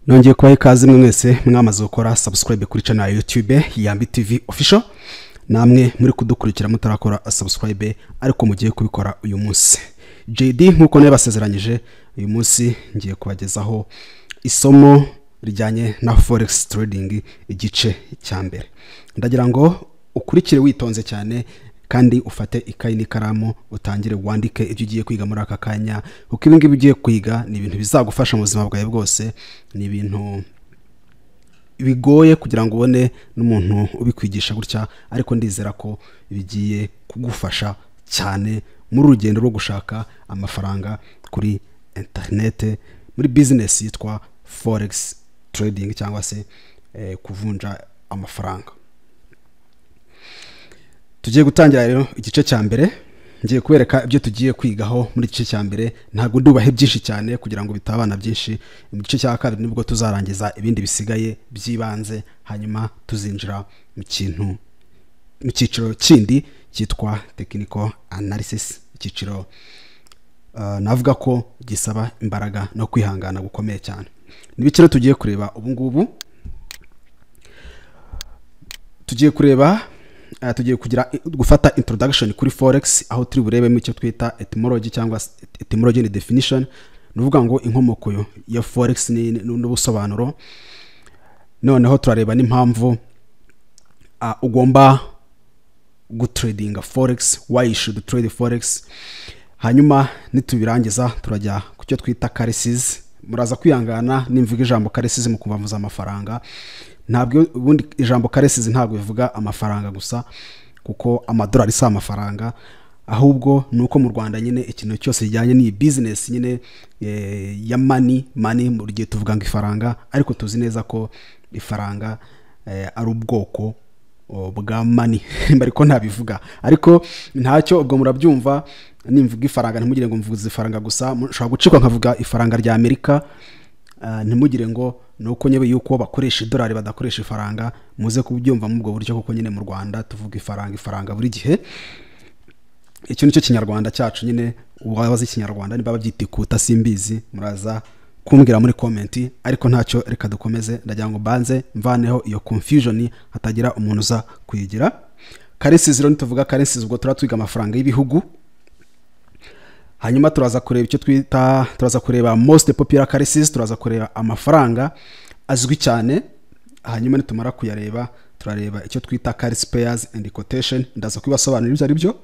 Nongeye kubaha ikaze mwe mwese mwamaze gukora subscribe kuri channel ya YouTube Yambi TV Official, namwe muri kudukurikira mutarakora subscribe ariko mugiye kubikora uyu munsi. JD nkuko nabasezeranyije uyu munsi ngiye kubagezaho isomo rijyanye na forex trading igice cya mbere. Ndagira ngo ukurikire witonze cyane kandi ufate ikayi n'ikaramu utangire wandike ibyo ugiye kwiga muri aka kanya, kuko ibi ngibi ugiye kwiga ni ibintu bizagufasha mu buzima bwawe bwose. Ni ibintu bigoye kugira ngo ubone n'umuntu ubikwigisha gutya, ariko ndizera ko bigiye kugufasha cyane muri urugendo rwo gushaka amafaranga kuri internet muri business yitwa forex trading cyangwa se kuvunja amafaranga. Tugiye gutangira rero igice cya mbere. Ngiye kubereka ibyo tugiye kwigaho muri igice cya mbere. Ntabwo ndubahe byinshi cyane kugira ngo bitabana byinshi. Mu gice cya kabiri nibwo tuzarangiza ibindi bisigaye by'ibanze, hanyuma tuzinjira mu kintu mu cyiciro kindi cyitwa technical analysis, icyiciro navuga ko gisaba imbaraga no kwihangana gukomeye cyane. N'ibiciro tugiye kureba ubu ngubu, tugiye kureba tugiye kugira gufata introduction kuri forex, aho turi burebemo icyo twita etymology cyangwa etymology and definition, nuvuga ngo inkomoko ya forex n'ubusobanuro. Noneho turareba n'impamvu ugomba gutradinga forex, why you should trade forex. Hanyuma nitubirangiza turajya ku cyo twita currencies. Muraza kwihangana nimvuga ijambo currencies mu kumva amafaranga. Ntabwo ubundi ijambo currencies ntabwo bivuga amafaranga gusa, kuko amadolari si amafaranga, ahubwo nuko mu Rwanda nyine ikintu cyose kijyanye n'iyi business nyine ya money mu gihe tuvuga ngo ifaranga, ariko tuzi neza ko ifaranga ari ubwoko bwa money ariko ntabivuga, ariko ntacyo ubwo murabyumva. Nimvuga ifaranga ntimugire ngo mvuze ifaranga gusa, mushobora gucikwa nkavuga ifaranga rya Amerika, ntimugire ngo nuko nyebe yuko bakoresha idolari badakoresha ifaranga. Muze kubyumva mu bwo buryo, kuko nyine mu Rwanda tuvuga ifaranga buri gihe. Icyo nicyo kinyarwanda cyacu nyine, uwabaza ikinyarwanda niba babyitikuta simbizi, muraza kumbwira muri comment, ariko ntacyo reka dukomeze. Ndagira ngo banze mvaneho iyo confusion hatagira umuntu uza kuyigira. Currencies rero nituvuga currencies ubwo turatwiga amafaranga y'ibihugu. Hanyuma turaza kureba icyo twita, turaza kureba most popular currencies, turaza kureba amafaranga azwi cyane. Hanyuma nitumara kuyareba turareba icyo twita currency pairs and quotation, ndaza kubibasobanurira ibyo ari byo.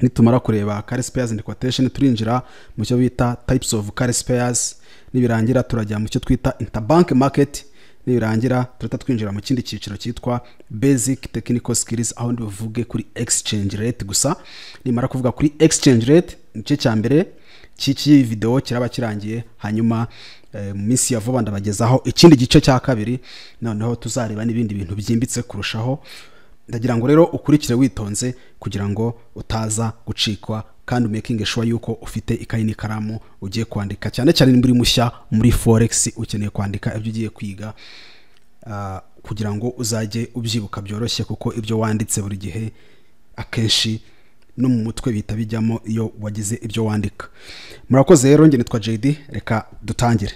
Nitumara kureba currency pairs and quotation turinjira mu cyo bita types of currency pairs. Nibirangira turajya mu cyo twita interbank market. Nibirangira turata twinjira mu kindi cyiciro cyitwa basic technical skills, aho ndibuvuge kuri exchange rate gusa. Nimara kuvuga kuri exchange rate igice cya mbere cy'iki video kiraba kirangiye, hanyuma mu minsi ya vuba ndabagezaho ikindi gice cya kabiri, noneho tuzareba n'ibindi bintu byimbitse kurushaho. Ndagira ngo rero ukurikire witonze kugira ngo utaza gucikwa, kandi making sure yuko ufite ikayi n'ikaramu ugiye kwandika, cyane cyane muri mushya muri forex ukeneye kwandika ibyo ugiye kwiga kugira ngo uzajye ubyibuka byoroshye, kuko ibyo wanditse buri gihe akenshi no mu mutwe bita bijyamo iyo wagize ibyo wandika. Murakoze rero, nge nitwa JD, reka dutangire.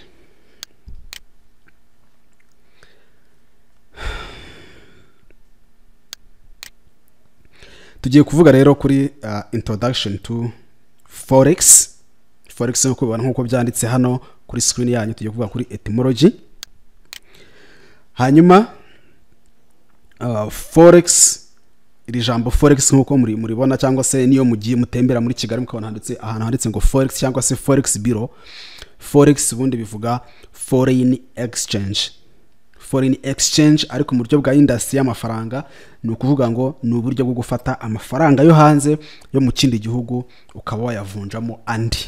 Tugiye kuvuga rero kuri introduction to forex. Forex nkuko ubibona nkuko byanditse hano kuri screen yanyu, tugiye kuvuga kuri etymology. Hanyuma forex, iri jambo forex nkuko muribona cyangwa se niyo mugiye mutembera muri Kigali mukabona handitse ahantu handitse ngo forex cyangwa se forex bureau. Forex ubundi bivuga foreign exchange. Foreign exchange ariko mu buryo bwa industry y'amafaranga ni ukuvuga ngo ni uburyo bwo gufata amafaranga yo hanze yo mu kindi gihugu ukaba wayavunjamo andi.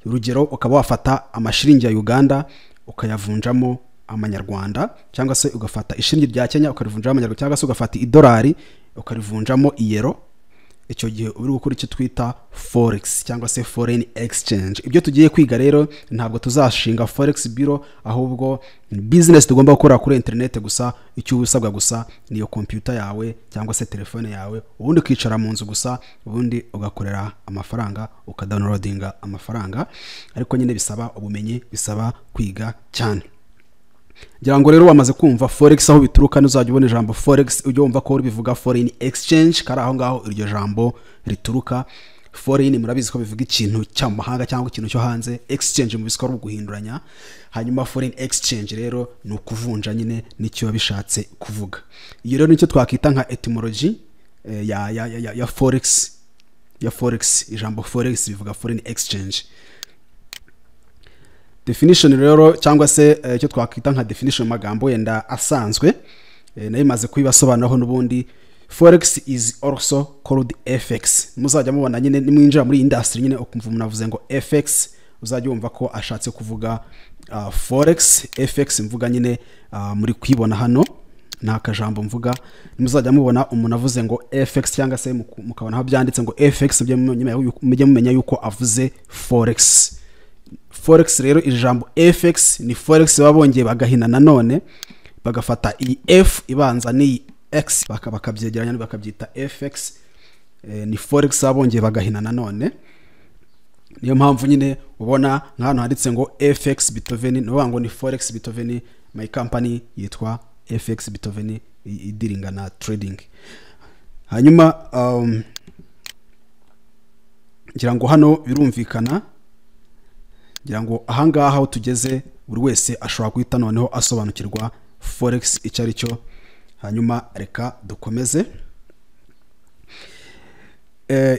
Urugero ukaba wafata amashiringi ya Uganda ukayavunjamo amanyarwanda, cyangwa se ugafata ishiringi rya Kenya ukarivunjamo amanyarwanda, cyangwa se ugafata idolari ukarivunjamo iyero, Icyo gihe uri gukora icyo twita forex cyangwa se foreign exchange. Ibyo tugiye kwiga rero, ntabwo tuzashinga forex bureau, ahubwo ni business tugomba gukora kuri internet gusa. Icyo uba usabwa gusa niyo computer yawe cyangwa se telefone yawe, ubundi ukicara mu nzu gusa, ubundi ugakorera amafaranga, ukadownloadinga amafaranga. Ariko nyine bisaba ubumenyi, bisaba kwiga cyane. Ngira ngo rero wamaze kumva forex aho bituruka. Ntuzajya ubona ijambo forex ujye wumva ko bivuga foreign exchange, kari aho ngaho iryo jambo rituruka. Foreign murabizi ko bivuga ikintu cy'amahanga cyangwa ikintu cyo hanze. Exchange mubizi ko ari uguhinduranya. Hanyuma foreign exchange rero ni ukuvunja nyine, nicyo biba bishatse kuvuga. Iyo rero nicyo twakita nka etymology ya forex. Ya forex, ijambo forex bivuga foreign exchange. Definition rero, cyangwa se icyo twakwita nka definition mu magambo wenda asanzwe, nayo imaze kubibasobanuraho n'ubundi. Forex is also called FX. Muzajya mubona nyine nimwinjira muri iyi industry nyine, ukumva umuntu avuze ngo FX, uzajya wumva ko ashatse kuvuga forex. FX mvuga nyine muri kuyibona hano, ni akajambo mvuga. Muzajya mubona umuntu avuze ngo FX cyangwa se mukabona aho byanditse ngo FX, mujye mumenya yuko avuze forex. Forex rero, iri jambo FX ni forex baba bongeye bagahina nanone, bagafata iyi F ibanza n'iyi X bakabyegeranya bakabyita FX. Ni forex baba bongeye bagahina nanone. Niyo mpamvu nyine ubona nk'ahantu handitse ngo FX Beethoven, ni ukuvuga ngo ni Forex Beethoven. My company yitwa FX Beethoven, idealinga na trading. Hanyuma ngira ngo hano birumvikana. Ngira ngo ahangaha aho tugeze, buri wese ashobora guhita noneho asobanukirwa forex icyo ari cyo. Hanyuma reka dukomeze.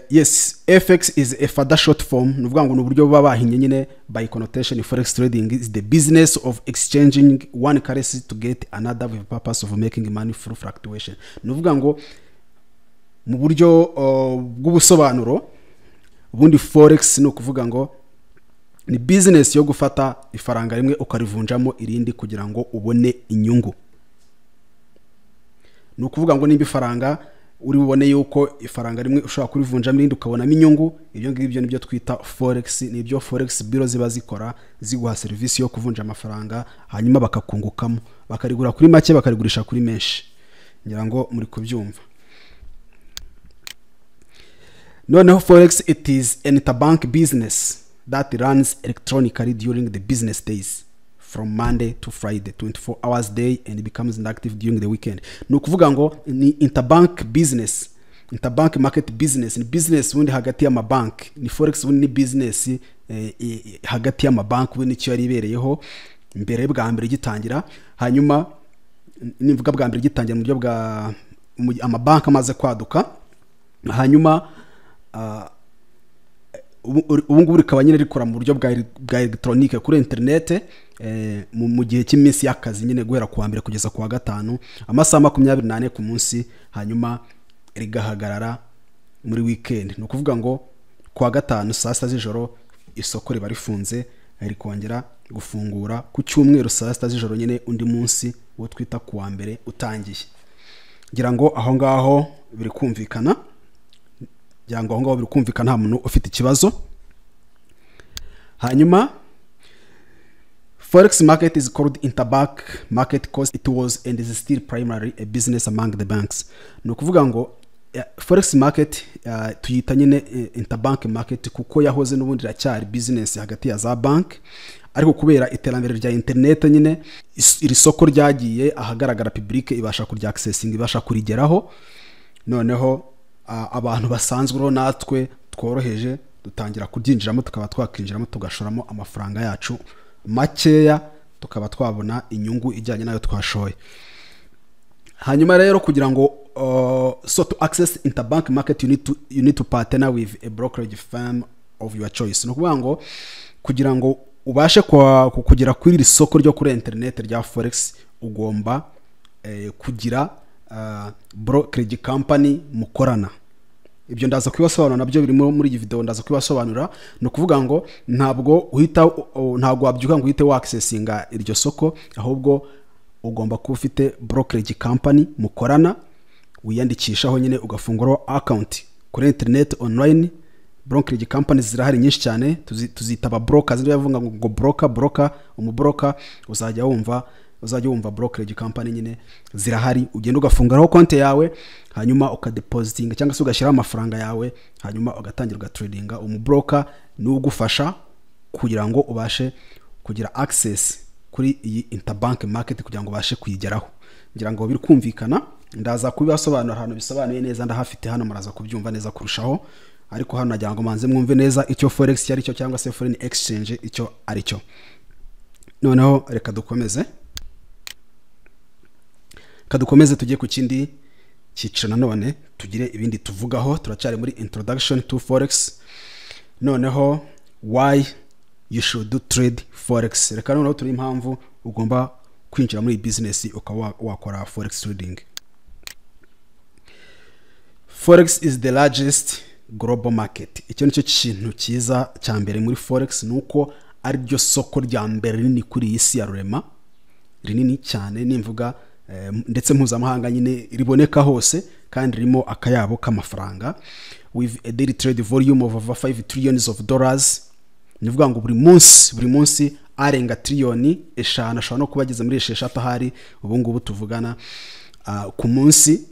Yes, FX is a further short form, ni ukuvuga ngo ni uburyo baba bahinnye nyine. By connotation, forex trading is the business of exchanging one currency to get another with the purpose of making money through fluctuation. Ni ukuvuga ngo mu buryo bw'ubusobanuro ubundi forex ni ukuvuga ngo ni business yo gufata ifaranga rimwe ukarivunjamo irindi kugira ngo ubone inyungu. Ni ukuvuga ngo nimba ifaranga uri bubone yuko ifaranga rimwe ushobora kurivunjamo irindi ukabonamo inyungu, ibyo ngibyo nibyo twita forex. Nibyo forex bureau ziba zikora, ziguha serivisi yo kuvunja amafaranga, hanyuma bakakungukamo, bakarigura kuri make bakarigurisha kuri menshi. Ngira ngo muri kubyumva. Noneho forex, it is an interbank business that runs electronically during the business days from Monday to Friday, 24 hours day, and becomes inactive during the weekend. Ni ukuvuga ngo ni interbank business, interbank market business. Ni business ubundi hagati y'amabanki. Ni forex ubundi ni business hagati y'amabanki, ubundi nicyo yari ibereyeho mbere, bwa mbere gitangira. Hanyuma nivuga bwa mbere gitangira mu buryo bwa amabanki amaze kwaduka. Hanyuma ubu ngubu rikaba nyine rikora mu buryo bwa elegitoronike kuri interinete, mu gihe cy'iminsi y'akazi nyine, guhera ku wa mbere kugeza ku wa gatanu, amasaha 24 ku munsi, hanyuma rigahagarara muri weekend. Ni ukuvuga ngo ku wa gatanu saa 6 z'ijoro isoko riba rifunze, rikongera gufungura ku cyumweru saa 6 z'ijoro nyine, undi munsi wo twita ku wa mbere utangiye. Ngira ngo aho ngaho biri kumvikana. Ngira ngo aho ngaho biri kumvikana, nta muntu ufite ikibazo. Hanyuma forex market is called interbank market cause it was and is still primarily a business among the banks. Ni ukuvuga ngo forex market tuyita nyine interbank market kuko yahoze, n'ubundi iracyari business hagati ya za bank. Ariko kubera iterambere rya internet nyine, iri soko ryagiye ahagaragara, public ibasha kurya accessing, ibasha kurigeraho. Noneho abantu basanzwe rero natwe tworoheje dutangira kuryinjiramo, tukaba twakinjiramo, tugashoramo amafaranga yacu makeya, tukaba twabona inyungu ijyanye n'ayo twashoye. Hanyuma rero kugira ngo so to access interbank market, you need to partner with a brokerage firm of your choice. Ni ukuvuga ngo kugira ngo ubashe kugera kuri iri soko ryo kuri internet rya forex, ugomba kugira brokerage company mukorana. Ibyo ndaza kubibasobanura, nabyo birimo muri iyi video, ndaza kubibasobanura. Ni ukuvuga ngo ntabwo uhita ntabwo wabyuka ngo uhite waccessinga iryo soko, ahubwo ugomba kuba ufite brokerage company mukorana, wiyandikishaho nyine, ugafunguraho account. Kuri internet, online brokerage companies zirahari nyinshi cyane, tuzita aba brokers. Niyo bavuga ngo broker, broker, umubroker, uzajya wumva brokerage company nyine zirahari. Ugenda ugafunguraho konti yawe, hanyuma ukadepositinga cyangwa se ugashyiraho amafaranga yawe, hanyuma ugatangira ugatradinga. Umubroker niwe ugufasha kugira ngo ubashe kugira access kuri iyi interbank market, kugira ngo ubashe kuyigeraho. Ngira ngo biri kumvikana. Ndaza kubibasobanura ahantu bisobanuye neza, ndahafite hano, muraza kubyumva neza kurushaho. Ariko hano nagira ngo manze mwumve neza icyo forex icyo ari cyo, cyangwa se foreign exchange icyo ari cyo. Noneho reka dukomeze tujye ku kindi cyiciro, nanone tugire ibindi tuvugaho. Turacyari muri introduction to forex. Noneho why you should do trade forex. Reka noneho turi impamvu ugomba kwinjira muri iyi business, ukaba wakora forex trading. Forex is the largest global market. Icyo nicyo kintu cyiza cya mbere muri forex, ni uko ari ryo soko rya mbere rinini kuri iyi si ya rurema, rinini cyane nimvuga ndetse mpuzamahanga nyine, riboneka hose kandi ririmo akayabo k'amafaranga, with a daily trade volume of over 5 trillions of dollars. Ni ukuvuga ngo buri munsi arenga tiriyoni 5, ashobora no kuba ageze muri 6 ahari ubu ngubu tuvugana, ku munsi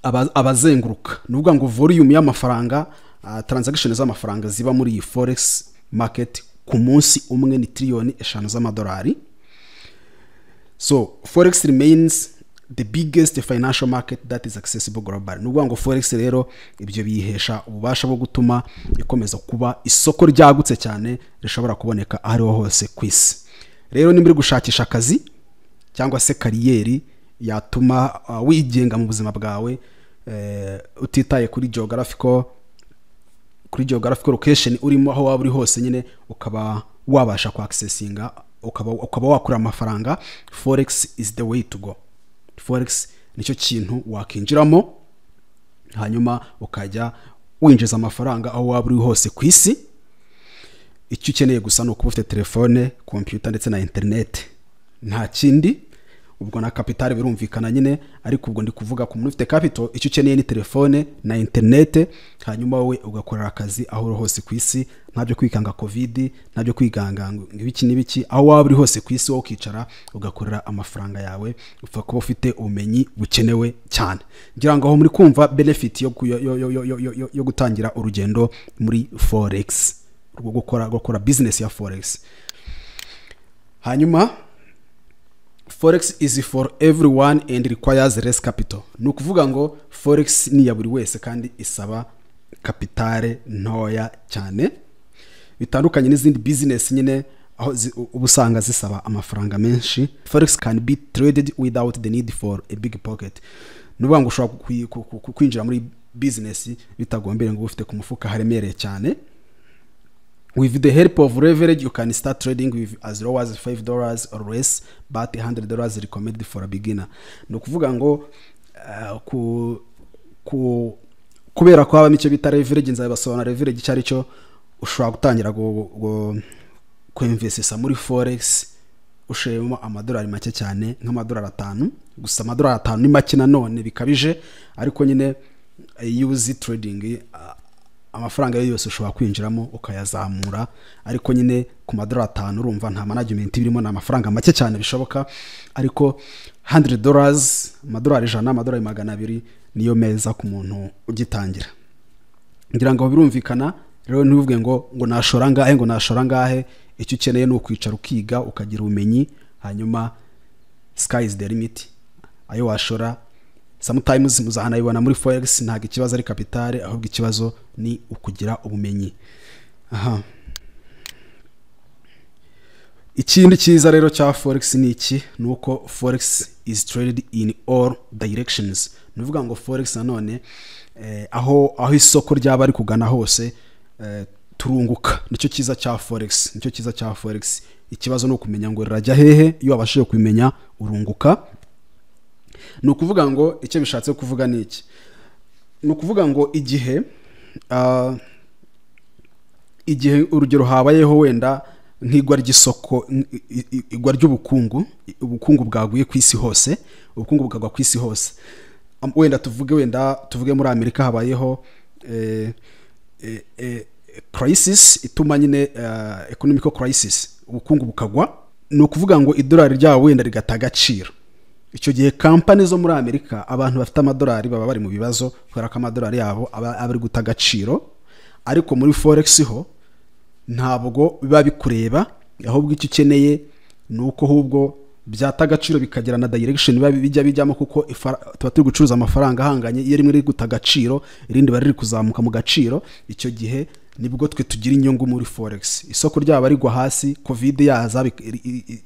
abazenguruka. Ni ukuvuga ngo volume y'amafaranga, transaction z'amafaranga ziba muri iyi forex market ku munsi umwe ni tiriyoni 5 z'amadolari. So forex remains the biggest financial market that is accessible globally. Ni ukuvuga ngo forex rero ibyo biyihesha ububasha bwo gutuma ikomeza kuba isoko ryagutse cyane, rishobora kuboneka aho ariho hose ku isi. Rero nimba uri gushakisha akazi cyangwa se career yatuma wigenga mu buzima bwawe, utitaye kuri geographical location urimo, aho waba uri hose nyine ukaba wabasha kwaccessinga, ukaba wakura amafaranga, forex is the way to go. Forex nicyo kintu wakinjiramo, hanyuma ukajya winjiza amafaranga aho waba uri hose ku isi. Icyo ukeneye gusa ni ukuba ufite telefone, kompiyuta ndetse na interineti, nta kindi. Ubwo na capital birumvikana nyine, ariko ubwo ndi kuvuga ku muntu ufite capital. Icyo ukeneye ni telefone na interineti, hanyuma wowe ugakorera akazi aho uri hose ku isi. Nta byo kwikanga COVID, nta byo kwikanga ngo ibiki n'ibiki. Aho waba uri hose ku isi, wowe ukicara ugakorera amafaranga yawe, upfa kuba ufite ubumenyi bukenewe cyane. Ngira ngo aho muri kumva benefit yo, ku- yo, yo, yo, yo, yo, yo, yo gutangira urugendo muri forex, rwo gukora business ya forex. Hanyuma forex is for everyone and requires less capital. Ni ukuvuga ngo forex ni iya buri wese kandi isaba capital ntoya cyane, bitandukanye n'izindi business nyine aho uba usanga zisaba amafaranga menshi. Forex can be traded without the need for a big pocket. Ni ukuvuga ngo ushobora kwinjira muri business bitagombere ngo ube ufite ku mufuka haremereye cyane. With the help of leverage, you can start trading with as low as $5 or less, but $100 recommended for a beginner. Ni ukuvuga ngo kubera ko habamo icyo bita leverage, nzabibasobanura leverage icyo ari cyo, ushobora gutangira kwinvestisa muri forex usheyemo amadolari make cyane, nk'amadolari 5 gusa. Amadolari 5 ni make nanone bikabije, ariko nyine iyo uzi trading, amafaranga yo yose ushobora kwinjiramo ukayazamura. Ariko nyine ku madolari 5 urumva nta management birimo, ni amafaranga make cyane bishoboka. Ariko $100, amadolari 100, amadolari 200 niyo meza ku muntu ugitangira. Ngira ngo birumvikana. Rero ntuvuge ngo nashora ngahe, ngo nashora ngahe. Icyo ukeneye ni ukwicara ukiga, ukagira ubumenyi, hanyuma sky is the limit. Ayo washora sometimes muzahanayibona muri forex. Ntabwo ikibazo ari capital, ahubwo ikibazo ni ukugira ubumenyi. Aha ikindi cyiza rero cya forex ni iki? Ni uko forex is traded in all directions. Ni ukuvuga ngo forex nanone, aho isoko ryaba ari kugana hose, turunguka. Nicyo cyiza cya forex, nicyo cyiza cya forex. Ikibazo ni ukumenya ngo rirajya hehe. Iyo wabashije kubimenya urunguka. Ni ukuvuga ngo icyo bishatse kuvuga ni iki? Ni ukuvuga ngo igihe urugero habayeho wenda nk'igwa ry'isoko, igwa ry'ubukungu, ubukungu bwaguye ku isi hose, ubukungu bukagwa ku isi hose. Wenda tuvuge muri Amerika habayeho crisis ituma nyine economic crisis, ubukungu bukagwa. Ni ukuvuga ngo idolari ryabo wenda rigata agaciro. Icyo gihe kampani zo muri Amerika, abantu bafite amadolari baba bari mu bibazo, kubera ko amadolari yabo aba ari guta agaciro. Ariko muri forex ho ntabwo biba bikureba, ahubwo icyo ukeneye ni uko ahubwo byata agaciro bikagira na direction biba bijya bijyamo, kuko tuba turi gucuruza amafaranga ahanganye. Iyo rimwe riri guta agaciro, irindi riba riri kuzamuka mu gaciro. Icyo gihe nibwo twe tugira inyungu muri forex. Isoko ryaba rigwa hasi, COVID yaza,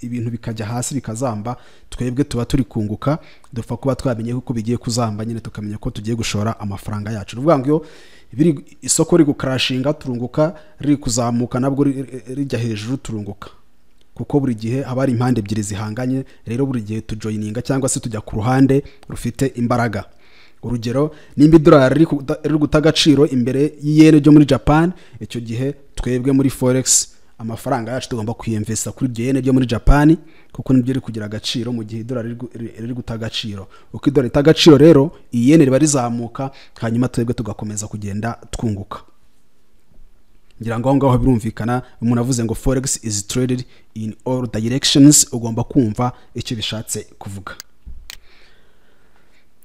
ibintu bikajya hasi, bikazamba, twebwe tuba turi kunguka. Dupfa kuba twamenye ko bigiye kuzamba nyine, tukamenya ko tugiye gushora amafaranga yacu. Ni ukuvuga ngo iyo isoko riri gucrashinga turunguka, riri kuzamuka nabwo rijya hejuru turunguka, kuko buri gihe haba hari impande ebyiri zihanganye. Rero buri gihe tujoininga cyangwa se tujya ku ruhande rufite imbaraga. Urugero, nimba idolari riri guta agaciro imbere y'iyene ryo muri Japan, icyo gihe twebwe muri forex amafaranga yacu tugomba kuyinvesta kuri iryo yene ryo muri Japan, kuko nibyo riri kugira agaciro mu gihe idolari riri guta agaciro. Uko idolari rita agaciro rero, iyene riba rizamuka, hanyuma twebwe tugakomeza kugenda twunguka. Ngira ngo aho ngaho birumvikana. Umuntu avuze ngo "Forex is traded in all directions", ugomba kumva icyo bishatse kuvuga.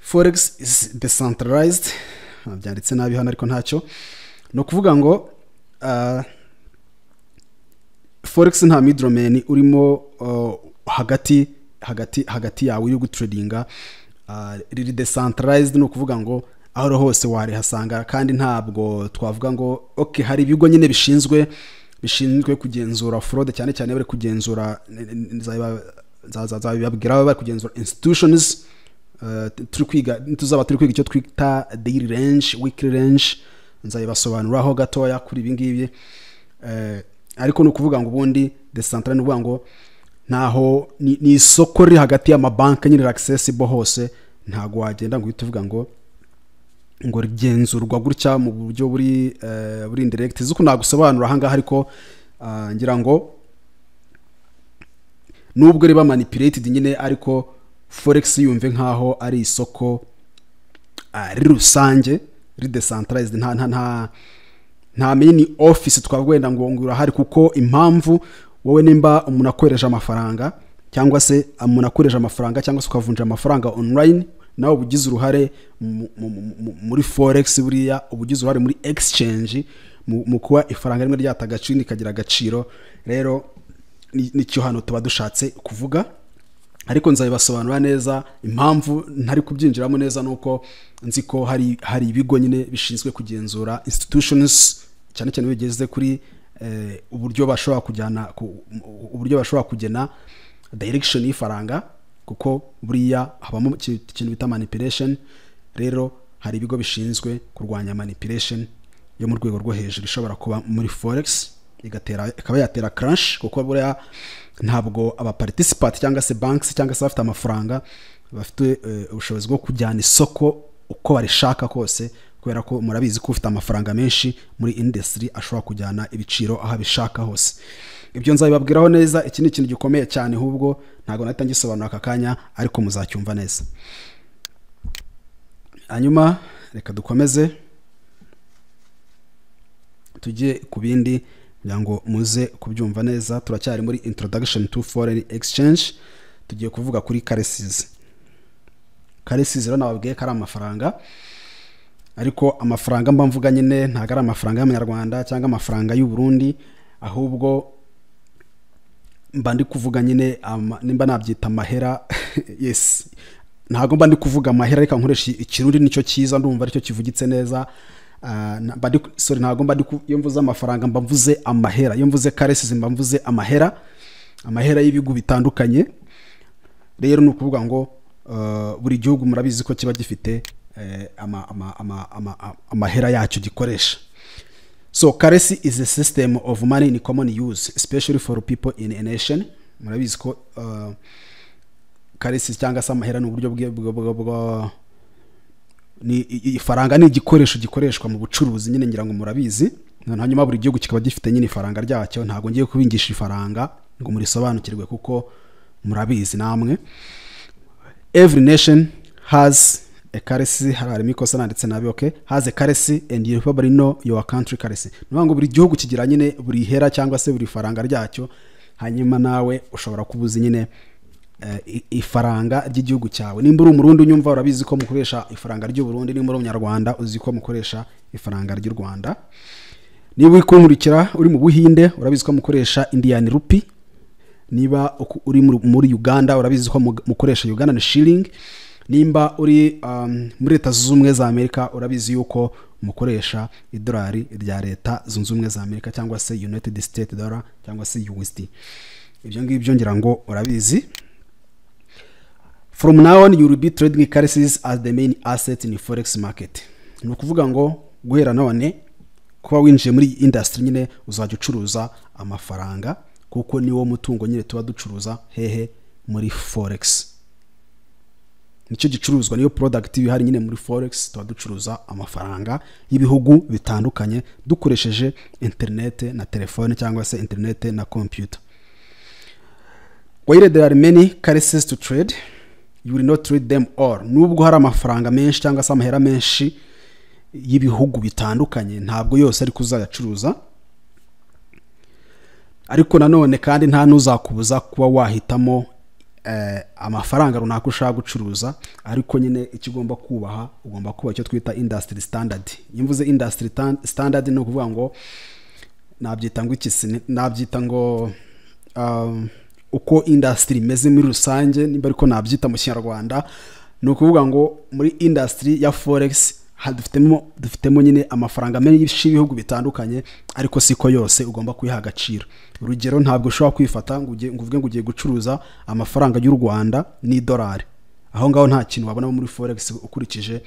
Forex is decentralized. Byanditse nabi hano ariko ntacyo. Ni ukuvuga ngo forex nta middleman urimo hagati yawe uri gutradinga. Riri decentralized, ni ukuvuga ngo aho ari hose warihasanga, kandi ntabwo twavuga ngo okay, hari ibigo nyine bishinzwe kugenzura fraud, cyane cyane bari kugenzura, nzabibabwira, bari kugenzura institutions. Turi kwiga, tuzaba turi kwiga icyo twita daily range, weekly range, nzabibasobanuraho gatoya kuri ibi ngibi. Ariko ni ukuvuga ngo ubundi decentralized ni ukuvuga ngo ntaho ni isoko riri hagati y'amabanki nyine, accessible hose. Ntago wagenda ngo uhite uvuga ngo rigenzurwa gutya mu buryo buri indirect zuko nagusobanura aha ngaha. Ariko ngira ngo nubwo riba manipulated nyine, ariko forex yumve nkaho ari isoko riri rusange, riri decentralized. Nta main office twavuga wenda ngo urahari, kuko impamvu wowe nimba umuntu akoresha amafaranga cyangwa se umuntu akoresha amafaranga cyangwa se ukavunja amafaranga online, nawe uba ugize uruhare muri forex. Buriya uba ugize uruhare muri exchange, mu kuba ifaranga rimwe ryata agaciro rikagira agaciro. Rero nicyo hano tuba dushatse kuvuga, ariko nzabibasobanura neza. Impamvu ntari kubyinjiramo neza nuko nzi ko hari ibigo nyine bishinzwe kugenzura institutions, cyane cyane bigeze kuri uburyo bashobora kujyana uburyo bashobora kugena direction y'ifaranga, kuko buriya habamo ikintu bita manipulation. Rero hari ibigo bishinzwe kurwanya manipulation yo mu rwego rwo hejuru ishobora kuba muri forex, igatera, ikaba yatera crash, kuko buriya ntabwo aba participant cyangwa se banks cyangwa se bafite amafaranga bafite ubushobozi bwo kujyana isoko uko barishaka kose, kubera ko murabizi ko ufite amafaranga menshi muri industry ashobora kujyana ibiciro aho abishaka hose. Ibyo nzabibabwiraho neza. Iki ni ikintu gikomeye cyane, ahubwo ntabwo nahita ngisobanura aka kanya, ariko muzacyumva neza. Hanyuma reka dukomeze tujye ku bindi kugira ngo muze kubyumva neza. Turacyari muri introduction to foreign exchange. Tugiye kuvuga kuri currencies. Currencies rero nababwiye ko ari amafaranga, ariko amafaranga mba mvuga nyine ntabwo ari amafaranga y'amanyarwanda cyangwa amafaranga y'u Burundi, ahubwo mba ndi kuvuga nyine nimba nabyita amahera. Yes, ntabwo mba ndi kuvuga amahera, reka nkoresha Ikirundi, nicyo cyiza, ndumva aricyo kivugitse neza. Sorry, ntabwo mba ndi iyo mvuze amafaranga mba mvuze amahera, iyo mvuze currencies mba mvuze amahera, amahera y'ibihugu bitandukanye. Rero ni ukuvuga ngo buri gihugu murabizi ko kiba gifite amahera yacyo gikoresha. So currency is a system of money in common use, especially for people in a nation. Murabizi ko currency cyangwa se amahera ni uburyo bwe ni ifaranga, ni igikoresho gikoreshwa mu bucuruzi nyine, ngira ngo murabizi. Hanyuma buri gihugu kikaba gifite nyine ifaranga ryacyo. Ntabwo ngiye kubingisha ifaranga ngo murisobanukirwe, kuko murabizi namwe. Every nation has a currency. Harimo ikosa, nanditse nabi. Okay, has a currency and you probably know your country currency. Ni ukuvuga ngo buri gihugu kigira nyine buri hera cyangwa se buri faranga ryacyo. Hanyuma nawe ushobora kuba uzi nyine ifaranga ry'igihugu cyawe. Nimba uri Umurundi unyumva, urabizi ko mukoresha ifaranga ry'u Burundi. Nimba uri Umunyarwanda, uzi ko mukoresha ifaranga ry'u Rwanda. Niba uri kunkurikira uri mu Buhinde, urabizi ko mukoresha Indian rupee. Niba uri muri Uganda, urabizi ko mukoresha Ugandan shilling. Nimba uri muri Leta Zunze Ubumwe za Amerika, urabizi yuko mukoresha idolari rya Leta Zunze Ubumwe za Amerika cyangwa se United States dollar cyangwa se USD. Ibyo ngibyo ngira ngo urabizi. From now on, you will be trading currencies as the main asset in forex market. Ni ukuvuga ngo guhera none, kuba winjiye muri iyi industry nyine, uzajya ucuruza amafaranga, kuko niwo mutungo nyine tuba ducuruza. Hehe? Muri forex nicyo gicuruzwa, niyo product iba ihari nyine. Muri forex tuba ducuruza amafaranga y'ibihugu bitandukanye dukoresheje internet na telefone cyangwa se internet na computer. While there are many currencies to trade, you will not trade them all. Nubwo hari amafaranga menshi cyangwa se amahera menshi y'ibihugu bitandukanye, ntabwo yose ariko uzayacuruza. Ariko nanone kandi nta n'uzakubuza kuba wahitamo amafaranga runaka ushaka gucuruza. Ariko nyine icyo ugomba kubaha, ugomba kubaha icyo twita industry standard. Iyo mvuze industry standard, ni ukuvuga ngo nabyita ngo iki? Nabyita ngo uko industry imeze muri rusange, nimba ariko nabyita mu Kinyarwanda. Ni ukuvuga ngo muri industry ya forex dufitemo nyine amafaranga menshi y'ibihugu bitandukanye, ariko siko yose ugomba kuyiha agaciro. Urugero, ntabwo ushobora kwifata ngo uvuge ngo ugiye gucuruza amafaranga y'u Rwanda n'idolari. Aho ngaho nta kintu wabona muri forex. Ukurikije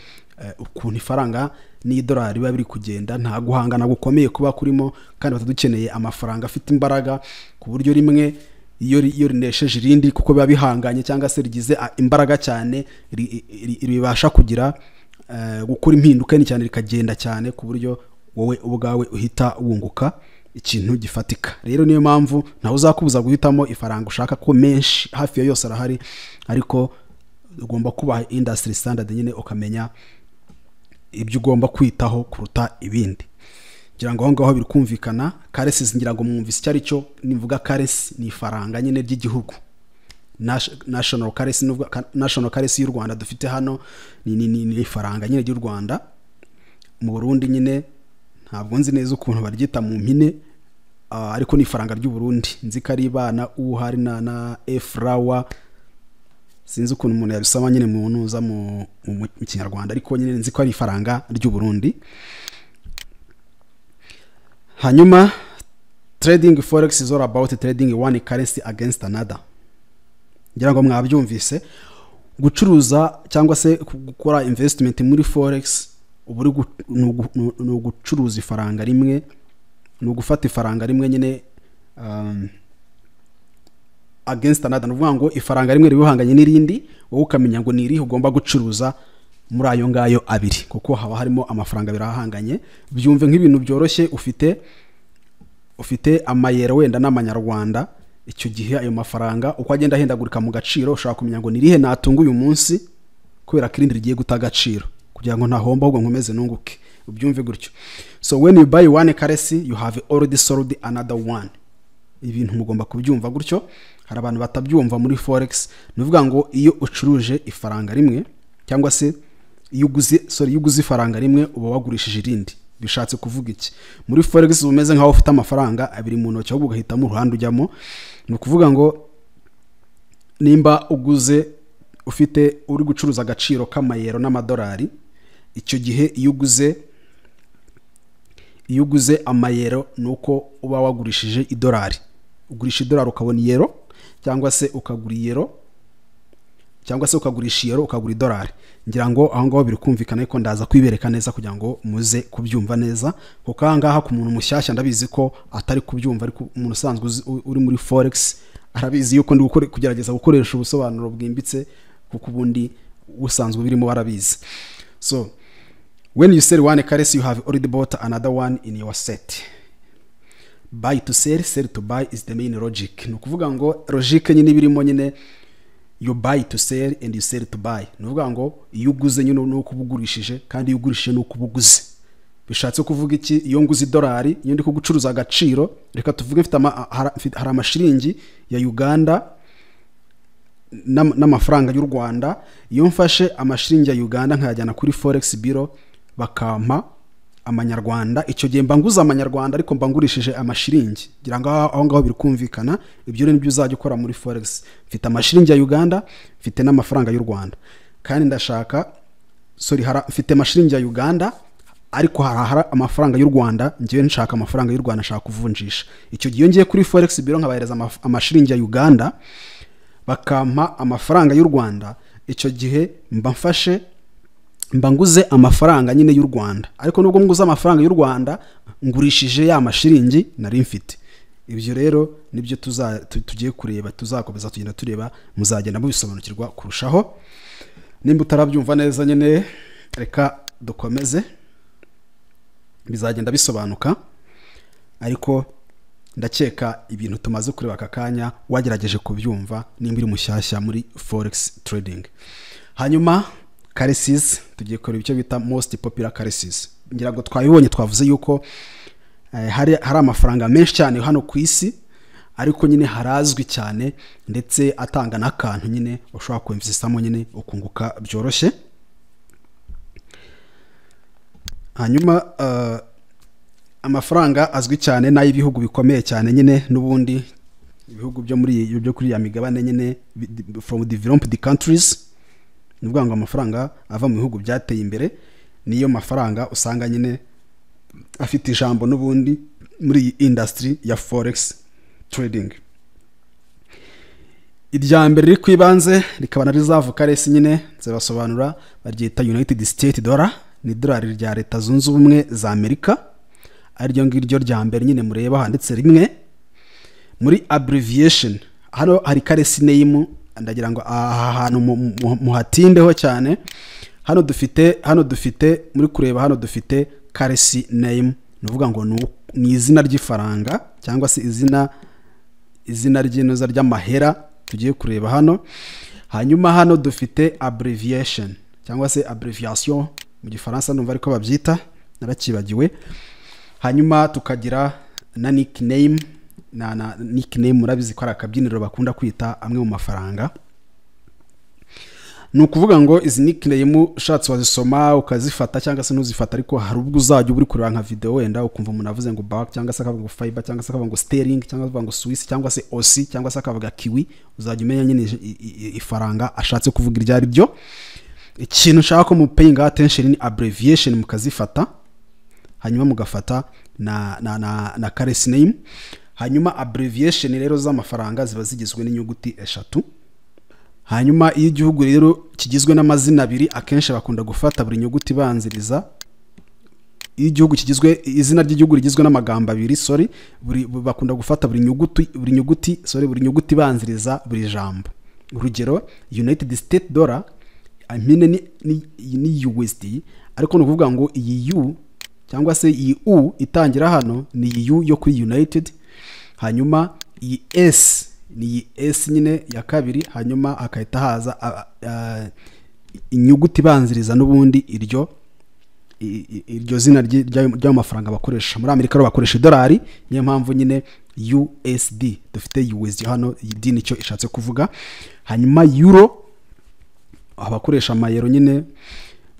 ukuntu ifaranga n'idolari biba biri kugenda, nta guhangana gukomeye kuba kurimo, kandi bata dukeneye amafaranga afite imbaraga, ku buryo rimwe iyo rinesheje irindi, kuko biba bihanganye cyangwa se rigize imbaraga cyane, ribasha kugira gukora impinduka nini cyane, rikagenda cyane, ku buryo wowe ubwawe uhita wunguka ikintu gifatika. Rero niyo mpamvu ntawe uzakubuza guhitamo ifaranga ushaka, ko menshi hafi ya yose arahari, ariko ugomba kubaha industry standard nyine, ukamenya ibyo ugomba kwitaho kuruta ibindi. Ngira ngo aho ngaho biri kumvikana. Currencies, ngira ngo mwumvise icyo ari cyo. Nivuga currency, ni ifaranga nyine ry'igihugu. National currency, nuvuga national currency y'u Rwanda dufite hano ni ifaranga nyine ry'u Rwanda. Mu Burundi nyine ntabwo nzi neza ukuntu baryita mu mpine, ariko ni ifaranga ry'u Burundi. Nzi ko ari ibana u hari na F R W. Sinzi ukuntu umuntu yabisoma nyine mu ntuza mu Kinyarwanda, ariko nyine nzi ko ari ifaranga ry'u Burundi. Hanyuma trading forex is all about trading one currency against another. Ngira ngo mwabyumvise. Gucuruza cyangwa se gukora investment muri forex, uba uri ni ugucuruza ifaranga rimwe, ni ugufata ifaranga rimwe nyine against another. Ni ukuvuga ngo ifaranga rimwe riba rihanganye n'irindi, wowe ukamenya ngo ni irihe ugomba gucuruza muri ayo ngayo abiri, kuko haba harimo amafaranga abiri ahanganye. Byumve nk'ibintu byoroshye: ufite amayero wenda n'amanyarwanda. Icyo gihe ayo mafaranga uko agenda ahindagurika mu gaciro, ushobora kumenya ngo ni irihe natunga uyu munsi kubera ko irindi rigiye guta agaciro, kugira ngo ntahomba ahubwo nkomeze nunguke. Ubyumve gutyo. So when you buy one currency, you have already sold another one. Ibintu mugomba kubyumva gutyo, hari abantu batabyumva. Muri forex, ni ukuvuga ngo iyo ucuruje ifaranga rimwe cyangwa se iyo uguze, sorry, iyo uguze ifaranga rimwe, uba wagurishije irindi. Bishatse kuvuga iki? Muri forex uba umeze nkaho ufite amafaranga abiri mu ntoki, ahubwo ugahitamo uruhande ujyamo. Ni ukuvuga ngo nimba uguze ufite, uri gucuruza agaciro k'amayero n'amadolari, icyo gihe iyo uguze amayero, ni uko uba wagurishije idolari. Ugurisha idolari ukabona iyero, cyangwa se ukagura iyero, cyangwa se ukagurisha iyero ukagura idolari. Ngira ngo aho ngaho biri kumvikana, ariko ndaza kwibereka neza kugira ngo muze kubyumva neza, kuko aha ngaha ku muntu mushyashya ndabizi ko atari kubyumva, ariko umuntu usanzwe uri muri forex arabizi yuko ndi kugerageza gukoresha ubusobanuro bwimbitse, kuko ubundi usanzwe birimo barabizi. So when you sell one currency, you have already bought another one in your set. Buy to sell, sell to buy is the main logic. Ni ukuvuga ngo logic nyine birimo nyine, You buy to sell and you sell to buy. Ni ukuvuga ngo iyo uguze nyine ni uko uba ugurishije, kandi iyo ugurishije ni uko uba uguze. Bishatse kuvuga iki? Iyo nguze idolari, iyo ndi kugucuruza agaciro, reka tuvuge mfite hari amashiringi ya Uganda n'amafaranga y'u Rwanda. Iyo mfashe amashiringi ya Uganda nkayajyana kuri forex bureau bakampa amanyarwanda, icyo gihe mba nguze amanyarwanda ariko mba ngurishije amashiringi. Ngira ngo aho ngaho biri kumvikana. Ibyo rero nibyo uzajya ukora muri forex. Mfite amashiringi ya Uganda, mfite n'amafaranga y'u Rwanda, kandi ndashaka, sorry, mfite amashiringi ya Uganda ariko hari amafaranga y'u Rwanda, ngewe nshaka amafaranga y'u Rwanda, nshaka kuvunjisha. Icyo gihe iyo ngiye kuri forex bureau nkabahereza amashiringi ya Uganda bakampa amafaranga y'u Rwanda, icyo gihe mba mfashe, mba nguze amafaranga nyine y'u Rwanda, ariko nubwo nguze amafaranga y'u Rwanda ngurishije ya mashiringi nari mfite. Ibyo rero nibyo tugiye kureba, tuzakomeza tugenda tureba, muzagenda mubisobanukirwa kurushaho. Nimba utarabyumva neza nyine reka dukomeze, bizagenda bisobanuka, ariko ndakeka ibintu tumaze kureba aka kanya wagerageje kubyumva nimba uri mushyashya muri forex trading. Hanyuma currencies, tugiye kureba icyo bita most popular currencies. Ngira ngo twabibonye, twavuze yuko hari amafaranga menshi cyane hano ku isi, ariko nyine harazwi cyane ndetse atanga n'akantu nyine ushobora kwinvestamo nyine ukunguka byoroshye. Hanyuma amafaranga azwi cyane n'ay'ibihugu bikomeye cyane nyine, n'ubundi ibihugu byo muri byo kuri ya migabane nyine from developed countries, ni ukuvuga ngo amafaranga ava mu bihugu byateye imbere niyo mafaranga usanga nyine afite ijambo n'ubundi muri iyi industry ya forex trading. Irya mbere riri ku ibanze rikaba na reserve currency nyine nzibasobanura, baryita United States dollar, ni idolari rya Leta Zunze Ubumwe za Amerika, ariryo ngiryo rya mbere nyine mureba handitse rimwe. Muri abbreviation hano hari currency name, ndagira ngo aha hantu muhatindeho cyane. Hano dufite muri kureba hano dufite currency name, ni ukuvuga ngo ni izina ry'ifaranga cyangwa se izina ry'inoza ry'amahera tugiye kureba hano. Hanyuma hano dufite abbreviation cyangwa se abbreviation mu Gifaransa, numva ariko babyita, narakibagiwe. Hanyuma tukagira na nickname, na nickname murabizi ko ari akabyiniro bakunda kwita amwe mu mafaranga. Ni ukuvuga ngo izi nickname ushatse wazisoma ukazifata cyangwa se ntuzifata, ariko hari ubwo uzajya uba uri kureba nka video wenda ukumva umuntu avuze ngo back, cyangwa se akavuga ngo fiber, cyangwa se akavuga ngo sterling, cyangwa akavuga ngo Swiss, cyangwa se Aussie, cyangwa se akavuga kiwi, uzajya umenya nyine ifaranga ashatse kuvuga iryo ari ryo. Ikintu nshaka ko mu paying attention ni abbreviation, mukazifata, hanyuma mugafata na currency name. Hanyuma abbreviation rero z'amafaranga ziba zigizwe n'inyuguti eshatu. Hanyuma iyo igihugu rero kigizwe n'amazina abiri, akenshi bakunda gufata buri nyuguti ibanziriza. Iyo igihugu kigizwe, izina ry'igihugu rigizwe n'amagambo abiri, sorry, bakunda gufata buri nyuguti, sorry, buri nyuguti ibanziriza buri jambo. Urugero United States dollar, impine ni USD, ariko ni ukuvuga ngo iyi U cyangwa se iyi U itangira hano ni iyi U yo kuri United, hanyuma iyi S ni iyi S nyine ya kabiri, hanyuma hakahita haza inyuguti ibanziriza n'ubundi iryo zina ry'ayo mafaranga bakoresha. Muri Amerika rero bakoresha idolari, niyo mpamvu nyine USD, dufite USD hano, iyi D nicyo ishatse kuvuga. Hanyuma euro, abakoresha amayero nyine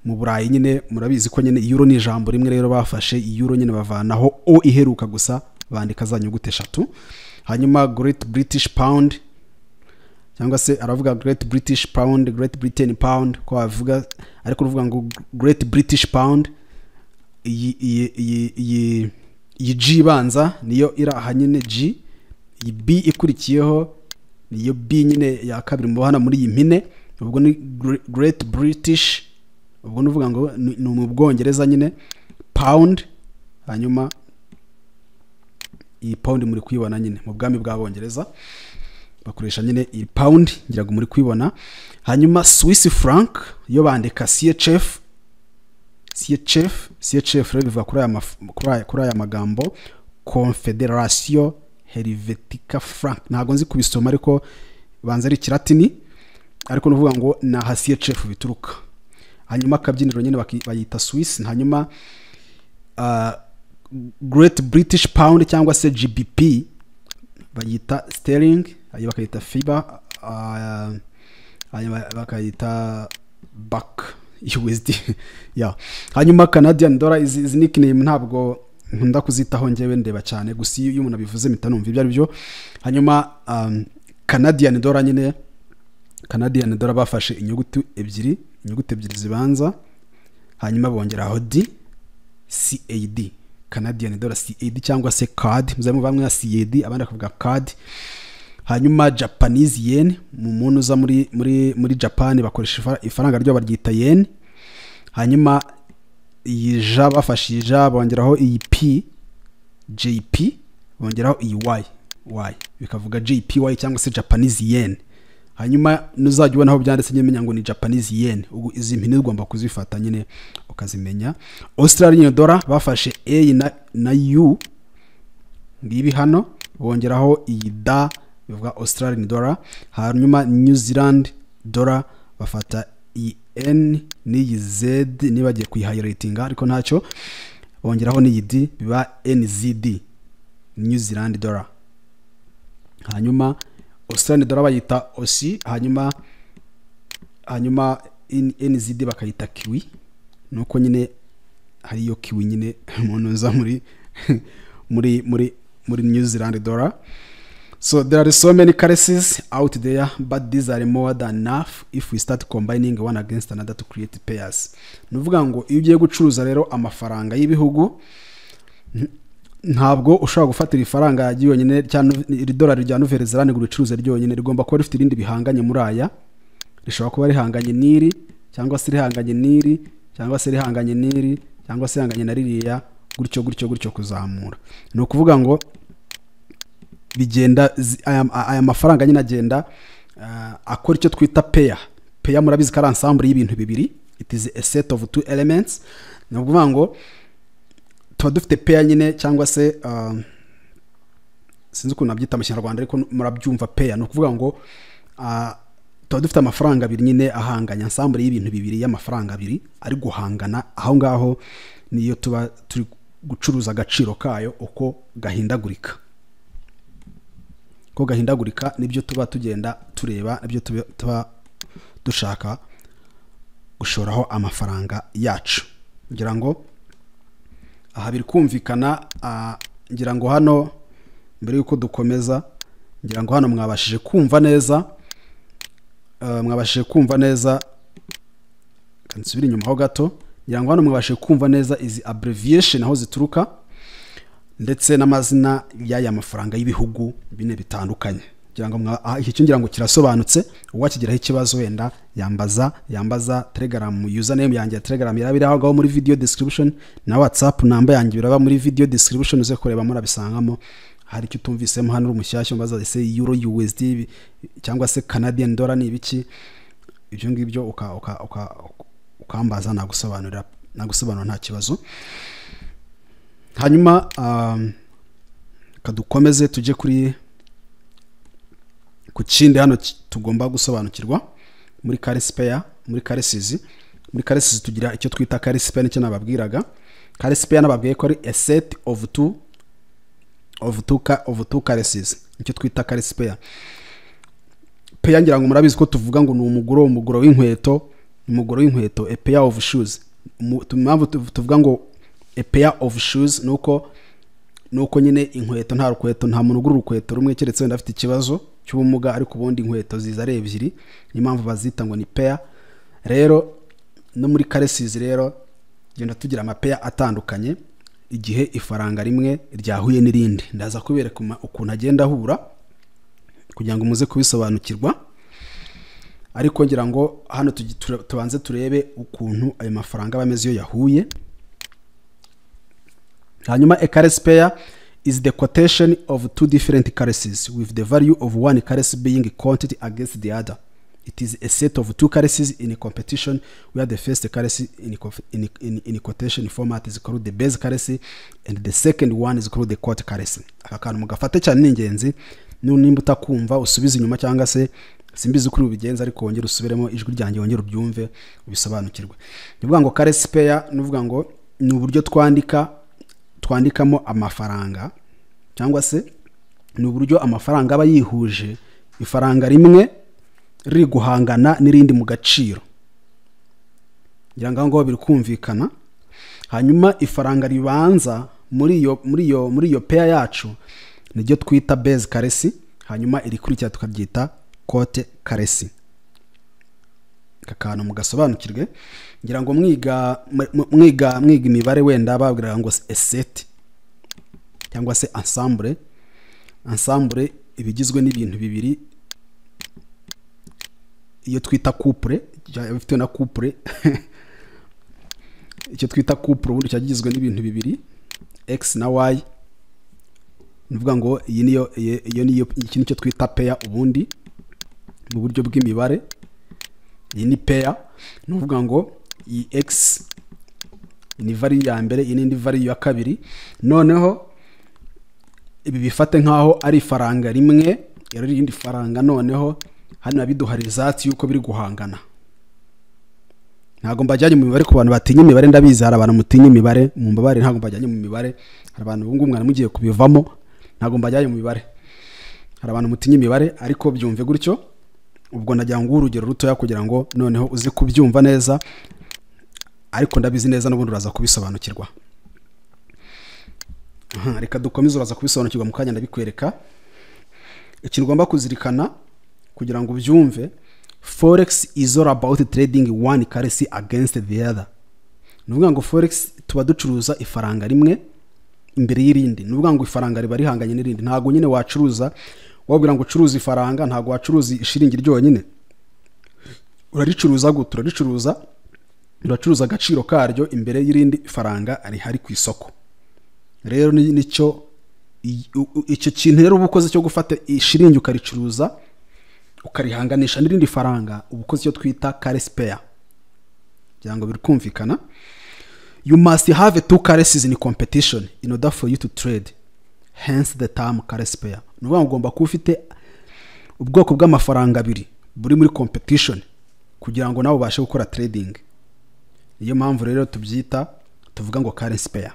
mu Burayi nyine murabizi ko nyine euro ni ijambo rimwe. Rero bafashe euro nyine bavanaho o iheruka gusa, bandika za nyuguti eshatu. Hanyuma Great British Pound, cyangwa se aravuga Great British Pound, Great Britain Pound ko bavuga, ariko uruvuga ngo Great British Pound, iyi G ibanza niyo iri aha nyine G, iyi B ikurikiyeho niyo B nyine ya kabiri mubona muri iyi mpine, ubwo ni Great British, ubwo ni uvuga ngo ni mu Bwongereza nyine pound. Hanyuma iyi pound muri kuyibona nyine mu bwami bw'Abongereza bakoresha nyine iyi pound, ngira ngo muri kuyibona. Hanyuma Swiss franc yo bandika CHF, CHF, CHF rero biva kuri aya magambo Confederation Helvetica Franc, ntabwo nzi kubisoma ariko banza ari Ikilatini. Ariko ni ukuvuga ngo ni aha CHF bituruka. Hanyuma akabyiniro nyine bayita Swiss. Hanyuma Great British Pound cyangwa se GBP bayita sterling, hanyuma bakayita fiber, hanyuma bakayita buck USD, yeah. Hanyuma Canadian dollar, izi nickname ntabwo nkunda kuzitaho njyewe, ndeba cyane gusa iyo umuntu abivuze mpita numva ibyo ari byo. Hanyuma Canadian dollar nyine, Canadian dollar bafashe inyuguti ebyiri zibanza, hanyuma bongeraho D, CAD, Canadian dollar CAD cyangwa se CAD. Muzaba bamwe CAD, abandi bakavuga CAD. Hanyuma Japanese yen, mu muntu uza muri Japan bakoresha ifaranga ryo baryita yen. Hanyuma iyi J, bafashe iyi J bongeraho iyi P, JP, bongeraho iyi Y, Y, bikavuga JPY cyangwa se Japanese yen. Hanyuma nuzajya ubona aho byanditse nyine menya ngo ni Japanese yen. Ubwo izi mpine ugomba kuzifata nyine ukazimenya. Australian dollar bafashe A na U ngibi hano, bongeraho iyi D, bivuga Australian dollar. Hanyuma New Zealand dollar bafata iyi N n'iyi Z, nibagiye kuyihighlightinga ariko ntacyo, bongeraho n'iyi D, biba NZD, New Zealand dollar. Hanyuma Australian dollar bayita Aussie, hanyuma NZD bakayita Kiwi, nuko nyine hariyo kiwi nyine umuntu uza muri New Zealand dollar. So there are so many currencies out there, but these are more than enough if we start combining one against another to create pairs. Ni ukuvuga ngo iyo ugiye gucuruza rero amafaranga y'ibihugu, ntabwo ushobora gufatira ifaranga ryonyine cyangwa iri dolari rya Nouvelle-Zélande ngo uricuruze ryonyine. Rigomba kuba rifite irindi bihanganye muri aya. Rishobora kuba rihanganye n'iri, cyangwa se rihanganye n'iri, cyangwa se rihanganye n'iri, cyangwa se rihanganye na ririya, gutyo gutyo gutyo kuzamura. Ni ukuvuga ngo bigenda aya mafaranga nyine agenda akora icyo twita pair. Pair murabizi ko ari ensemble y'ibintu bibiri, it is a set of two elements. Ni ukuvuga ngo tuba dufite pair nyine, cyangwa se sinzi ukuntu nabyita mu Kinyarwanda, ariko murabyumva. Pair ni ukuvuga ngo tuba dufite amafaranga abiri nyine ahanganye, ensemble y'ibintu bibiri, y'amafaranga abiri ari guhangana aho ngaho. Niyo tuba turi gucuruza agaciro kayo uko gahindagurika, ko gahindagurika nibyo tuba tugenda tureba, nibyo tuba dushaka gushoraho amafaranga yacu. Ngira ngo aha biri kumvikana. Ngira ngo hano, mbere y'uko dukomeza, ngira ngo hano mwabashije kumva neza, mwabashije kumva neza. Reka nsubire inyuma ho gato. Ngira ngo hano mwabashije kumva neza izi abbreviation aho zituruka, ndetse n'amazina y'aya mafaranga y'ibihugu bine bitandukanye. Ngira ngo iki cyo ngira ngo kirasobanutse. Uwakigiraho ikibazo wenda yambaza Telegram. Username yanjye ya Telegram iraba iri aho ngaho muri video description, na WhatsApp number yanjye biraba muri video description, uze kureba murabisangamo. Hari icyo utumvisemo hano, uri umushyashya, umbaza ese euro USD cyangwa se Canadian dollar ni ibiki, ibyo ngibyo ukambaza, nagusobanurira nta kibazo. Hanyuma kadukomeze tujye ku kindi hano tugomba gusobanukirwa muri currency pair, muri currencies. Muri currencies tugira icyo twita currency pair, nicyo nababwiraga. Currency pair nababwiye ko ari a set of two currencies, nicyo twita currency pair. Pair ngira ngo murabizi ko tuvuga ngo ni umuguro w'inkweto, umuguro w'inkweto, a pair of shoes. Impamvu tuvuga ngo a pair of shoes nuko nyine inkweto, nta rukweto, nta muntu ugura urukweto rumwe keretse wenda afite ikibazo cy'ubumuga, ariko ubundi inkweto ziza ari ebyiri, niyo mpamvu bazita ngo ni pair. Rero no muri currencies rero genda tugira amapair atandukanye igihe ifaranga rimwe ryahuye n'irindi. Ndaza kubereka ukuntu agenda ahura kugira ngo muze kubisobanukirwa, ariko ngira ngo hano tubanze turebe ukuntu ayo mafaranga aba ameze iyo yahuye. Hanyuma a currency pair is the quotation of two different currencies, with the value of one currency being quoted against the other. It is a set of two currencies in a competition where the first currency in quotation format is called the base currency and the second one is called the quote currency. Aka kantu mugafate cyane, ni ingenzi. Nimba utakumva usubize inyuma cyangwa se Simbizi kuri ubigenza, ariko wongere usubiremo ijwi ryanjye, wongere ubyumve, ubisobanukirwe. Ni ukuvuga ngo currency pair ni ukuvuga ngo ni uburyo twandikamo amafaranga, cyangwa se ni uburyo amafaranga aba yihuje, ifaranga rimwe riri guhangana n'irindi mu gaciro. Ngira ngo aho ngaho biri kumvikana. Hanyuma ifaranga ribanza muri iyo pair yacu niryo twita base currency, hanyuma irikurikira tukaryita quote currency. Aka kantu mugasobanukirwe. Ngira ngo mwiga imibare, wenda babwiraga ngo a set cyangwa se ensemble iba igizwe n'ibintu bibiri, iyo twita couple, bifitewe na couple. Icyo twita couple ubundi cyaba kigizwe n'ibintu bibiri, x na y. Ni ukuvuga ngo iyi niyo iyo niyo iki nicyo twita pair ubundi mu buryo bw'imibare. Iyi ni pair, ni ukuvuga ngo iyi x ni value ya mbere, iyi n'indi value ya kabiri. Noneho ibi bifate nk'aho ari ifaranga rimwe, ari irindi faranga. Noneho hano biduha result y'uko biri guhangana. Ntabwo mbajyanye mu mibare, ku bantu batinya imibare, ndabizi hari abantu mutinya imibare, mu mbabare, ntabwo mbajyanye mu mibare. Hari abantu ubu ngubu mwari mugiye kubivamo. Ntabwo mbajyanye mu mibare, hari abantu mutinya imibare, ariko byumve gutyo. Ubwo nagira ngo urugero rutoya kugira ngo noneho uze kubyumva neza, ariko ndabizi neza n'ubundi uraza kubisobanukirwa. Aha, reka dukomeze, uraza kubisobanukirwa mu kanya ndabikwereka. Ikintu ugomba kuzirikana kugira ngo ubyumve: forex is all about trading one currency against the other. Ni ukuvuga ngo forex tuba ducuruza ifaranga rimwe imbere y'irindi. Ni ukuvuga ngo ifaranga riba rihanganye n'irindi. Ntabwo nyine wacuruza, wabwira ngo ucuruza ifaranga, ntabwo wacuruza ishiringi ryonyine. Uraricuruza gute? Uracuruza agaciro karyo imbere y'irindi faranga rihari ku isoko. Rero nicyo icyo kintu rero uba ukoze cyo gufata ishiringi ukaricuruza, ukarihanganisha n'irindi faranga, uba ukoze icyo twita currency pair. Kugira ngo biri kumvikana, you must have two currencies in competition in order for you to trade, hence the term currency pair. Ni ukuvuga ngo ugomba kuba ufite ubwoko bw'amafaranga abiri buri muri competition kugira ngo nawe ubashe gukora trading. Niyo mpamvu rero tubyita, tuvuga ngo currency pair.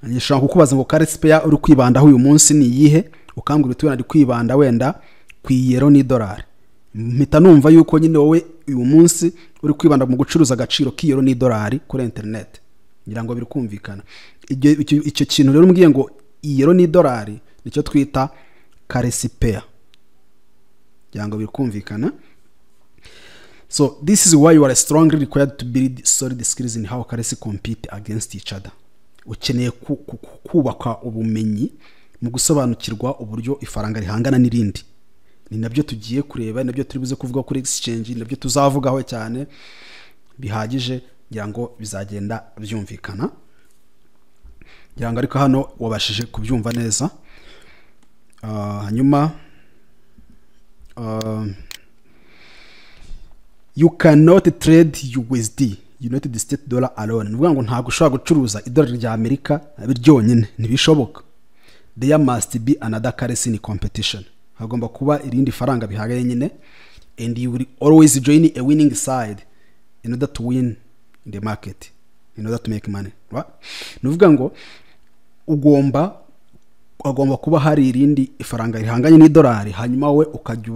Nshobora kukubaza ngo currency pair uri kwibandaho uyu munsi ni iyihe? Ukambwira uti wenda ndi kwibanda wenda ku iyero n'idolari. Mpita numva yuko nyine wowe uyu munsi uri kwibanda mu gucuruza agaciro k'iyero n'idolari kuri internet. Ngira ngo biri kumvikana. Icyo kintu rero umbwiye ngo iyero n'idolari, nicyo twita currency pair. Ngira ngo biri kumvikana. So this is why you are strongly required to build solid skills in how currency compete against each other. Ukeneye kubaka ubumenyi mu gusobanukirwa uburyo ifaranga rihangana n'irindi. Ni nabyo tugiye kureba, ni nabyo turi buze kuvuga kuri exchange, ni nabyo tuzavugaho cyane bihagije. Ngira ngo bizagenda byumvikana. Ngira ngo ariko hano wabashije kubyumva neza. Hanyuma you cannot trade USD, United States dollar, alone. Ni ukuvuga ngo ntabwo ushobora gucuruza idolari rya Amerika ryonyine, ntibishoboka. There must be another currency in competition. Hagomba kuba irindi faranga bihagaye nyine. And you will always join a winning side in order to win in the market, in order to make money, right? Ni ukuvuga ngo hagomba kuba hari irindi ifaranga rihanganye n'idolari, hanyuma wowe ukajya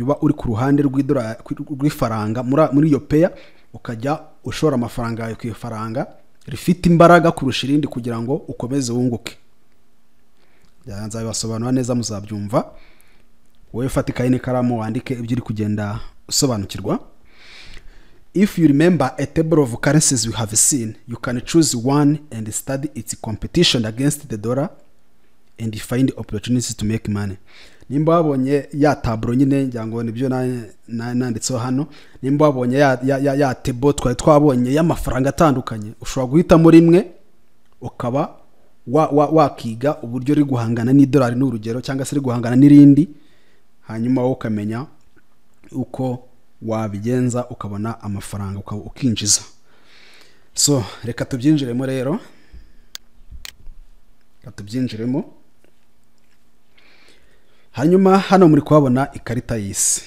uba uri ku ruhande rw'idolari, rw'ifaranga muri iyo pair, ukajya ushora amafaranga yawe ku ifaranga rifite imbaraga kurusha irindi kugira ngo ukomeze wunguke. Nzabibasobanura neza, muzabyumva. Wowe fata ikayi n'ikaramu, wandike ibyo uri kugenda usobanukirwa. If you remember a table of currencies we have seen, you can choose one and study its competition against the dollar and find opportunities to make money. Nimba wabonye ya tableau nyine, ngira ngo nibyo nanditseho hano, nimba wabonye ya table twari twabonye y'amafaranga atandukanye, ushobora guhitamo rimwe ukaba wakiga uburyo riri guhangana n'idolari, ni urugero, cyangwa se riri guhangana n'irindi, hanyuma wowe ukamenya uko wabigenza ukabona amafaranga, ukinjiza. So reka tubyinjiremo rero, reka tubyinjiremo. Hanyuma hano muri kuhabona ikarita y'isi.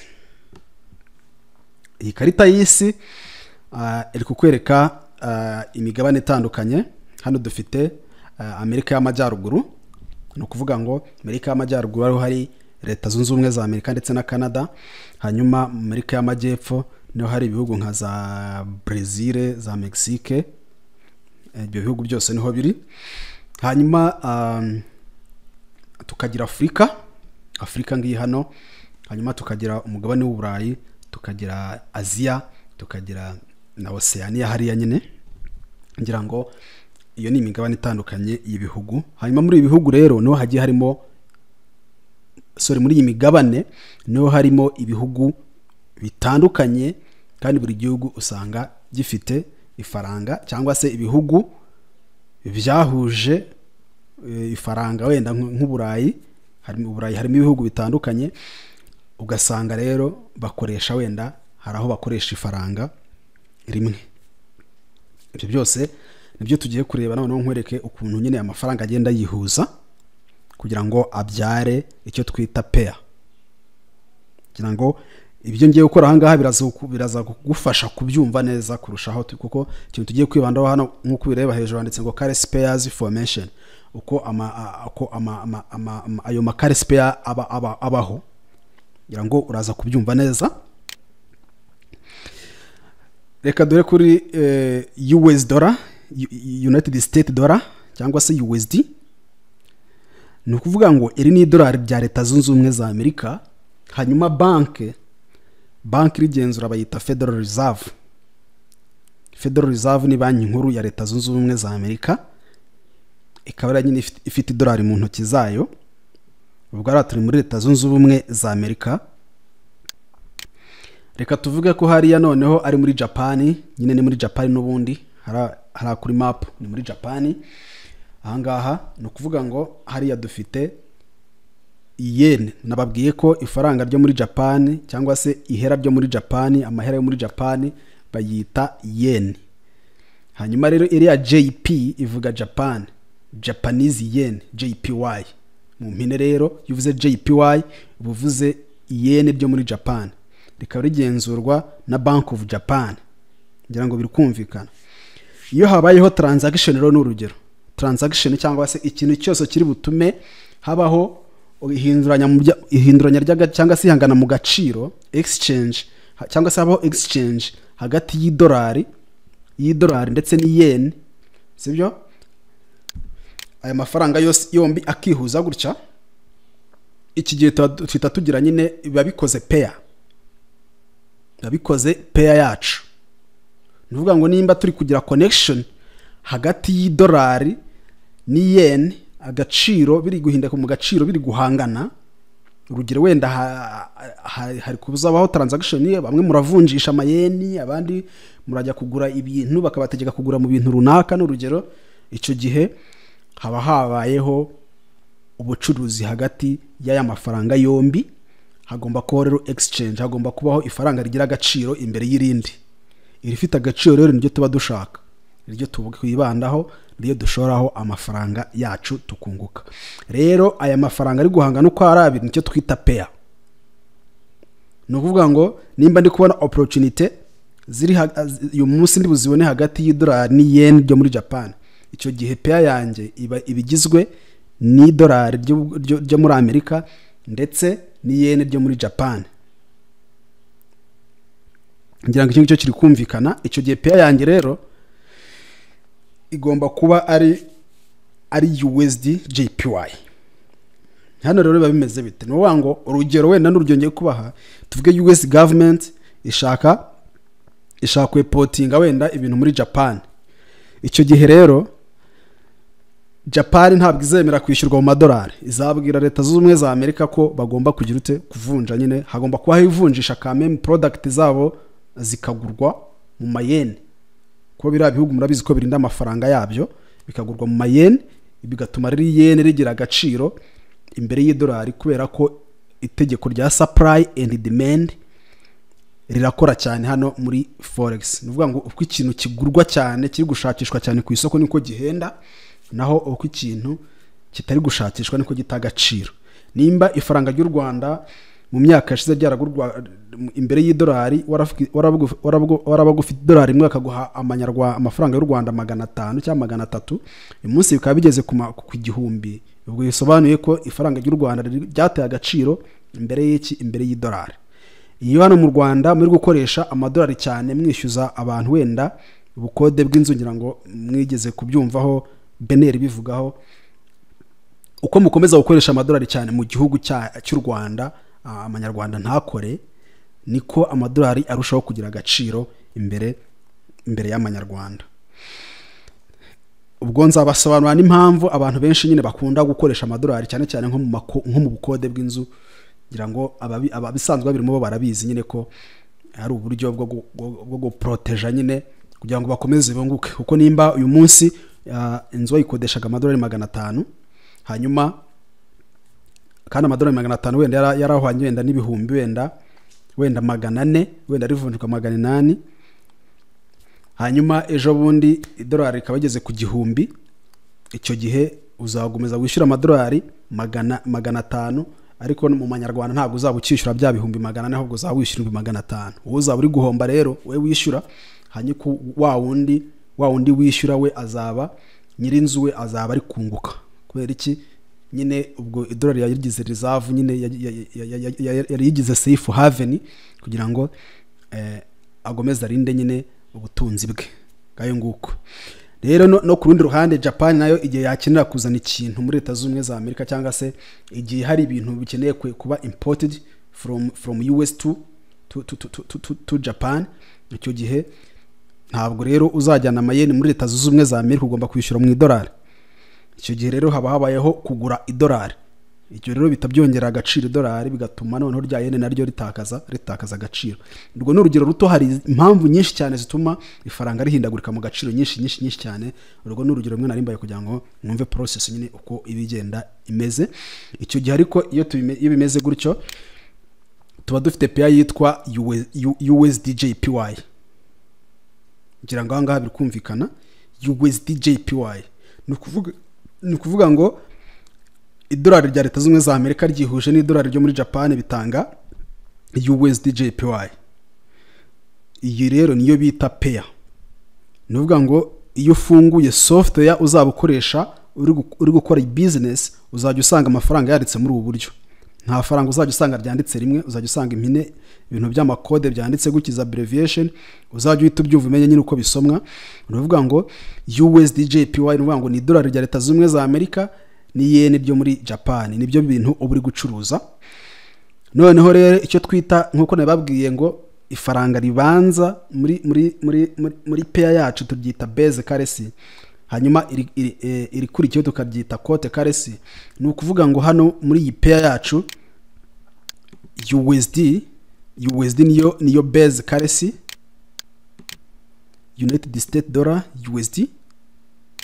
Iyi karita y'isi iri kukwereka imigabane itandukanye. Hano dufite Amerika y'Amajyaruguru. Ni ukuvuga ngo Amerika y'Amajyaruguru ariho hari Leta Zunze Ubumwe za Amerika ndetse na Canada. Hanyuma Amerika y'Amajyepfo niho hari ibihugu nka za Brezil, za Mexique, ibyo bihugu byose niho biri. Hanyuma tukagira Afurika, Afurika ngiyi hano. Hanyuma tukagira umugabane w'Uburayi, tukagira Aziya, tukagira na Oceania hariya nyine. Ngira ngo iyo ni imigabane itandukanye y'ibihugu. Hanyuma muri ibi bihugu rero niho hagiye harimo, sorry, muri iyi migabane niho harimo ibihugu bitandukanye, kandi buri gihugu usanga gifite ifaranga, cyangwa se ibihugu byahuje ifaranga. Wenda nk'Uburayi, harimo Uburayi, harimo ibihugu bitandukanye, ugasanga rero bakoresha, wenda hari aho bakoresha ifaranga rimwe. Ibyo byose nibyo tugiye kureba. Noneho nkwereke ukuntu nyine amafaranga agenda yihuza kugira ngo abyare icyo twita pair. Kugira ngo ibyo ngiye gukora aha ngaha biraza kugufasha kubyumva neza kurushaho, kuko ikintu tugiye kwibandaho hano, nk'uko ubireba hejuru handitse ngo currency pairs formation, uko ayo ma currency pair aba abaho. Kugira ngo uraza kubyumva neza, reka dore kuri US dollar, United State dollar cyangwa se USD. Ni ukuvuga ngo iri ni idolari rya Leta Zunze Ubumwe za Amerika. Hanyuma banki irigenzura bayita Federal Reserve. Federal Reserve ni banki nkuru ya Leta Zunze Ubumwe za Amerika, ikaba ari nyine ifite idolari mu ntoki zayo. Ubwo hariya turi muri Leta Zunze Ubumwe za Amerika. Reka tuvuge ko hariya noneho ari muri Japani. Nyine ni muri Japani n'ubundi, hariya kuri map ni muri Japani. Ahangaha ni ukuvuga ngo hariya dufite yen. Nababwiye ko ifaranga ryo muri Japani, cyangwa se ihera ryo muri Japani, amahera yo muri Japani bayita yen. Hanyuma rero iriya JP ivuga Japan, Japanese yen, JPY mu mpine. Rero iyo uvuze JPY uba uvuze yen ryo muri Japan, rikaba rigenzurwa na Bank of Japan. Ngira ngo biri kumvikana. Iyo habayeho transaction rero, ni urugero, transaction cyangwa se ikintu cyose kiri butume habaho ihinduranya cyangwa se ihangana mu gaciro, exchange, cyangwa se habaho exchange hagati y'idolari ndetse n'iyeni, sibyo? Aya mafaranga yose yombi akihuza gutya, iki gihe tuhita tugira nyine biba bikoze pair, biba bikoze pair yacu. Ni ukuvuga ngo nimba turi kugira connection hagati y'idolari n'iyeni, agaciro biri guhinduka mu gaciro, biri guhangana. Urugero wenda hari kuzabaho transaction, bamwe muravunjisha amayeni, abandi murajya kugura ibintu, bakabategeka kugura mu bintu runaka, n'urugero. Icyo gihe haba habayeho ubucuruzi hagati y'aya mafaranga yombi. Hagomba kubaho rero exchange, hagomba kubaho ifaranga rigira agaciro imbere y'irindi. Irifite agaciro rero niryo tuba dushaka, niryo twibandaho, niryo dushoraho amafaranga yacu tukunguka. Rero aya mafaranga ari guhangana uko ari abiri nicyo twita pair. Ni ukuvuga ngo nimba ndi kubona opportunity ziri uyu munsi ndi buzibone hagati y'idolari n'iyeni ryo muri Japan, icyo gihe pair yanjye iba igizwe n'idolari ryo muri Amerika ndetse n'iyeni ryo muri Japan. Ngira ngo icyo ngicyo kiri kumvikana. Icyo gihe pair yanjye rero igomba kuba ari USD JPY. Hano rero biba bimeze bite? Ni ukuvuga ngo urugero, wenda n'urugero ngiye kubaha, tuvuge US government ishaka kwimportinga wenda ibintu muri Japan. Icyo gihe rero Japan ntabwo izemera kwishyurwa mu madolari, izabwira Leta Zunze Ubumwe za Amerika ko bagomba kugira ute? Kuvunja nyine. Hagomba kubaho ivunjisha kameme, product zabo zikagurwa mu mayeni, kuko biriya bihugu murabizi ko birinda amafaranga yabyo, bikagurwa mu mayeni, bigatuma rero iyeni rigira agaciro imbere y'idolari, kubera ko itegeko rya supply and demand rirakora cyane hano muri forex. Ni ukuvuga ngo uko ikintu kigurwa cyane, kiri gushakishwa cyane ku isoko, niko gihenda, naho uko ikintu kitari gushakishwa niko gita agaciro. Nimba ifaranga ry'u Rwanda Mu myaka yashize byaragurwa imbere y'idolari, warabaga ufite idolari rimwe akaguha amafaranga y'u Rwanda 500 cyangwa 300. Uyu munsi bikaba bigeze ku 1000. Ubwo bisobanuye ko ifaranga ry'u Rwanda ryateye agaciro imbere y'iki? Imbere y'idolari. Iyo hano mu Rwanda muri gukoresha amadolari cyane mwishyuza abantu wenda ubukode bw'inzu, ngira ngo mwigeze kubyumvaho Beneri bivugaho, uko mukomeza gukoresha amadolari cyane mu gihugu cy'u Rwanda, amanyarwanda ntakore, niko amadolari arushaho kugira agaciro imbere y'amanyarwanda. Ubwo nzabasobanurira n'impamvu abantu benshi nyine bakunda gukoresha amadolari cyane cyane nko mu bukode bw'inzu, ngira ngo ababisanzwe babirimo bo barabizi nyine ko ari uburyo bwo guproteja nyine kugira ngo bakomeze bunguke. Kuko nimba uyu munsi inzu wayikodeshaga amadolari 500, hanyuma kandi amadolari 500 wenda yarahwanye wenda n'ibihumbi wenda 400, wenda rivunjwa 800, hanyuma ejo bundi idolari rikaba rigeze ku 1000, icyo gihe uzagomeza wishyura amadolari 500, ariko mu manyarwanda ntabwo uzaba ukishyura bya bihumbi 400, ahubwo uzaba wishyura 500. Wowe uzaba uri guhomba rero, we wishyura, hanyuma wa wundi wishyura we azaba nyirinzu, we azaba ari kunguka. Kubera iki? Nyine ubwo idolari yarigize reserve nyine, yari yigize safe haven kugira ngo agomeze arinde nyine ubutunzi bwe. Ngayo nguko rero. No ku rundi ruhande Japan nayo igihe yakenera kuzana ikintu muri Leta Zunze Ubumwe za Amerika, cyangwa se igihe hari ibintu bikeneye kuba imported from US to Japan, icyo gihe ntabwo rero uzajyana amayeni muri Leta Zunze Ubumwe za Amerika, ugomba kwishyura mu idolari. Icyo gihe rero haba habayeho kugura idolari. Icyo rero bitabyongera agaciro idolari, bigatuma noneho rya yene naryo ritakaza agaciro. Urwo ni urugero ruto, hari impamvu nyinshi cyane zituma ifaranga rihindagurika mu gaciro, nyinshi nyinshi nyinshi cyane. Urwo ni urugero rumwe narimbaye kugira ngo mwumve process nyine uko ibigenda imeze. Icyo gihe ariko iyo bimeze gutyo tuba dufite pair yitwa USDJPY. Ngira ngo ahangaha biri kumvikana. USDJPY ni ukuvuga ngo idolari rya Leta Zunze Ubumwe za Amerika ryihuje n'idolari ryo muri Japan bitanga USDJPY. Iyi rero niyo bita pair. Ni ukuvuga ngo iyo ufunguye software uzaba ukoresha uri gukora business, uzajya usanga amafaranga yanditse muri ubu buryo. Nta faranga uzajya usanga ryanditse rimwe, uzajya usanga impine, ibintu by'amakode byanditse gukiza abbreviation, uzajya uhita ubyumva umenye nyine uko bisomwa. Ni ukuvuga ngo USDJPY ni ukuvuga ngo ni idolari rya Leta Zunze Ubumwe za Amerika ni yene ryo muri Japan, nibyo bintu uba uri gucuruza. Noneho rero icyo twita, nkuko nababwiye ngo ifaranga ribanza muri muri muri muri pair yacu turyita base currency, hanyuma irikurikiyeho tukaryita quote currency. Ni ukuvuga ngo hano muri iyi pair yacu USD niyo base currency, United States dollar USD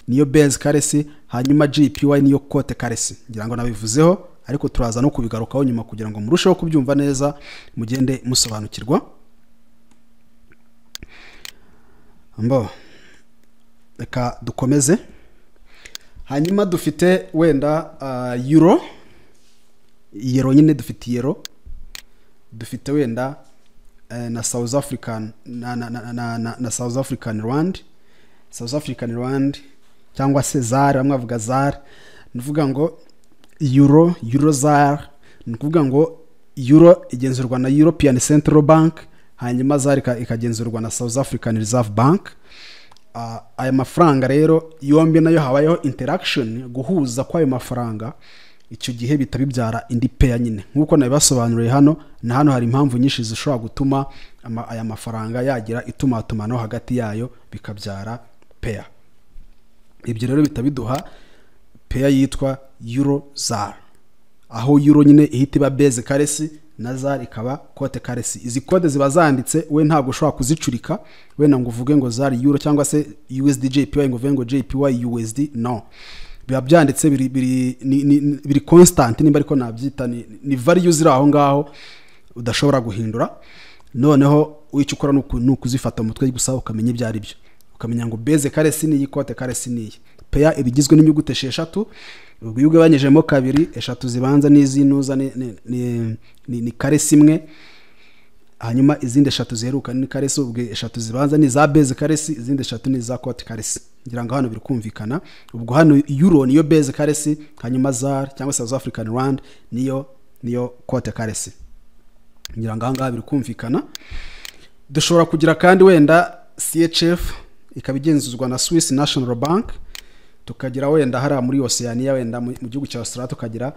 niyo base currency, hanyuma JPY niyo quote currency. Ngira ngo nabivuzeho, ariko turaza no kubigarukaho nyuma kugira ngo murusheho kubyumva neza, mugende musobanukirwa. Mbo reka dukomeze. Hanyuma dufite wenda euro, euro nyine dufite euro, dufite wenda na South African na South African Rand, South African Rand cyangwa se ZAR, bamwe bavuga ZAR. Nuvuga ngo euro ZAR, ni kuvuga ngo euro igenzurwa na European Central Bank, hanyuma ZAR ikagenzurwa na South African Reserve Bank. Aya mafaranga rero yombi nayo habayeho interaction, guhuza kw'ayo mafaranga, icyo gihe bitabibyara indi pair nyine. Nkuko nabibasobanuriye hano na hano, hari impamvu nyinshi zishobora gutuma aya mafaranga yagira itumatumanaho hagati yayo bikabyara pair. Ibyo rero bitabiduha pair yitwa euro ZAR, aho euro nyine ihita iba base currency na ZAR ikaba quote currency. Izi code ziba zanditse, we ntabwo ushobora kuzicurika wenda ngo uvuge ngo ZAR euro cyangwa se USDJPY ngo uvuge ngo JPY USD, no. Biba byanditse biri constant, nimba ariko nabyita ni value ziri aho ngaho udashobora guhindura. Noneho icyo ukora ni ukuzifata mu mutwe gusa, ukamenya ibyo ari byo, ukamenya ngo base currency ni iyi, quote currency ni iyi. Pair iba igizwe n'inyuguti 6. Ubwo iyo ugabanyijemo kabiri, 3 zibanza n'izinuza ni currency imwe, hanyuma izindi 3 ziheruka ni currency. Ubwo 3 zibanza ni za base currency, izindi 3 ni za quote currency. Ngira ngo hano biri kumvikana. Ubwo hano euro niyo base currency, hanyuma ZAR cyangwa South African Rand niyo quote currency. Ngira ngo aha ngaha biri kumvikana. Dushobora kugira kandi wenda CHF, ikaba igenzurwa na Swiss National Bank. Tukagira wenda hariya muri Oceania, wenda mu gihugu cya Australia, tukagira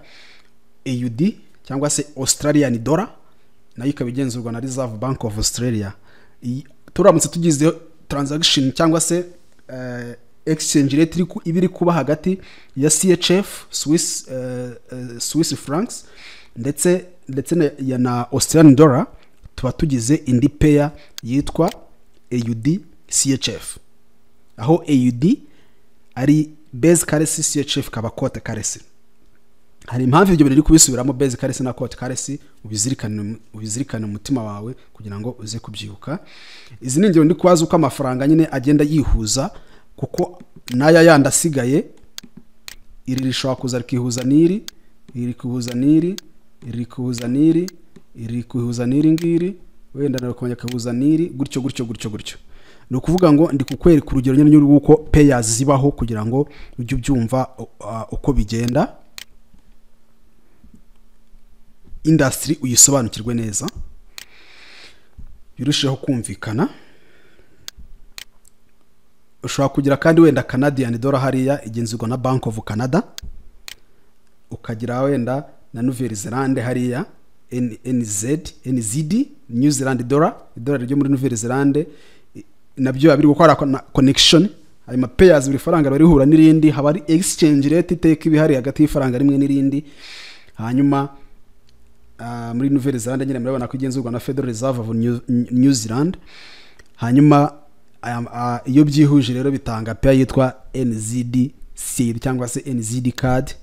AUD cyangwa se Australian dollar, nayo ikaba igenzurwa na Reserve Bank of Australia. Turamutse tugize transaction cyangwa se exchange rate iba iri kuba hagati ya CHF, Swiss francs, ndetse na Australian dollar, tuba tugize indi pair yitwa AUD CHF, aho AUD ari base currency, CHF ikaba quote currency. Hari impamvu ibyo bintu iri kubisubiramo, base currency na quote currency, ubizirikane mu mutima wawe kugira ngo uze kubyibuka. Izi ni ingero ndi kubaza uko amafaranga nyine agenda yihuza, kuko n'aya yandi asigaye, iri rishobora kuza rikihuza n'iri, iri rikihuza n'iri, iri rikihuza n'iri, iri rikihuza n'iri ngiri, wenda nawe kongera akihuza n'iri, gutyo gutyo gutyo gutyo. Ni ukuvuga ngo ndi kukwereka urugero nyine rw'uko pairs zibaho kugira ngo ujye ubyumva uko bigenda, industry uyisobanukirwe neza, birusheho kumvikana. Ushobora kugira kandi wenda Canadian dollar hariya igenzurwa na Bank of Canada, ukagira wenda na Nouvelle Zelande hariya NZ, NZD, New Zealand dollar, idolari ryo muri Nouvelle Zelande, nabyo biba biri gukora connection. Ayo ma pairs, buri faranga riba rihura n'irindi, haba ari exchange rate iteka ibihari hagati y'ifaranga rimwe n'irindi. Hanyuma muri Nouvelle Zelande nyine murabona ko igenzurwa na Federal Reserve of New Zealand. Hanyuma iyo byihuje rero bitanga pair yitwa NZD cyangwa se NZD CAD,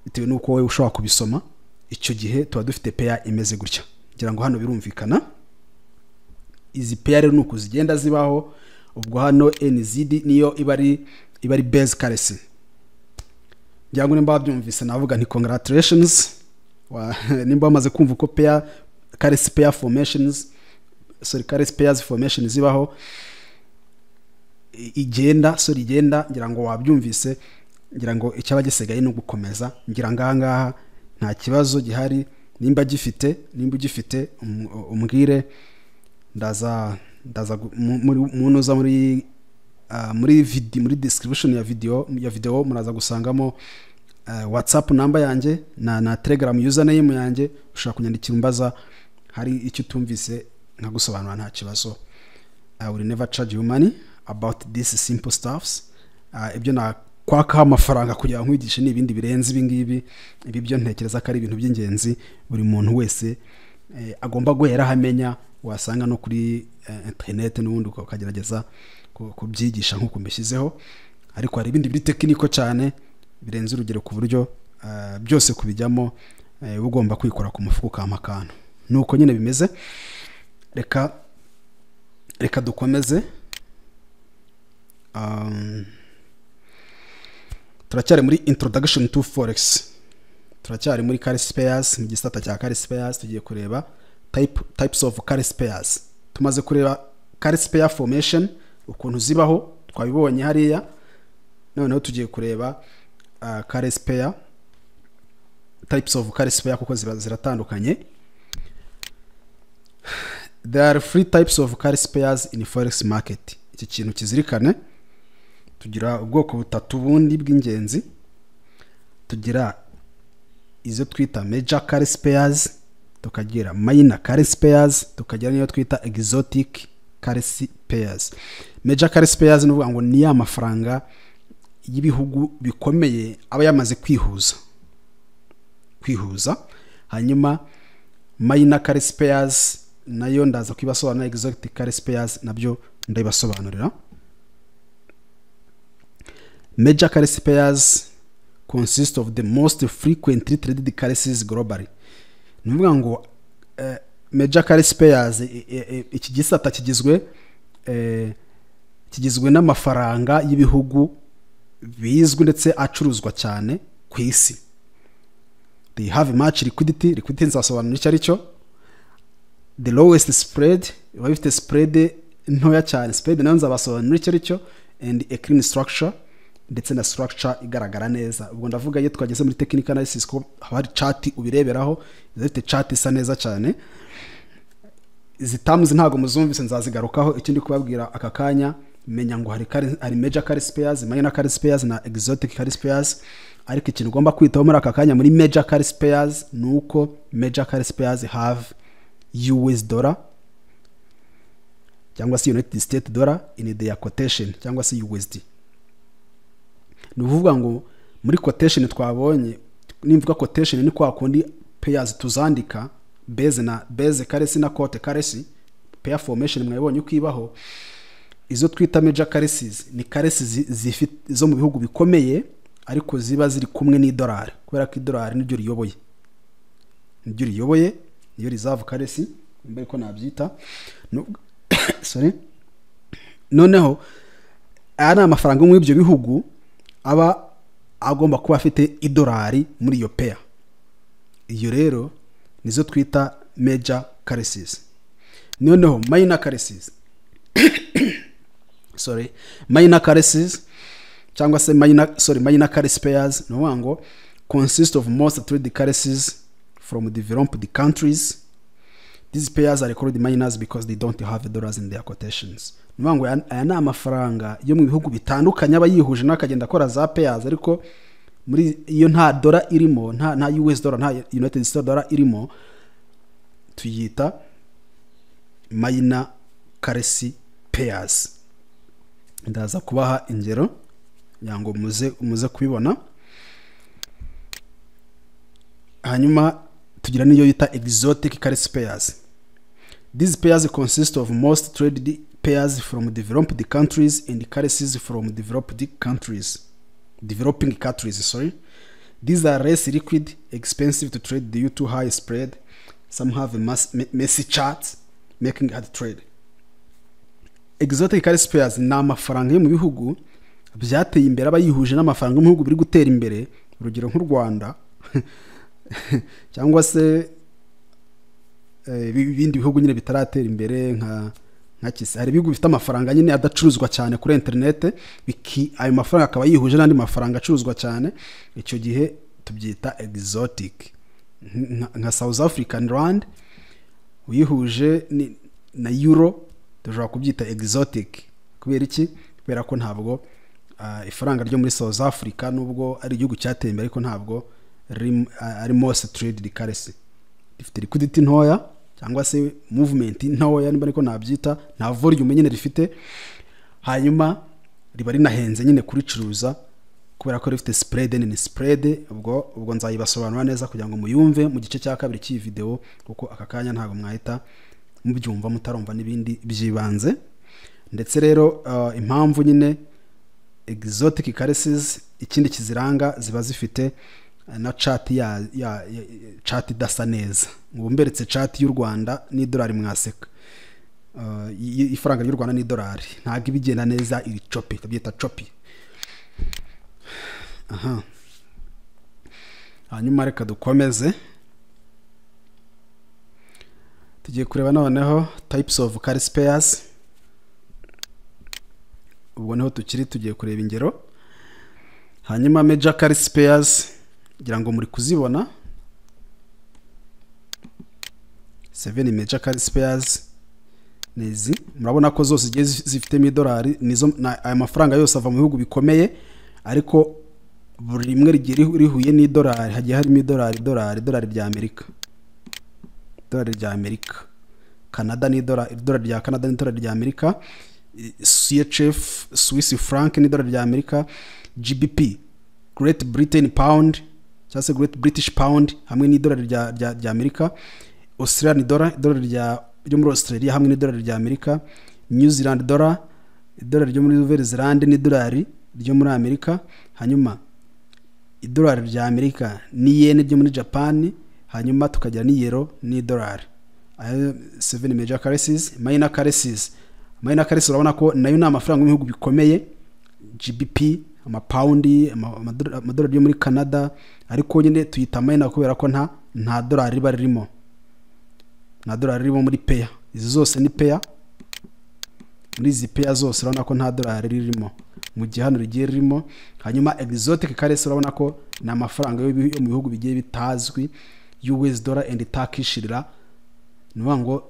bitewe n'uko wowe ushobora kubisoma. Icyo gihe tuba dufite pair imeze gutya. Ngira ngo hano birumvikana. Izi pair rero nuko zigenda zibaho. Ubwo hano NZD niyo iba ari base currency. Ngira ngo nimba wabyumvise navuga nti congratulations. Nimba wamaze kumva uko pair currency pair formations, sorry, currency pairs formation zibaho, igenda, sorry, igenda, ngira ngo wabyumvise. Ngira ngo icyaba gisigaye ni ugukomeza. Ngira ngo aha ngaha nta kibazo gihari. Nimba ugifite umbwire, ndaza munoza muri description ya video muraza gusangamo WhatsApp number yanjye na Telegram username yanjye. Ushobora kunyandikira umbaza hari icyo utumvise nkagusobanura, nta kibazo. I will never charge you money about this simple stuffs. Ibyo nakwakaho amafaranga kugira ngo nkwigishe ni ibindi birenze ibi ngibi. Ibi byo ntekereza ko ari ibintu by'ingenzi buri muntu wese agomba guhera amenya, wasanga no kuri internet n'ubundi ukagerageza kubyigisha nk'uko mbishyizeho. Ariko hari ibindi biri technical cyane birenze urugero, ku buryo byose kubijyamo uba ugomba kwikora ku mufuka ukampa akantu. Nuko nyine bimeze. Reka dukomeze. Turacyari muri introduction to forex, turacyari muri currency pairs, mu gisata cya currency pairs. Tugiye kureba types of currency pairs. Tumaze kureba currency pair formation ukuntu zibaho, twabibonye hariya. Noneho tugiye kureba currency pair, types of currency pair, kuko ziba ziratandukanye. There are three types of currency pairs in forex market. Iki kintu kizirikane. Tugira ubwoko butatu bundi bw'ingenzi. Tugira izo twita major currency pairs, tukagira minor currency pairs, tukagira n'iyo twita exotic currency pairs. Major currency pairs ni ukuvuga ngo ni ya mafaranga y'ibihugu bikomeye aba yamaze kwihuza. Hanyuma minor currency pairs nayo ndaza kubibasobanurira, exotic currency pairs nabyo ndabibasobanurira. Major currency pairs consist of the most frequently traded currencies globally. Ni ukuvuga ngo major currency pairs, iki gisata kigizwe n'amafaranga y'ibihugu. bizwi ndetse acuruzwa cyane ku isi. They have much liquidity. Liquidity nzasobanura icyo ari cyo. The lowest spread, biba bifite spread ntoya cyane, spread nayo nzabasobanurira icyo ari cyo. And a clean structure, ndetse na structure igaragara neza. Ubwo ndavuga iyo twageze muri technical analysis, ko haba hari chart ubireberaho, zifite chart isa neza cyane. Izi terms ntabwo muzumvise, nzazigarukaho. Ikindi kubabwira aka kanya, menya ngo hari major currency pairs, minor currency pairs na exotic currency pairs. Ariko ikintu ugomba kwitaho muri aka kanya muri major currency pairs ni uko major currency pairs have US dollar cyangwa se United States dollar in their quotation, cyangwa se USD. Ni ukuvuga ngo muri quotation twabonye, nimvuga quotation ni kwa kundi pairs tuzandika, base na base currency na quote currency pair formation, mwabonye uko ibaho. Izo twita major currencies ni currencies zifite zo mu bihugu bikomeye, ariko ziba ziri kumwe n'idolari, kubera ko idolari niryo riyoboye, niyo reserve currency mbere ko nabyita. Sorry. Noneho aya ni amafaranga yo muri ibyo bihugu aba agomba kuba afite idolari muri iyo pair. Iyo rero nizo twita major currencies. Noneho minor currencies, sorry, minor currencies cyangwa se minor, sorry, minor currency pairs, ni ukuvuga ngo consist of most trade currencies from developed countries. These pairs are called minors because they don't have dollars in their quotations. Ni ukuvuga ngo aya ni amafaranga yo mu bihugu bitandukanye aba yihuje n'akagenda akora za pairs, ariko muri iyo nta dollar irimo, nta US dollar, nta United States dollar irimo, tuyita minor currency pairs. Ndaza kubaha ingero kugira ngo muze kubibona. Hanyuma tugira n'iyo yita exotic currency pairs. These pairs consist of most traded pairs from developed countries and currencies from developed countries, developing countries, sorry. These are less liquid, expensive to trade due to high spread. Some have a messy chart, making hard trade. Exotic currency pairs ni amafaranga yo mu bihugu byateye imbere aba yihuje n'amafaranga yo mu bihugu biri gutera imbere, urugero nk'u Rwanda cyangwa se ibindi bihugu nyine bitaratera imbere nka kisi. Hari ibihugu bifite amafaranga nyine adacuruzwa cyane kuri interinete, ayo mafaranga akaba yihuje n'andi mafaranga acuruzwa cyane. Icyo gihe tubyita exotic. Nka South African rand uyihuje na euro, dushobora kubyita exotic. Kubera iki? Kubera ko ntabwo ifaranga ryo muri South Africa, nubwo ari igihugu cyateye imbere, ariko ntabwo ari most traded currency. Rifite liquidity ntoya cyangwa se movement ntoya, niba ariko nabyita, nta volume nyine rifite. Hanyuma riba rinahenze nyine kuricuruza kubera ko rifite spread nini. Spread ubwo nzayibasobanura neza kugira ngo muyumve mu gice cya kabiri cy'iyi video, kuko aka kanya ntabwo mwahita mubyumva mutarumva n'ibindi by'ibanze. Ndetse rero impamvu nyine exotic currencies, ikindi kiziranga, ziba zifite na chart ya chart idasa neza. Ubu mberetse chart y'u Rwanda n'idolari mwaseka. Ifaranga ry'u Rwanda n'idolari ntabwo ibigenda neza, iri choppy, tubyita choppy. Aha, hanyuma reka dukomeze. Tugiye kureba noneho types of currency pairs. Ubwo niho tukiri, tugiye kureba ingero. Hanyuma major currency pairs ngira ngo muri kuzibona, seven major currency pairs ni izi. Murabona ko zose zigiye zifitemo idolari. Nizo aya mafaranga yose ava mu bihugu bikomeye, ariko buri rimwe rigiye rihuye n'idolari, hagiye harimo idolari, idolari, idolari rya Amerika, idolari rya Amerika, Canada n'idolari, idolari rya Canada n'idolari rya Amerika, CHF, Swiss franc n'idolari rya Amerika, GBP, Great Britain pound cyangwa se Great British pound hamwe n'idolari rya Amerika, Australian dollar, idolari ryo muri Australia hamwe n'idolari rya Amerika, New Zealand dollar, idolari ryo muri Nouvelle-Zélande n'idolari ryo muri Amerika, hanyuma idolari rya Amerika n'iyene ryo muri Japan, hanyuma tukagira n'iyero n'idolari. Ayo seven major currencies. Minor currencies, minor currencies urabona ko nayo ni amafaranga y'ibihugu bikomeye, GBP Amapawundi, amadolari yo muri Canada, ariko nyine tuyita minor kubera ko nta dolari riba ririmo, nta dolari ririmo muri pair. Izi zose ni pair. Muri izi pair zose urabona ko nta dolari ririmo, mu gihe hano rigiye ririmo. Hanyuma exotic currency, urabona ko ni amafaranga yo mu bihugu bigiye bitazwi. US dollar and Turkish lira, ni ukuvuga ngo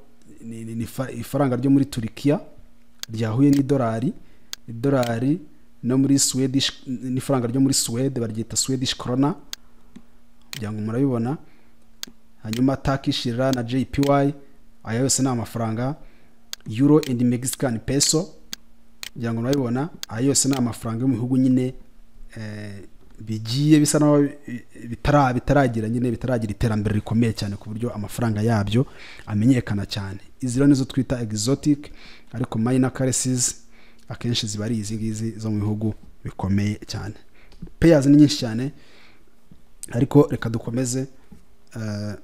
ni ifaranga ryo muri Turikiya ryahuye n'idolari. Idolari no muri Swedish, n'ifaranga ryo muri Suwede baryita Swedish krona, kugira ngo murabibona. Hanyuma Turkish lira na JPY, aya yose ni amafaranga. Euro and Mexican peso, kugira ngo murabibona, aya yose ni amafaranga yo mu bihugu nyine bigiye bisa naho bitaragira nyine, bitaragira iterambere rikomeye cyane ku buryo amafaranga yabyo amenyekana cyane. Izi rero nizo twita exotic, ariko minor currencies akenshi ziba ari izi ngizi zo mu bihugu bikomeye cyane. Pairs ni nyinshi cyane, ariko reka dukomeze.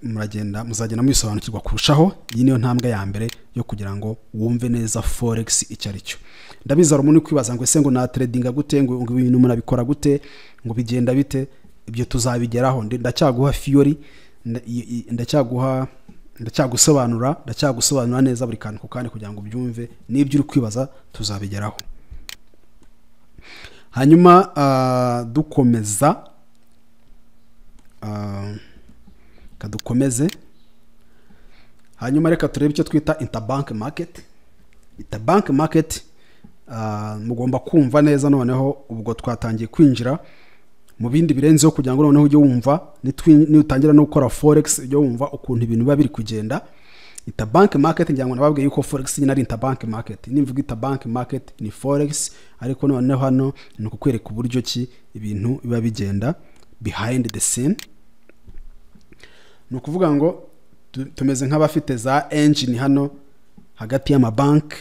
Muragenda muzagenda mubisobanukirwa kurushaho. Iyi niyo ntambwe ya mbere yo kugira ngo wumve neza forex icyo ari cyo. Ndabizi hari umuntu uri kwibaza ngo: "Ese ngo na tradinga gute? Ngo ibintu murabikora gute? Ngo bigenda bite?" Ibyo tuzabigeraho. Ndacyaguha theory, ndacyaguha, ndacyagusobanura neza buri kantu ku kandi kugira ngo ubyumve. N'ibyo uri kwibaza tuzabigeraho. Hanyuma dukomeza, reka dukomeze. Hanyuma reka turebe icyo twita interbank market. Interbank market, mugomba kumva neza. Noneho ubwo twatangiye kwinjira mu bindi birenzeho, kugira ngo noneho ujye wumva nutangira no gukora forex, ujye wumva ukuntu ibintu biba biri kugenda. Interbank market, ngira ngo nababwiye yuko forex nyine ari interbank market. Nimvuga interbank market ni forex, ariko noneho hano ni ukukwereka uburyo ki ibintu biba bigenda behind the scene. Ni ukuvuga ngo tumeze nk'abafite za engine hano hagati y'amabanki.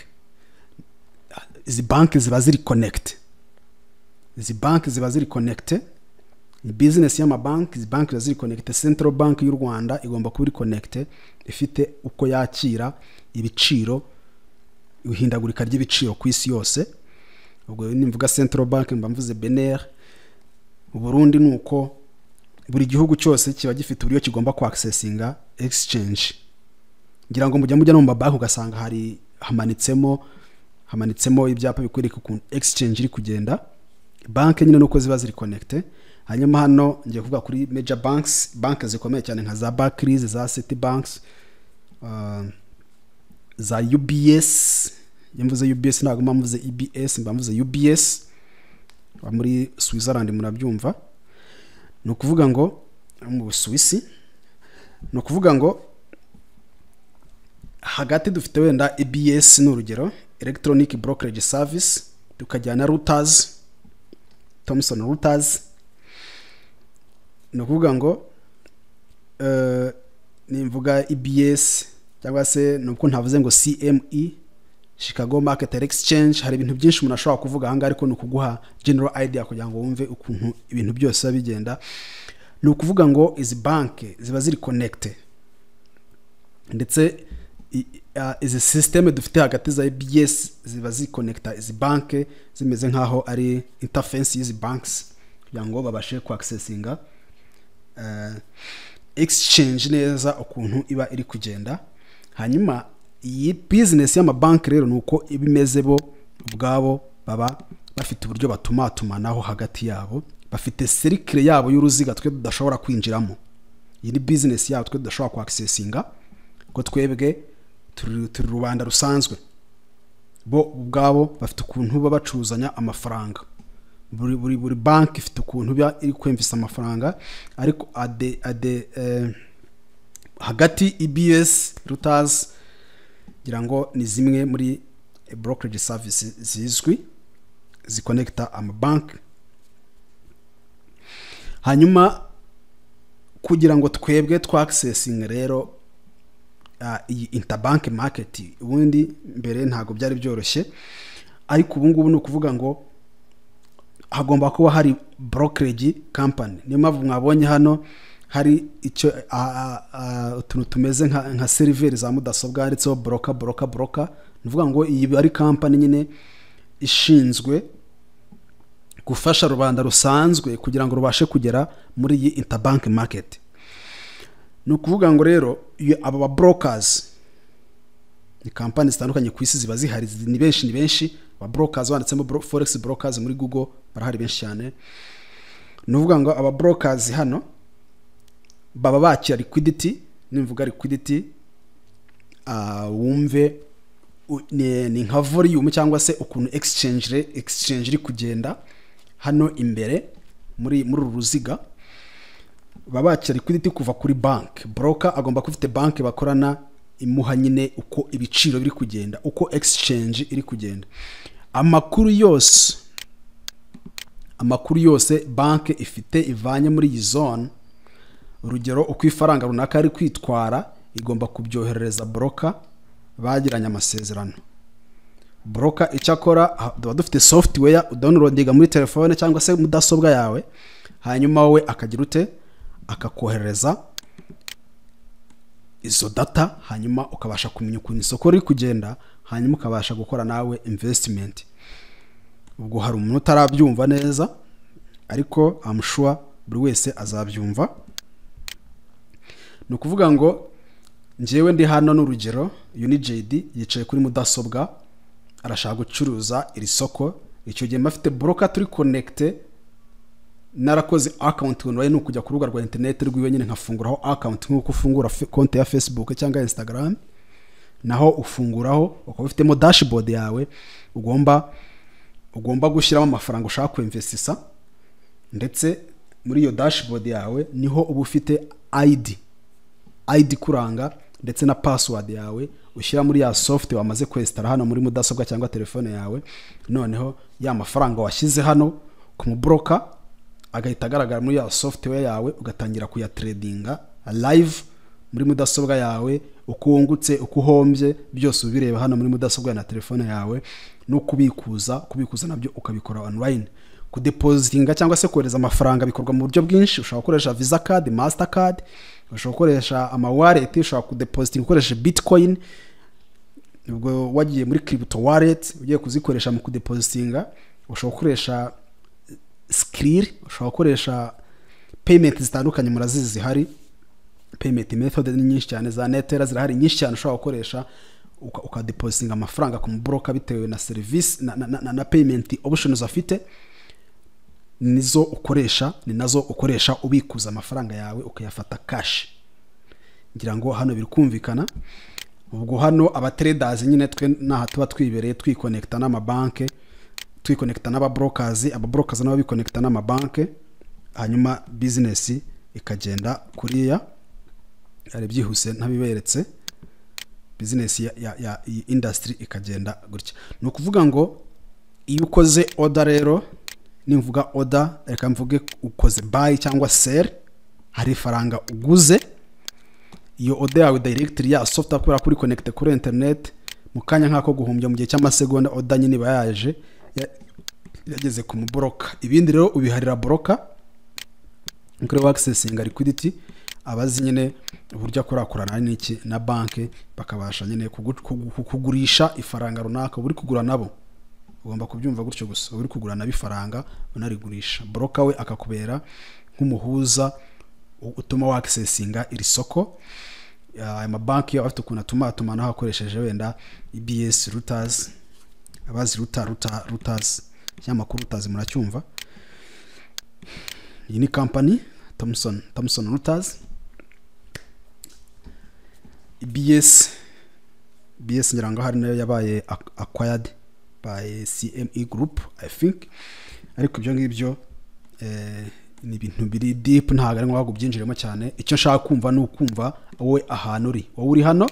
Izi banki ziba ziri connect, izi banki ziba ziri connect. Ni business y'amabanki. Izi banki ziba ziri connect. Central Bank y'u Rwanda igomba kuba iri connect, ifite uko yakira ibiciro, ihindagurika ry'ibiciro ku isi yose. Ubwo nimvuga central bank mba mvuze BNR. Burundi ni uko, buri gihugu cyose kiba gifite uburyo kigomba kwaccessinga exchange. Ngira ngo mujya no mu mabanki ugasanga hari hamanitsemo ibyapa bikwereka ukuntu exchange iri kugenda. Banki nyine nuko ziba ziri connect. Hanyuma hano ngiye kuvuga kuri major banks, banki zikomeye cyane nka za Barclays, za City Banks, za UBS. Iyo mvuze UBS ntabwo mba mvuze EBS, mba mvuze UBS muri Switzerland, murabyumva. Ni ukuvuga ngo mu Busuwisi. Ni ukuvuga ngo hagati dufite wenda EBS, ni urugero, Electronic Brokerage Service, tukajyana Reuters, Thomson Reuters. Ni ukuvuga ngo nimvuga EBS cyangwa se ni uko ntavuze ngo CME, Chicago Market Exchange. Hari ibintu byinshi umuntu ashobora kuvuga ahangaha, ariko ni ukuguha general idea kugira ngo wumve ukuntu ibintu byose biba bigenda. Ni ukuvuga ngo izi banki ziba ziri connected, ndetse izi system dufite hagati za EBS ziba ziconnecta izi banki, zimeze nk'aho ari interface y'izi banks kugira ngo babashe kuaccessinga exchange neza ukuntu iba iri kugenda. Hanyuma iyi business y'amabanki rero ni uko iba imeze. Bo ubwabo baba bafite uburyo batumatumanaho hagati yabo, bafite circle yabo y'uruziga twe tudashobora kwinjiramo. Iyi ni business yabo twe tudashobora kuaccessinga, ko twebwe turi rubanda rusanzwe. Bo ubwabo bafite ukuntu baba bacuruzanya amafaranga. Buri banki ifite ukuntu iba iri kwemvisa amafaranga, ariko ade hagati EBS, Reuters, ngira ngo ni zimwe muri brokerage service zizwi ziconnecta amabanki. Hanyuma kugira ngo twebwe twaccessinge rero iyi interbank market, ubundi mbere ntabwo byari byoroshye, ariko ubu ngubu ni ukuvuga ngo hagomba kuba hari brokerage company. Niyo mpamvu mwabonye hano hari icyo utuntu tumeze nka server za mudasobwa handitseho broker, broker, broker. Ni ukuvuga ngo iyi ari company nyine ishinzwe Gufasha rubanda rusanzwe kugira ngo rubashe kugera muri iyi interbank market. Ni ukuvuga ngo rero iyo aba ba brokers ni kampani zitandukanye ku isi ziba zihari, ni benshi, ni benshi. Aba brokers wanditsemo forex brokers muri Google barahari benshi cyane. Ni ukuvuga ngo aba brokers hano baba bakira liquidity. Nimvuga liquidity, wumve ni nka volume cyangwa se ukuntu exchange iri kugenda hano imbere muri uru ruziga. Baba bakira liquidity kuva kuri bank. Broker agomba kuba afite bank bakorana, imuha nyine uko ibiciro biri kugenda, uko exchange iri kugenda, amakuru yose bank ifite ivanye muri iyi zone. Urugero, uko ifaranga runaka ari kwitwara, igomba kubyoherereza broker bagiranye amasezerano. Broker icyo akora, tuba dufite software udownloadinga muri telefone cyangwa se mudasobwa yawe, hanyuma wowe akagira ute? Akakoherereza izo data, hanyuma ukabasha kumenya ukuntu isoko riri kugenda, hanyuma ukabasha gukora nawe investment. Ubwo hari umuntu utarabyumva neza, ariko I'm sure buri wese azabyumva. Ni ukuvuga ngo njyewe ndi hano, ni urugero, uyu ni JD, yicaye kuri mudasobwa, arashaka gucuruza iri soko. Icyo gihe mba afite broker turi connecté, narakoze account online. Ni ukujya ku rubuga rwa internet rwiwe nyine nkafunguraho account, nk'uko ufungura konti ya Facebook cyangwa Instagram. Naho ufunguraho, ukaba ufitemo dashboard yawe, ugomba gushyiramo amafaranga ushaka kuinvestisa. Ndetse muri iyo dashboard yawe niho uba ufite ID ikuranga ndetse na password yawe ushyira muri ya software wamaze kwinstalla hano muri mudasobwa cyangwa telefone yawe. Noneho ya mafaranga washyize hano ku mubroker agahita agaragara muri ya software yawe, ugatangira kuyatradinga live muri mudasobwa yawe. Uko wungutse, uko uhombye, byose ubireba hano muri mudasobwa na telefone yawe. No kubikuza nabyo ukabikora online. Kudepositinga cyangwa se kohereza amafaranga bikorwa mu buryo bwinshi. Ushobora gukoresha Visa card, Mastercard, ushobora gukoresha ama wallet, ushobora kudepositinga ukoresheje Bitcoin. Ubwo wagiye muri crypto wallet ugiye kuzikoresha mu kudepositinga, ushobora gukoresha Skrill, ushobora gukoresha payment zitandukanye, murazizi zihari. Payment method ni nyinshi cyane, za Neteller zirahari nyinshi cyane, ushobora gukoresha ukadepositinga amafaranga ku mubroker bitewe na serivisi na payment options afite. Nizo ukoresha, ni nazo ukoresha ubikuza amafaranga yawe ukayafata cash. Ngira ngo hano biri kumvikana. Ubwo hano abatraders nyine twe naha tuba twibereye, twikonekita n'amabanke, twikonekita n'ababrokers, ababrokers nabo bikonekita n'amabanke, hanyuma business ikagenda kuriya. Ari byihuse ntabiberetse, business ya iyi industry ikagenda gutya. Ni ukuvuga ngo iyo ukoze order rero, nimvuga order, reka mvuge ukoze buy cyangwa sell, hari ifaranga uguze. Iyo order yawe directly ya software, kubera kuri connect kuri internet, mu kanya nk'ako guhumbya, mu gihe cy'amasegonda, order nyine iba yaje yageze ku mubroker. Ibindi rero ubiharira broker kuri accessing liquidity, abazi nyine uburyo akorakorana n'iki, na banki, bakabasha nyine kugurisha ifaranga runaka uba uri kugura nabo. Ugomba kubyumva gutyo gusa, uba uri kugura nabo ifaranga unarigurisha. Broker we akakubera nk'umuhuza utuma wakisesinga iri soko. Aya mabanki yo afite ukuntu atuma atumanaho akoresheje wenda EBS, Reuters. Abazi Reuters, ikinyamakuru Reuters muracyumva. Iyi ni company Thomson Reuters. EBS ngira ngo hari nayo yabaye acquired by CME Group, I think. Ariko ibyo ngibyo ni ibintu biri deep, ntabwo ari ngombwa kubyinjiramo cyane. Icyo nshaka kumva ni ukumva wowe ahantu uri. Wowe uri hano,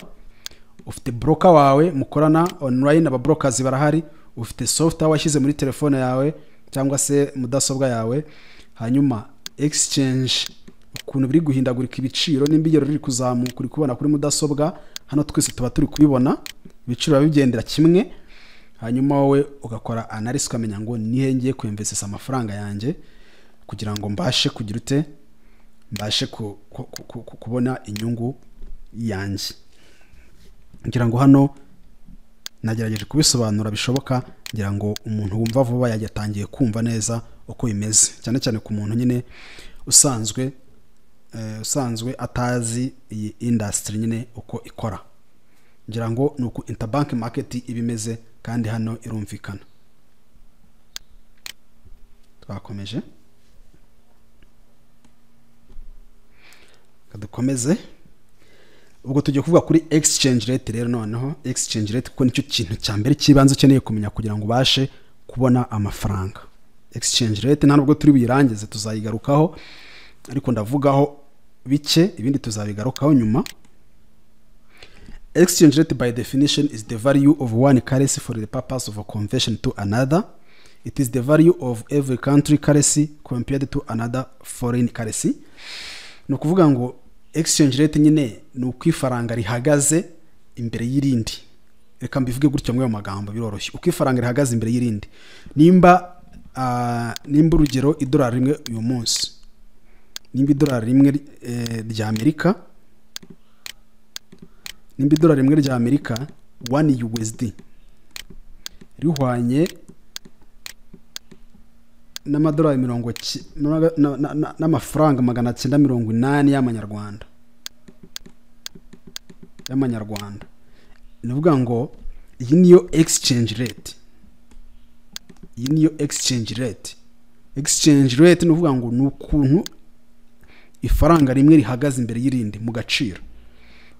ufite broker wawe mukorana online, aba brokers barahari, ufite software washyize muri telefone yawe cyangwa se mudasobwa yawe, hanyuma exchange ukuntu biri guhindagurika ibiciro, nimba igero riri kuzamuka uri kubona kuri mudasobwa. Hano twese tuba turi kubibona, ibiciro biba bigendera kimwe. Hanyuma wowe ugakora analysis, ukamenya ngo nihe ngiye kuinvestisa amafaranga yanjye kugira ngo mbashe kugira ute, mbashe kubona inyungu yanjye. Ngira ngo hano nagerageje kubisobanura bishoboka. Ngira ngo umuntu wumva vuba yatangiye kumva neza. uko bimeze, cyane cyane ku muntu nyine usanzwe atazi iyi industry nyine uko ikora. Ngira ngo ni uku interbank market iba imeze, kandi hano irumvikana. Twakomeje, dukomeze. Ubwo tugiye kuvuga kuri exchange rate rero noneho. Exchange rate kuko nicyo kintu cya mbere cy'ibanze ukeneye kumenya kugira ngo ubashe kubona amafaranga. Exchange rate nta nubwo turi buyirangize, tuzayigarukaho, ariko ndavugaho bike, ibindi tuzabigarukaho nyuma. Exchange rate by definition is the value of one currency for the purpose of a conversion to another. It is the value of every country currency compared to another foreign currency. Ni ukuvuga ngo exchange rate nyine ni uko ifaranga rihagaze imbere y'irindi. Reka mbivuge gutyo muri ayo magambo, biroroshye. Uko ifaranga rihagaze imbere y'irindi. Nimba urugero idolari rimwe uyu munsi, nimba idolari rimwe rya Amerika, nimba idolari rimwe rya Amerika 1 USD rihwanye n'amadolari mirongo n'amafaranga 980 y'amanyarwanda, ni ukuvuga ngo iyi niyo exchange rate. Iyi niyo exchange rate. Exchange rate ni ukuvuga ngo ni ukuntu ifaranga rimwe rihagaze imbere y'irindi mu gaciro.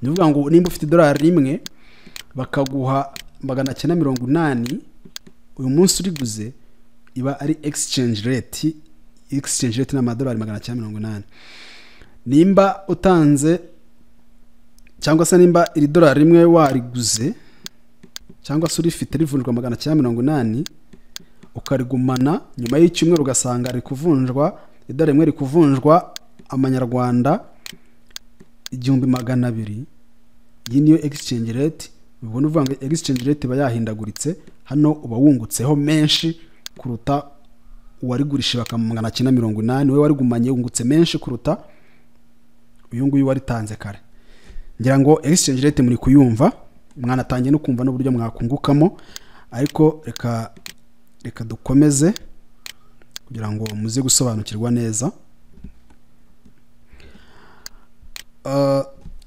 Ni ukuvuga ngo nimba ufite idolari rimwe bakaguha 980 uyu munsi uriguze, iba ari exchange rate. Exchange rate ni amadolari 980. Nimba utanze cyangwa se nimba iri dolari rimwe wariguze cyangwa se urifite rivunjwa 980, ukarigumana nyuma y'icyumweru ugasanga riri kuvunjwa, idolari rimwe riri kuvunjwa amanyarwanda 1200, iyi niyo exchange rate. Ubwo ni ukuvuga ngo exchange rate iba yahindaguritse, hano uba wungutseho menshi kuruta uwarigurisha bakamuha 980, we warigumanye wungutse menshi kuruta uyu nguyu waritanze kare. Ngira ngo exchange rate muri kuyumva, mwanatangiye no kumva n'uburyo mwakungukamo, ariko reka dukomeze kugira ngo muze gusobanukirwa neza.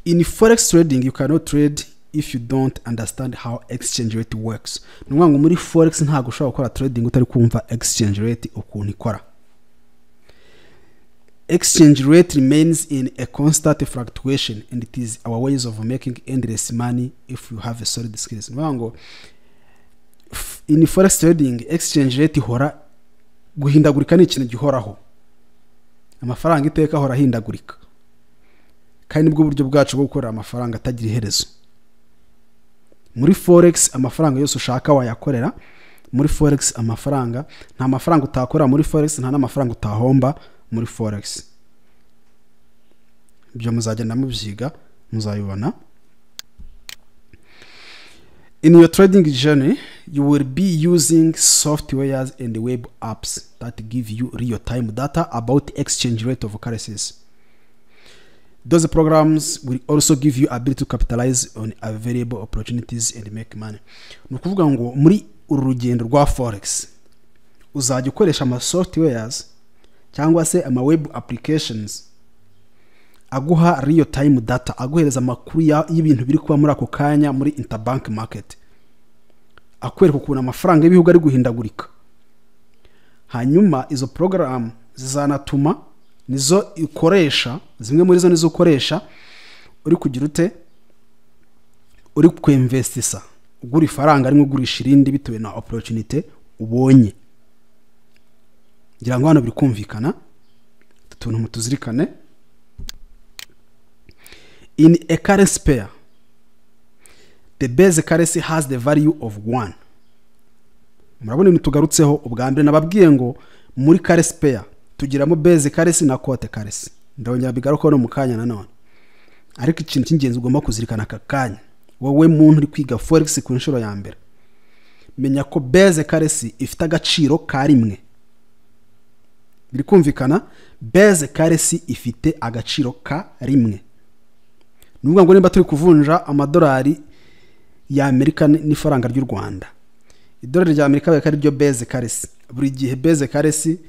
In forex trading you cannot trade if you don't understand how exchange rate works. Ni ukuvuga ngo muri forex ntabwo ushobora gukora trading utari kumva exchange rate ukuntu ikora. Exchange rate remains in a constant fluctuation and it is our ways of making endless money if you have a solid skills. Ni ukuvuga ngo in forex trading exchange rate ihora guhindagurika, ni ikintu gihoraho. Amafaranga iteka ahora ahindagurika, kandi nibwo buryo bwacu bwo gukorera amafaranga atagira iherezo. Muri forex amafaranga yose ushaka wayakorera. Muri forex amafaranga, nta mafaranga utakora muri forex, nta n'amafaranga utahomba muri forex. Ibyo muzagenda mubyiga, muzabibona. In your trading journey, you will be using softwares and web apps that give you real-time data about exchange rate of currencies. Those programs will also give you ability to capitalize on available opportunities and make money. Ni ukuvuga ngo muri uru rugendo rwa forex uzajya ukoresha ama softwares cyangwa se ama web applications aguha real time data, aguhereza amakuru y'ibintu biri kuba muri ako kanya muri interbank market, akwereka ukuntu amafaranga y'ibihugu ari guhindagurika. Hanyuma izo program zizanatuma nizo ikoresha, zimwe muri zo nizo ukoresha uri kugira ute, uri kwinvestisa, ugura ifaranga rimwe ugurisha irindi bitewe na opportunity ubonye. Ngira ngo hano biri kumvikana, utuntu mutuzirikane. In a currency pair, the base currency has the value of 1. Murabona ibintu tugarutseho ubwa mbere nababwiye ngo muri currency pair tugiramo base currency na quote currency. Ndongera bigarukaho no mu kanya nanone. Ariko ikintu cy'ingenzi ugomba kuzirikana aka kanya, wowe muntu uri kwiga forex ku nshuro ya mbere, menya ko base currency ifite agaciro ka rimwe. Biri kumvikana? Base currency ifite agaciro ka rimwe. Ni ukuvuga ngo nimba turi kuvunja amadolari ya Amerika n'ifaranga ry'u Rwanda, idolari rya Amerika rikaba ari ryo base currency. Buri gihe base currency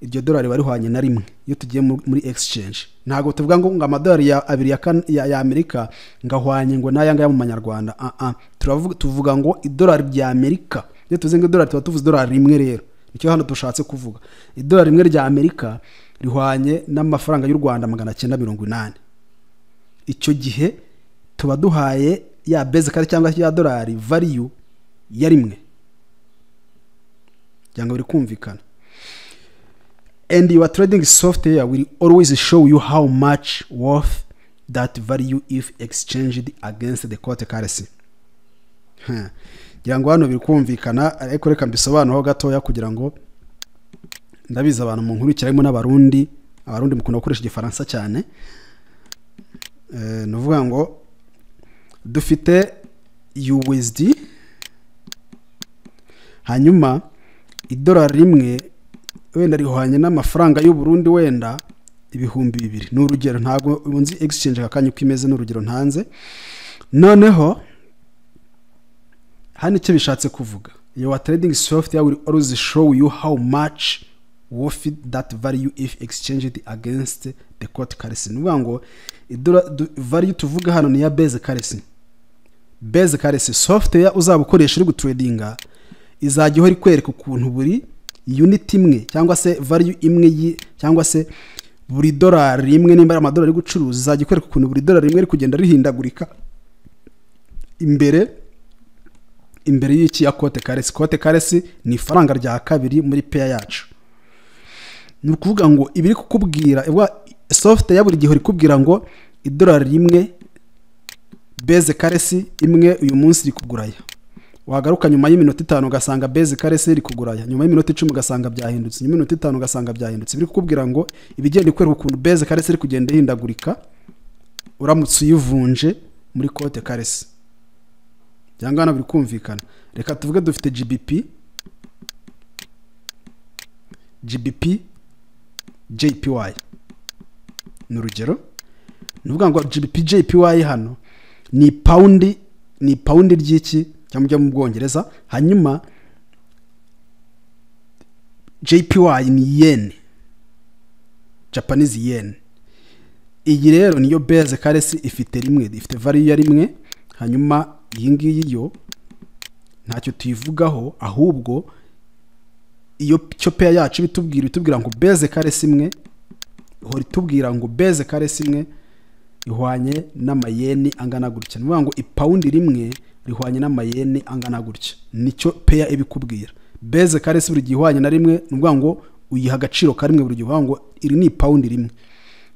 Iryo dolari riba rihwanye na rimwe. Iyo tugiye muri exchange, ntabwo tuvuga ngo amadolari ya abiri ya Amerika ngo ahwanye ngo n'aya ngaya mu manyarwanda. Ah ah, turavuga, tuvuga ngo idolari rya Amerika. Iyo tuvuze ngo idolari, tuba tuvuze idolari rimwe. Rero nicyo hano dushatse kuvuga: idolari rimwe rya Amerika rihwanye n'amafaranga y'u Rwanda 980. Icyo gihe tuba duhaye ya base currency cyangwa ya dolari value ya rimwe, cyangwa biri kumvikana. And your trading software will always show you how much worth that value if exchanged against the quote currency. Ngira ngo hano biri kumvikana, ariko reka mbisobanureho gatoya kugira ngo, ndabizi abantu mu nkurikira harimo n'Abarundi. Abarundi mukunda gukoresha Igifaransa cyane. Ni ukuvuga ngo dufite USD, hanyuma idolari rimwe wenda rihwanye n'amafaranga y'u Burundi wenda 2000, ni urugero, ntabwo nzi exchange aka kanya uko imeze, ni urugero ntanze. Noneho hano icyo bishatse kuvuga, your trading software will always show you how much worth that value if exchanged against the quote currency. Ni ukuvuga ngo value tuvuga hano ni ya base currency. Base currency, software uzaba ukoresha uri gutradinga izajya ihora ikwereka ukuntu buri unit imwe cyangwa se value imwe cyangwa se buri dolari rimwe, nimba ari amadolari uri gucuruza, izajya ikwereka ukuntu buri dolari rimwe riri kugenda rihindagurika imbere y'iki? Ya quote currency. Quote currency ni ifaranga rya kabiri muri pair yacu. Ni ukuvuga ngo ibiri kukubwira, software ya buri gihe iri kukubwira ngo idolari rimwe, base currency imwe, uyu munsi iri kuguraya. Wagaruka nyuma y'iminota 5 ugasanga base currency iri kuguraya, nyuma y'iminota 10 ugasanga byahindutse, nyuma y'iminota 5 ugasanga byahindutse. Biri kukubwira ngo ibigenda ikwereka ukuntu base currency iri kugenda ihindagurika uramutse uyivunje muri quote currency, cyangwa hano biri kumvikana. Reka tuvuge dufite GBP JPY, ni urugero. Ni ukuvuga ngo GBP JPY hano ni paundi, ni paundi ry'iki? Cyangwa ujya mu Bwongereza. Hanyuma JPY ni yen, Japanese yen. Iyi rero niyo base currency, ifite rimwe, ifite value ya rimwe. Hanyuma iyi ngiyi yo ntacyo tuyivugaho, ahubwo iyo cyo pair yacu bitubwira ngo base currency imwe, ihora itubwira ngo base currency imwe ihwanye n'amayeni angana gutya. Ni ukuvuga ngo ipawundi rimwe rihwanye n'amayeni angana gutya, nicyo pair ibikubwira. Base currency buri gihe ihwanye na rimwe, ni ukuvuga ngo uyiha agaciro ka rimwe buri gihe. Uvuga ngo iri ni ipawundi rimwe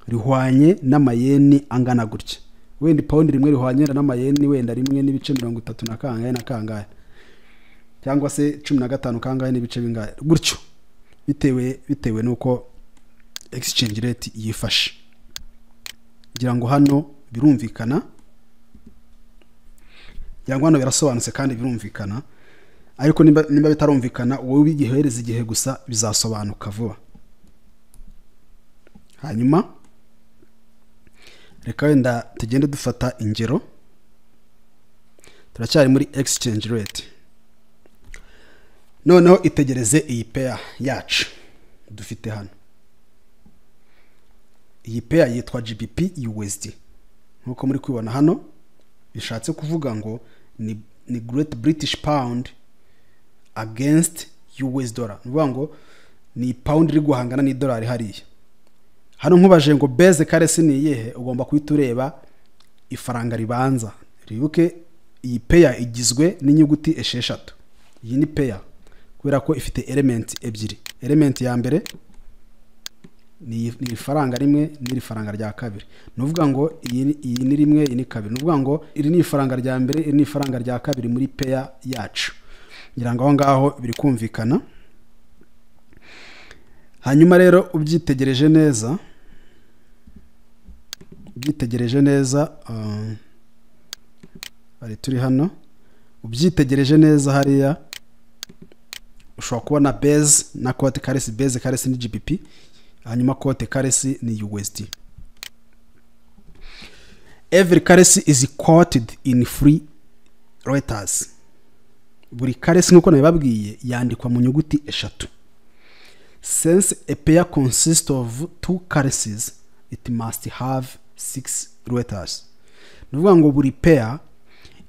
rihwanye n'amayeni angana gutya. Wenda ipawundi rimwe rihwanye n'amayeni wenda rimwe n'ibice 30 na kangahe na kangahe, cyangwa se 15 kangahe n'ibice bingahe gutyo, bitewe n'uko exchange rate yifashe. Ngira ngo hano birumvikana, ngira ngo hano birasobanutse kandi birumvikana. Ariko nimba bitarumvikana, wowe ubigihereza igihe gusa, bizasobanuka vuba. Hanyuma reka wenda tugende dufata ingero, turacyari muri exchange rate. Noneho itegereze iyi pair yacu dufite hano. Iyi pair yitwa GBP USD nk'uko muri kubibona hano. Bishatse kuvuga ngo ni Great British Pound against US dollar. Ni ukuvuga ngo ni pound iri guhangana n'idolari hariya. Hano nkubaje ngo base currency ni iyihe, ugomba guhita ureba ifaranga ribanza. Ribuke iyi pair igizwe n'inyuguti esheshatu. Iyi ni pair kubera ko ifite element ebyiri. Element ya mbere ni ifaranga rimwe n'iri faranga rya kabiri. Ni ukuvuga ngo iyi ni rimwe, iyi ni kabiri. Ni ukuvuga ngo iri ni ifaranga rya mbere, iri ni ifaranga rya kabiri muri pair yacu. Ngira ngo aho ngaho biri kumvikana. Hanyuma rero ubyitegereje neza, bari turi hano, ubyitegereje neza hariya ushobora kubona base na quote currency. Base currency ni GBP, hanyuma quote currency ni USD. Every currency is quoted in three letters. Buri currency, nk'uko nabibabwiye, yandikwa mu nyuguti eshatu. Since a pair consists of two currencies, it must have six letters. Ni ukuvuga ngo buri pair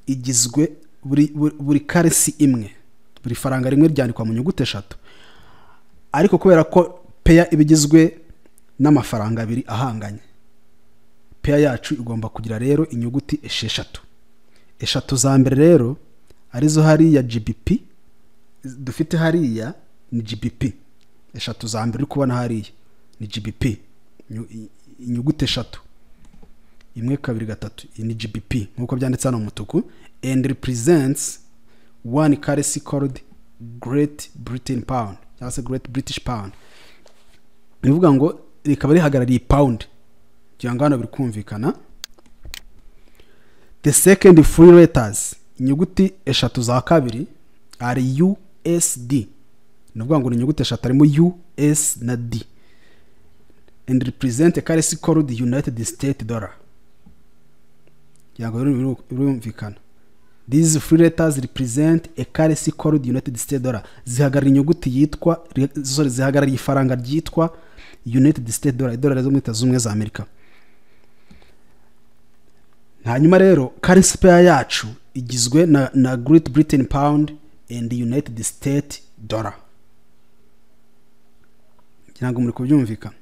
igizwe, buri currency imwe, buri faranga rimwe ryandikwa mu nyuguti eshatu. Ariko kubera ko pair iba igizwe n'amafaranga abiri ahanganye, pair yacu igomba kugira rero inyuguti esheshatu. Eshatu za mbere rero arizo hariya GBP dufite, hariya ni GBP. Eshatu za mbere uri kubona hariya ni GBP. Inyuguti eshatu, imwe, kabiri, gatatu, iyi ni GBP nk'uko byanditse hano mu mutuku, and represents one currency called Great Britain pound cyangwa se Great British pound. Ni ukuvuga ngo rikaba rihagarariye pound, kugira ngo hano biri kumvikana. The second three letters, inyuguti eshatu za kabiri, ari USD. Ni ukuvuga ngo ni inyuguti eshatu, harimo U, S na D, and represent a currency called United States dollar. Kugira ngo birumvikana, these three letters represent a currency called United States dollar. Zihagarara inyuguti yitwa, sorry, zihagarariye ifaranga ryitwa United States dollar, idolari zo muri Leta Zunze Ubumwe za Amerika. Hanyuma rero currency pair yacu igizwe na Great Britain pound and United States dollar. Ngira ngo muri kubyumvikana,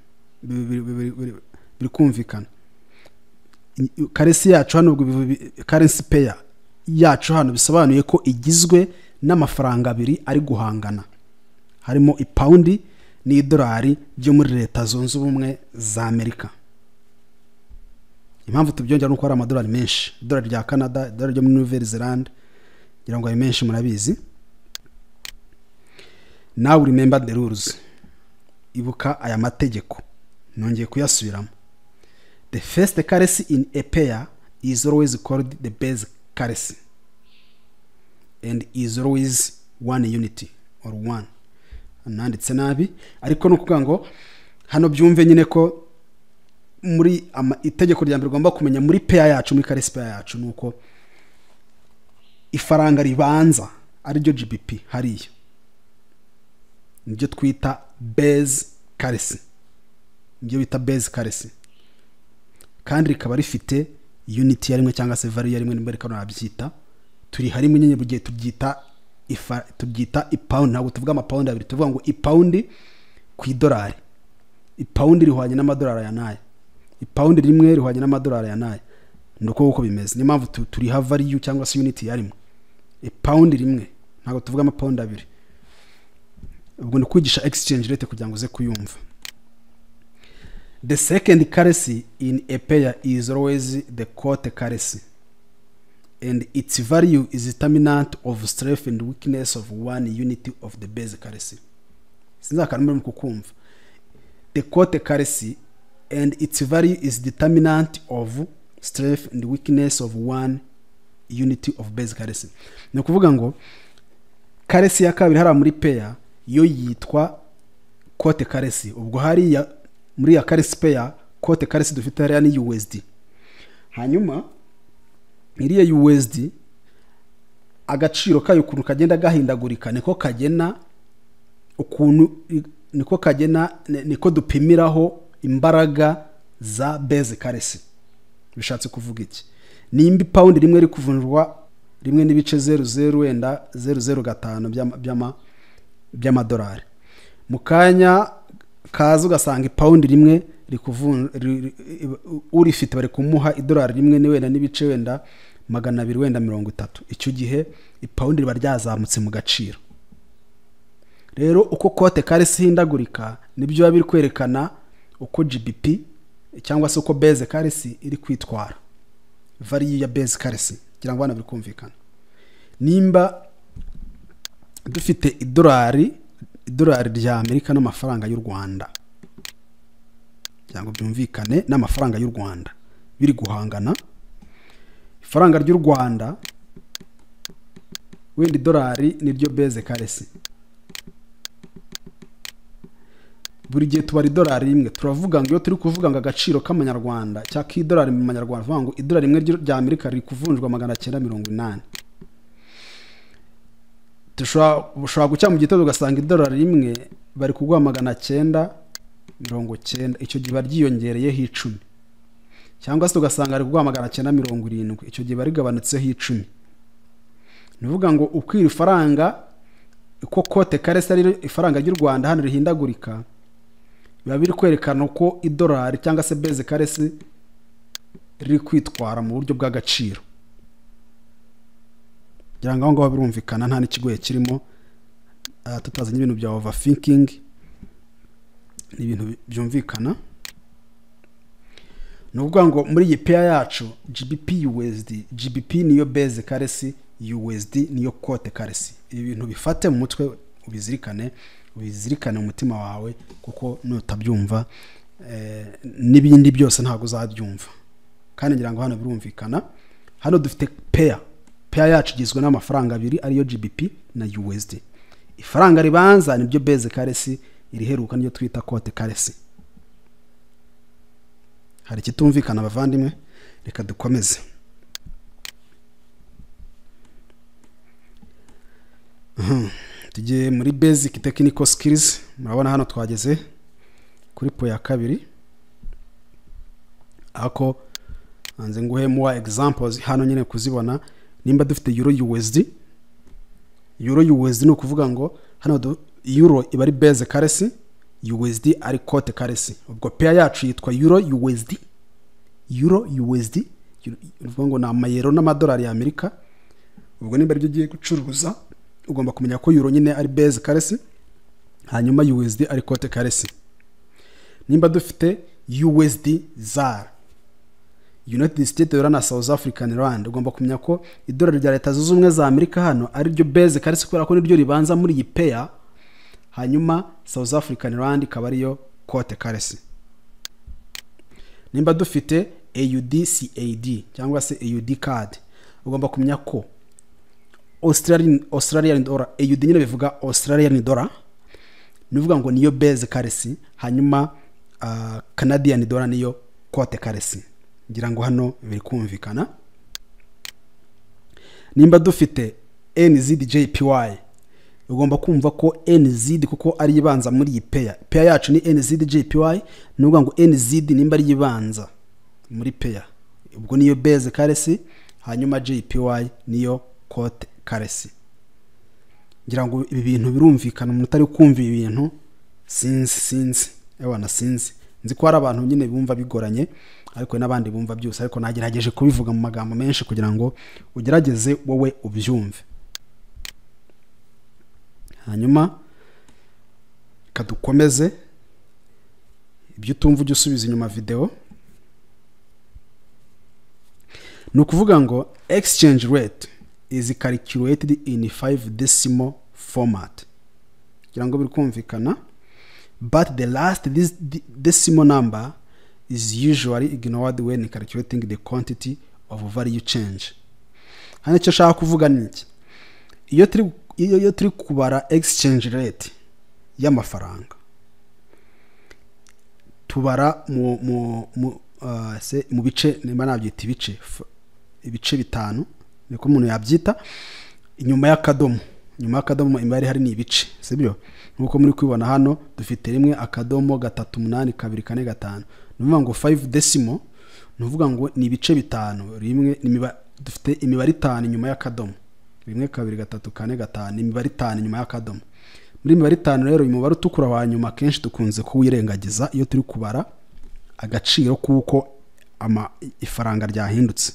biri kumvikana. Currency yacu hano ubwo currency pair yacu hano bisobanuye ko igizwe n'amafaranga abiri ari guhangana, harimo ipawundi n'idolari byo muri Leta Zunze Ubumwe za Amerika. Impamvu tubyongera nuko hari amadolari menshi, idolari rya Canada, idolari ryo muri Nouvelle Zelande, ngira ngo ayo menshi murabizi. Now remember the rules. Ibuka aya mategeko, nongeye kuyasubiramo. The first currency in a pair is always called the base currency and is always one unit or one. Nanditse nabi, ariko ni ukuvuga ngo hano byumve nyine ko muri itegeko rya mbere ugomba kumenya muri pair yacu, muri currency pair yacu, ni uko ifaranga ribanza ariryo GBP hariya nibyo twita base currency, nibyo bita base currency, kandi rikaba rifite unit ya rimwe cyangwa se value ya rimwe, nimba rikaba nabyita. Turi harimo nyine buri gihe tubyita ipawundi. Ntabwo tuvuga amapawundi abiri, tuvuga ngo ipawundi ku idolari. Ipawundi rihwanye n'amadolari aya n'aya, ipawundi rimwe rihwanye n'amadolari aya n'aya. Ni uko nguko bimeze. Niyo mpamvu turiha value cyangwa se unit ya rimwe, ipawundi rimwe, ntabwo tuvuga amapawundi abiri. Ubwo ni kwigisha exchange rate kugira ngo uze kuyumva. The second currency in a pair is always the quote currency and its value is determinant of strength and weakness of one unit of the base currency. Sinzi akantu muri kukumva. The quote currency and its value is determinant of strength and weakness of one unit of base currency. Ni ukuvuga ngo currency ya kabiri hariya muri pair yo yitwa quote currency. Ubwo hariya muri ya currency pair, quote currency dufite hariya ni USD. Hanyuma iriya USD, agaciro kayo ukuntu kagenda gahindagurika niko kagena ukuntu, niko kagena, niko dupimiraho imbaraga za base currency. Bishatse kuvuga iki? Nimba ipawundi rimwe riri kuvunjwa 1.00 wenda 005 by'amadolari, mu kanya kaza ugasanga ipawundi rimwe urifite bari kumuha idolari rimwe ni wenda n'ibice wenda 200 wenda 30, icyo gihe ipawundi riba ryazamutse mu gaciro. Rero uko quote currency ihindagurika nibyo biba biri kwerekana uko GBP cyangwa se uko base currency iri kwitwara, value ya base currency. Kugira ngo bana biri kumvikana, nimba dufite idolari rya Amerika n'amafaranga y'u Rwanda, kugira ngo byumvikane, n'amafaranga y'u Rwanda biri guhangana, ifaranga ry'u Rwanda wenda idolari niryo base currency, buri gihe tubara idolari rimwe. Turavuga ngo iyo turi kuvuga ngo agaciro k'amanyarwanda cyangwa k'idolari mu manyarwanda, tuvuga ngo idolari rimwe rya Amerika riri kuvunjwa 980. Ushobora gucya mu gitondo ugasanga idolari rimwe bari kuguha 990, icyo gihe baryiyongereyeho 10, cyangwa se ugasanga bari kuguha 970, icyo gihe barigabanutseho 10. Ni ukuvuga ngo uko iri faranga, uko quote currency ari ifaranga ry'u Rwanda hano rihindagurika, biba biri kwerekana uko idolari cyangwa se base currency riri kwitwara mu buryo bw'agaciro. Kugira ngo aho ngaho birumvikana, nta n'ikigoye kirimo, tutazanye ibintu bya overthinking, ni ibintu byumvikana. Ni ukuvuga ngo muri iyi pair yacu GBP USD, GBP niyo base currency, USD niyo quote currency. Ibi bintu bifate mu mutwe, ubizirikane, ubizirikane mu mutima wawe, kuko nutabyumva n'ibindi byose ntabwo uzabyumva. Kandi ngira ngo hano birumvikana. Hano dufite pair, pair yacu igizwe n'amafaranga abiri ariyo GBP na USD. Ifaranga ribanza nibyo base currency, iriheruka niyo twita quote currency. Hari ikitumvikana abavandimwe? Reka dukomeze. Tugiye muri basic technical skills. Murabona hano twageze kuri po ya kabiri, ako hanze nguhe more examples hano nyine kuzibona. Nimba dufite euro USD, euro USD ni ukuvuga ngo hano euro iba ari base currency, USD ari quote currency. Ubwo pair yacu yitwa euro USD, euro USD uvuga ngo ni amayero n'amadolari ya Amerika. Ubwo nimba aribyo ugiye gucuruza ugomba kumenya ko euro nyine ari base currency, hanyuma USD ari quote currency. Nimba dufite USD ZAR, United States dollar na South African Rand, ugomba kumenya ko idolari rya Leta Zunze Ubumwe za Amerika hano ari ryo base currency kubera ko niryo ribanza muri iyi pair, hanyuma South African Rand ikaba ariyo quote currency. Nimba dufite AUD CAD cyangwa se AUD CAD, ugomba kumenya ko Australian dollar, AUD nyine bivuga Australian dollar, ni uvuga ngo niyo base currency, hanyuma Canadian dollar niyo quote currency. Ngira ngo hano biri kumvikana. Nimba dufite NZDJPY, ugomba kumva ko NZ kuko ari ibanza muri iyi pair, pair yacu ni NZDJPY, ni uvuga ngo NZ nimba ari ibanza muri pair, ubwo niyo base currency, hanyuma JPY niyo quote currency. Ngira ngo ibi bintu birumvikana, umuntu utari kumva ibi bintu sinzi ewana sinzi, nzi ko hari abantu nyine bumva bigoranye, ariko n'abandi bumva byose, ariko nagerageje kubivuga mu magambo menshi kugira ngo ugerageze wowe ubyumve. Hanyuma kadukomeze, ibyo utumva ujye usubiza inyuma video. Ni ukuvuga ngo exchange rate is calculated in 5 decimal format, kugira ngo biri kumvikana, but the last this decimal number is usually ignored when calculating the quantity of value change. Hano icyo nshaka kuvuga ni iki: iyo turi kubara exchange rate y'amafaranga, tubara mu bice, nimba nabyita ibice bitanu niko umuntu yabyita, inyuma y'akadomo. Nyuma y'akadomo imibare hari ni ibice, sibyo? Nkuko muri kwibona hano dufite 1 akadomo 3 8 2 4 5, ni ukuvuga ngo 5 decimal, ni ukuvuga ngo ni ibice bitanu, rimwe dufite imibare 5 inyuma y'akadomo, 1 2 3 4 5, imibare 5 inyuma y'akadomo. Muri imibare 5 rero uyu mubare utukura wa nyuma kenshi dukunze kuwirengagiza iyo turi kubara agaciro kuko ifaranga ryahindutse.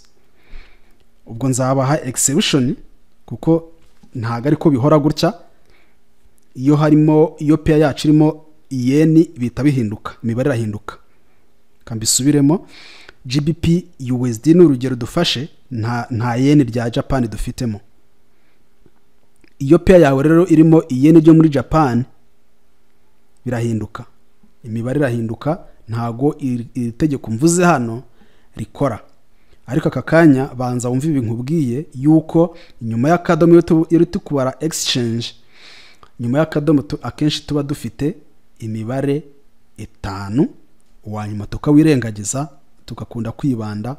Ubwo nzabaha exception kuko ntago ariko bihora gutya, iyo harimo iyo pair yacu irimo yeni bita bihinduka, imibare irahinduka. Kambisubiremo, GBP USD ni urugero dufashe, nta yeni rya Japan dufitemo. Iyo pair yawe rero irimo iyeni ryo muri Japan birahinduka, imibare irahinduka, ntago iri tegeko mvuze hano rikora. Ariko aka kanya banza wumve ibi nkubwiye yuko nyuma y'akadomo iyo tukubara exchange, nyuma y'akadomo akenshi tuba dufite imibare 5, uwa nyuma tukawirengagiza tugakunda kwibanda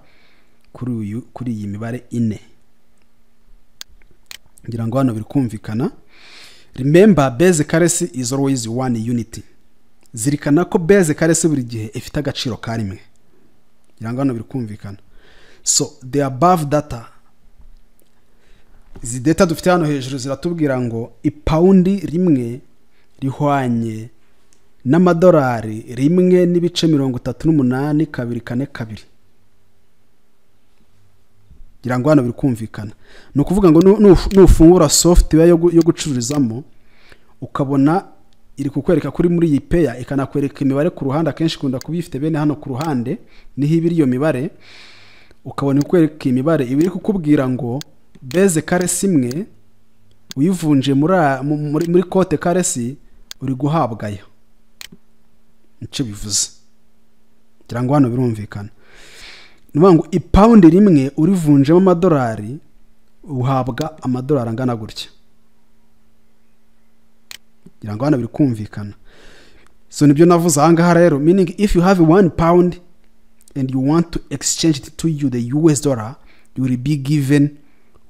kuri iyi mibare 4. Ngira ngo hano biri kumvikana. Remember, base currency is always one unit. Zirikana ko base currency buri gihe ifite agaciro ka rimwe. Ngira ngo hano biri kumvikana. So the above data, izi data dufite hano hejuru ziratubwira ngo ipawundi rimwe rihwanye n'amadolari 1.38242. Ngira ngo hano biri kumvikana. Ni ukuvuga ngo nufungura software yo gucururizamo, ukabona iri kukwereka kuri muri iyi pair, ikanakwereka imibare ku ruhande, akenshi ikunda kuba ifite bene hano ku ruhande niho iba iri iyo mibare, ukabona ikwereka imibare iba iri kukubwira ngo base currency imwe uyivunje muri quote currency uri guhabwa ayo. Nicyo bivuze. Ngira ngo hano birumvikana. Ni ukuvuga ngo ipawundi rimwe urivunjemo amadolari uhabwa amadolari angana gutya. Ngira ngo hano biri kumvikana. So nibyo navuze aha ngaha rero, meaning if you have 1 pound and you want to exchange it to you the US dollar, you will be given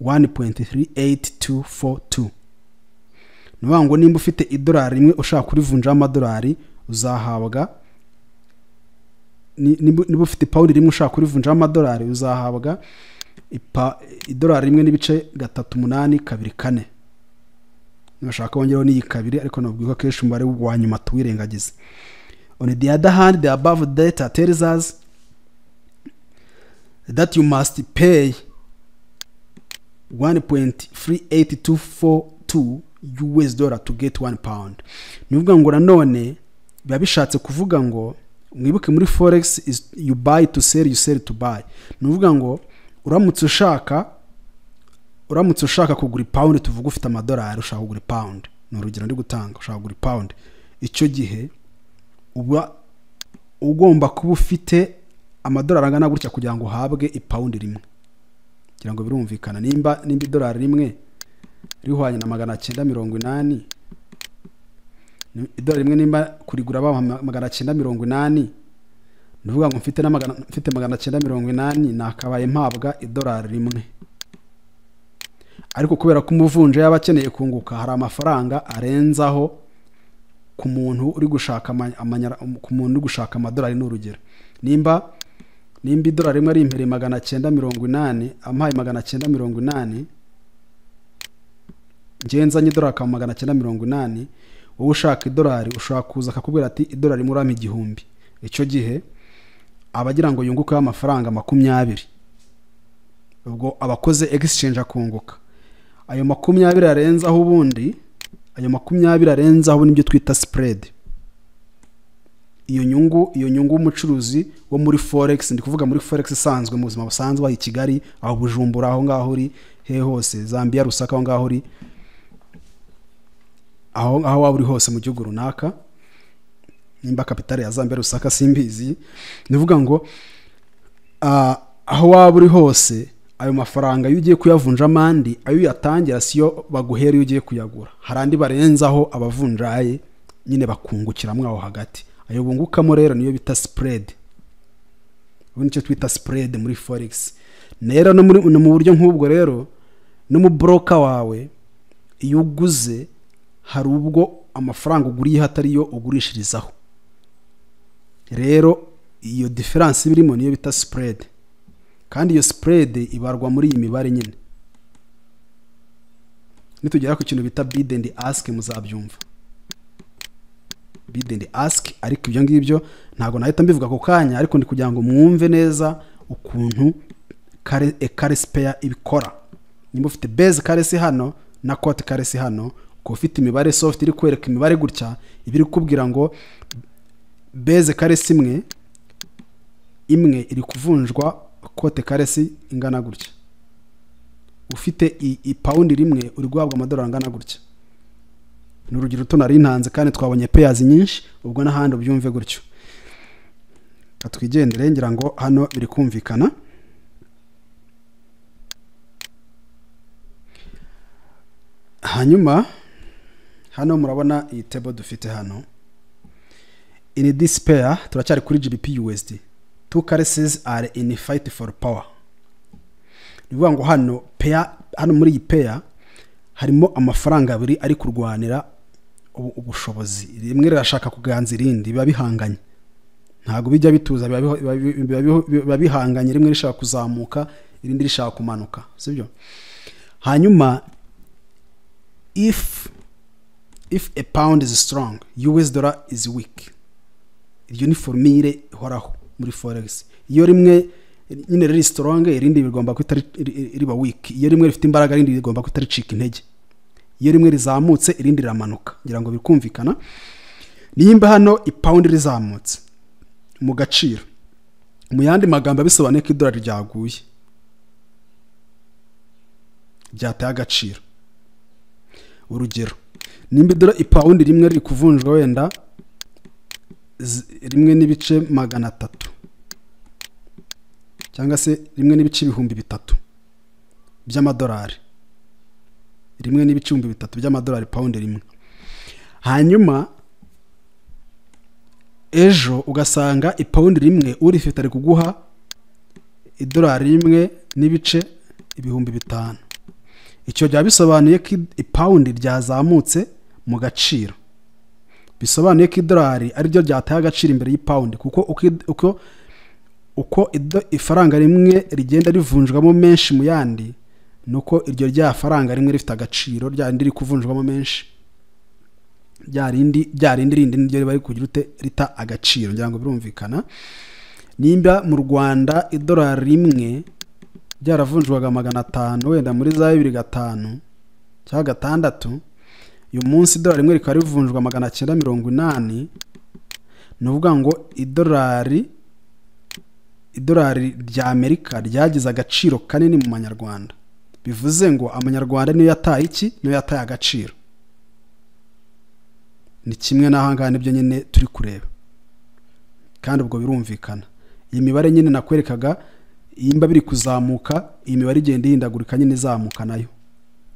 1.38242. Ni ukuvuga ngo nimba ufite idolari rimwe ushaka kurivunjaho amadolari uzahabwa, niba ufite pawundi rimwe ushaka kurivunjaho amadolari uzahabwa idolari rimwe n'ibice gatatu umunani kabiri kane. Nubashaka wongeraho n'iyi kabiri, ariko nabwiye ko akenshi umubare wa nyuma tuwirengagiza. On the other hand, the above data tells us that you must pay 1.38242 US dollar to get 1 pound. Ni ukuvuga ngo nanone biba bishatse kuvuga ngo mwibuke muri forex is you buy to sell, you sell to buy. Ni ukuvuga ngo uramutse ushaka kugura ipawundi, tuvuga ufite amadolari ushaka kugura ipawundi, ni urugero ndi gutanga, ushaka kugura ipawundi, icyo gihe uba ugomba kuba ufite amadolari angana gutya kugira ngo uhabwe ipawundi rimwe. Kugira ngo birumvikana, nimba idolari rimwe rihwanye na 980, idolari rimwe nimba kurigura ba 980, ni ukuvuga ngo mfite 980 nakabaye mpabwa idolari rimwe. Ariko kubera ko umuvunja yaba akeneye kunguka, hari amafaranga arenzaho ku muntu uri gushaka ku muntu uri gushaka amadolari. Ni urugero, nimba idolari rimwe ari imperi 980, ampaye 980, njyewe nzanye idolari akaba 980, wowe ushaka idolari ushobora kuza akakubwira ati idolari rimwe urampa 1000. Icyo gihe aba agira ngo yungukeho amafaranga 20, ubwo abakoze exchange akunguka ayo 20 arenzaho. Ubundi ayo 20 arenzaho nibyo twita spread. Iyo nyungu umucuruzi wo muri forex, ndi kuvuga muri forex isanzwe mu buzima busanzwe, aho i Kigali, aho Bujumbura, aho ngaho uri he hose, Zambia, Lusaka, aho ngaho uri, aho waba uri hose mu gihugu runaka, nimba kapitale ya Zambia Lusaka simbizi, nivuga ngo aho waba uri hose ayo mafaranga iyo ugiye kuyavunja amandi, ayo uyatangira siyo baguhera iyo ugiye kuyagura, hari andi barenzaho abavunjaye nyine bakungukiramo aho hagati. Ayo bungukamo rero niyo bita spread. Ubu nicyo twita spread muri forex. Rero no mu buryo nk'ubwo rero no mu broker wawe iyo uguze hari ubwo amafaranga uguriye atari yo ugurishirizaho. Rero iyo difference birimo niyo bita spread. Kandi iyo spread ibarwa muri iyi mibare nyine. Nitugera ku kintu bita bid and ask muzabyumva. Bid and ask, ariko ibyo ngibyo ntago nahita mbivuga ako kanya, ariko ndi kugira ngo mwumve neza ukuntu currency pair ibikora. Nimba ufite base currency hano na quote currency hano, uko ufite imibare soft iri kwereka imibare gutya, ibiri kukubwira ngo base currency imwe iri kuvunjwa quote currency ingana gutya. Ufite ipawundi rimwe uri guhabwa amadolari angana gutya. Ni urugero tunari ntanze kandi twabonye pairs nyinshi, ubwo n'ahandi ubyumve gutyo. Katwigendere ngira ngo hano biri kumvikana. Hanyuma hano murabona iyi table dufite hano. In this pair turacyari kuri GBP USD. Two currencies are in fight for power. Ni ukuvuga ngo hano pair, hano muri iyi pair Harimo amafaranga abiri ari kurwanira ubushobozi, rimwe rirashaka kuganza irindi, biba bihanganye, ntabwo bijya bituza, biba bihanganye, rimwe rishaka kuzamuka, irindi rishaka kumanuka, sibyo? Hanyuma if a pound is strong, US dollar is weak. Iyo ni formule ihoraho muri forex. Iyo rimwe nyine riri strong, irindi bigomba guhita riba weak. Iyo rimwe rifite imbaraga, irindi rigomba guhita ricika intege. Iyo rimwe rizamutse, irindi riramanuka. Ngira ngo bikumvikana. Nimba hano ipawundi rizamutse mu gaciro, mu yandi magambo bisobanuye ko idolari ryaguye, ryataye agaciro. Urugero, nimba ipawundi rimwe riri kuvunjwa wenda 1.3 billion cyangwa se 1.3 billion by'amadolari, 1.3 billion by'amadolari pawundi rimwe, hanyuma ejo ugasanga ipawundi rimwe urifite ari kuguha idolari 1.5 billion, icyo byaba bisobanuye ko ipawundi ryazamutse mu gaciro, bisobanuye ko idolari ariryo ryataye agaciro imbere y'ipawundi, kuko uko ifaranga rimwe rigenda rivunjwamo menshi mu yandi, nuko iryo rya faranga rimwe rifite agaciro, rya rindi riri kuvunjwamo menshi, rya rindi rindi niryo riba riri kugira ute? Rita agaciro. Ngira ngo birumvikana. Nimba mu Rwanda idolari rimwe ryaravunjwaga 500 wenda muri za 2005 cyangwa 6, uyu munsi idolari rimwe rikaba rivunjwa 980, ni ukuvuga ngo idolari rya Amerika ryagize agaciro kanini mu manyarwanda, bivuze ngo amanyarwanda niyo yataye iki? Niyo yataye agaciro. Ni kimwe n'ahangaha, nibyo nyine turi kureba, kandi ubwo birumvikana. Iyi mibare nyine nakwerekaga, nimba biri kuzamuka, iyi mibare igenda ihindagurika nyine, izamuka nayo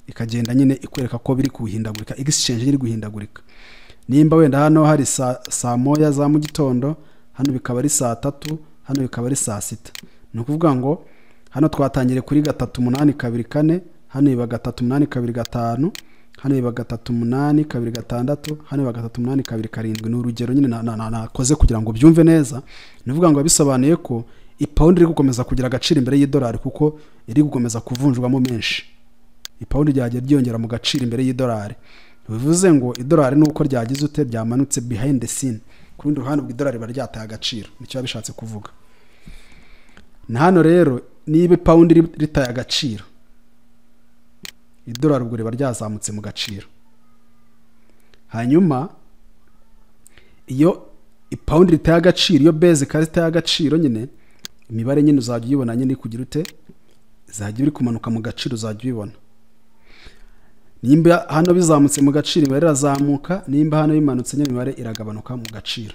ikagenda nyine ikwereka ko biri kuhindagurika, exchange iri guhindagurika. Nimba wenda hano hari saa 1 za mu gitondo, hano bikaba ari saa 3, hano bikaba ari saa 6, ni ukuvuga ngo hano twatangiriye kuri 3.824, hano iba 3.825, hano iba 3.826, hano iba 3.827. Ni urugero nyine nakoze kugira ngo byumve neza. Ni ukuvuga ngo bisobanuye ko ipawundi iri gukomeza kugira agaciro imbere y'idolari, kuko iri gukomeza kuvunjwamo menshi. Ipawundi ryagiye ryiyongera mu gaciro imbere y'idolari, bivuze ngo idolari nuko ryagize ute? Ryamanutse behind the scene. Ku rundi ruhande ubwo idolari riba ryataye agaciro, nicyo biba bishatse kuvuga. Na hano rero, niba ipawundi ritaye agaciro, idolari ubwo riba ryazamutse mu gaciro. Hanyuma iyo ipawundi ritaye agaciro, iyo base currency itaye agaciro nyine, imibare nyine uzajya uyibona nyine kugira ute? Izajya iri kumanuka mu gaciro, uzajya ubibona. Nimba hano bizamutse mu gaciro, imibare irazamuka. Nimba hano bimanutse nyine, imibare iragabanuka mu gaciro.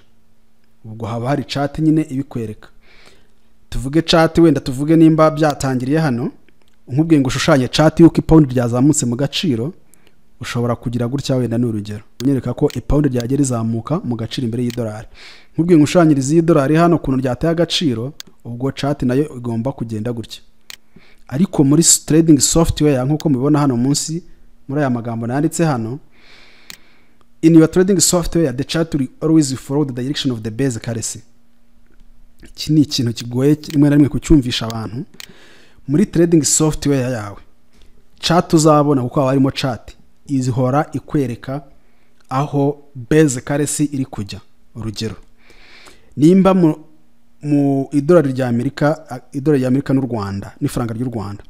Ubwo haba hari chart nyine ibikwereka. Tuvuge chart wenda, tuvuge nimba byatangiriye hano, nkubwiye ngo ushushanye chart y'uko ipawundi ryazamutse mu gaciro, ushobora kugira gutya wenda, ni urugero, unyereka ko ipawundi ryagiye rizamuka mu gaciro imbere y'idolari. Nkubwiye ngo ushushanyirize y'idolari hano ukuntu ryateye agaciro, ubwo chart nayo igomba kugenda gutya. Ariko muri trading software, nk'uko mubibona hano munsi muri aya magambo nanditse hano, "In your trading software, the chart will always follow the direction of the base currency." Iki ni ikintu kigoye rimwe na rimwe kucyumvisha abantu. Muri trading software yawe, chart uzabona, kuko haba harimo chart, ihora ikwereka aho base currency iri kujya. Urugero, nimba mu idolari rya Amerika, idolari rya Amerika n'u Rwanda n'ifaranga ry'u Rwanda,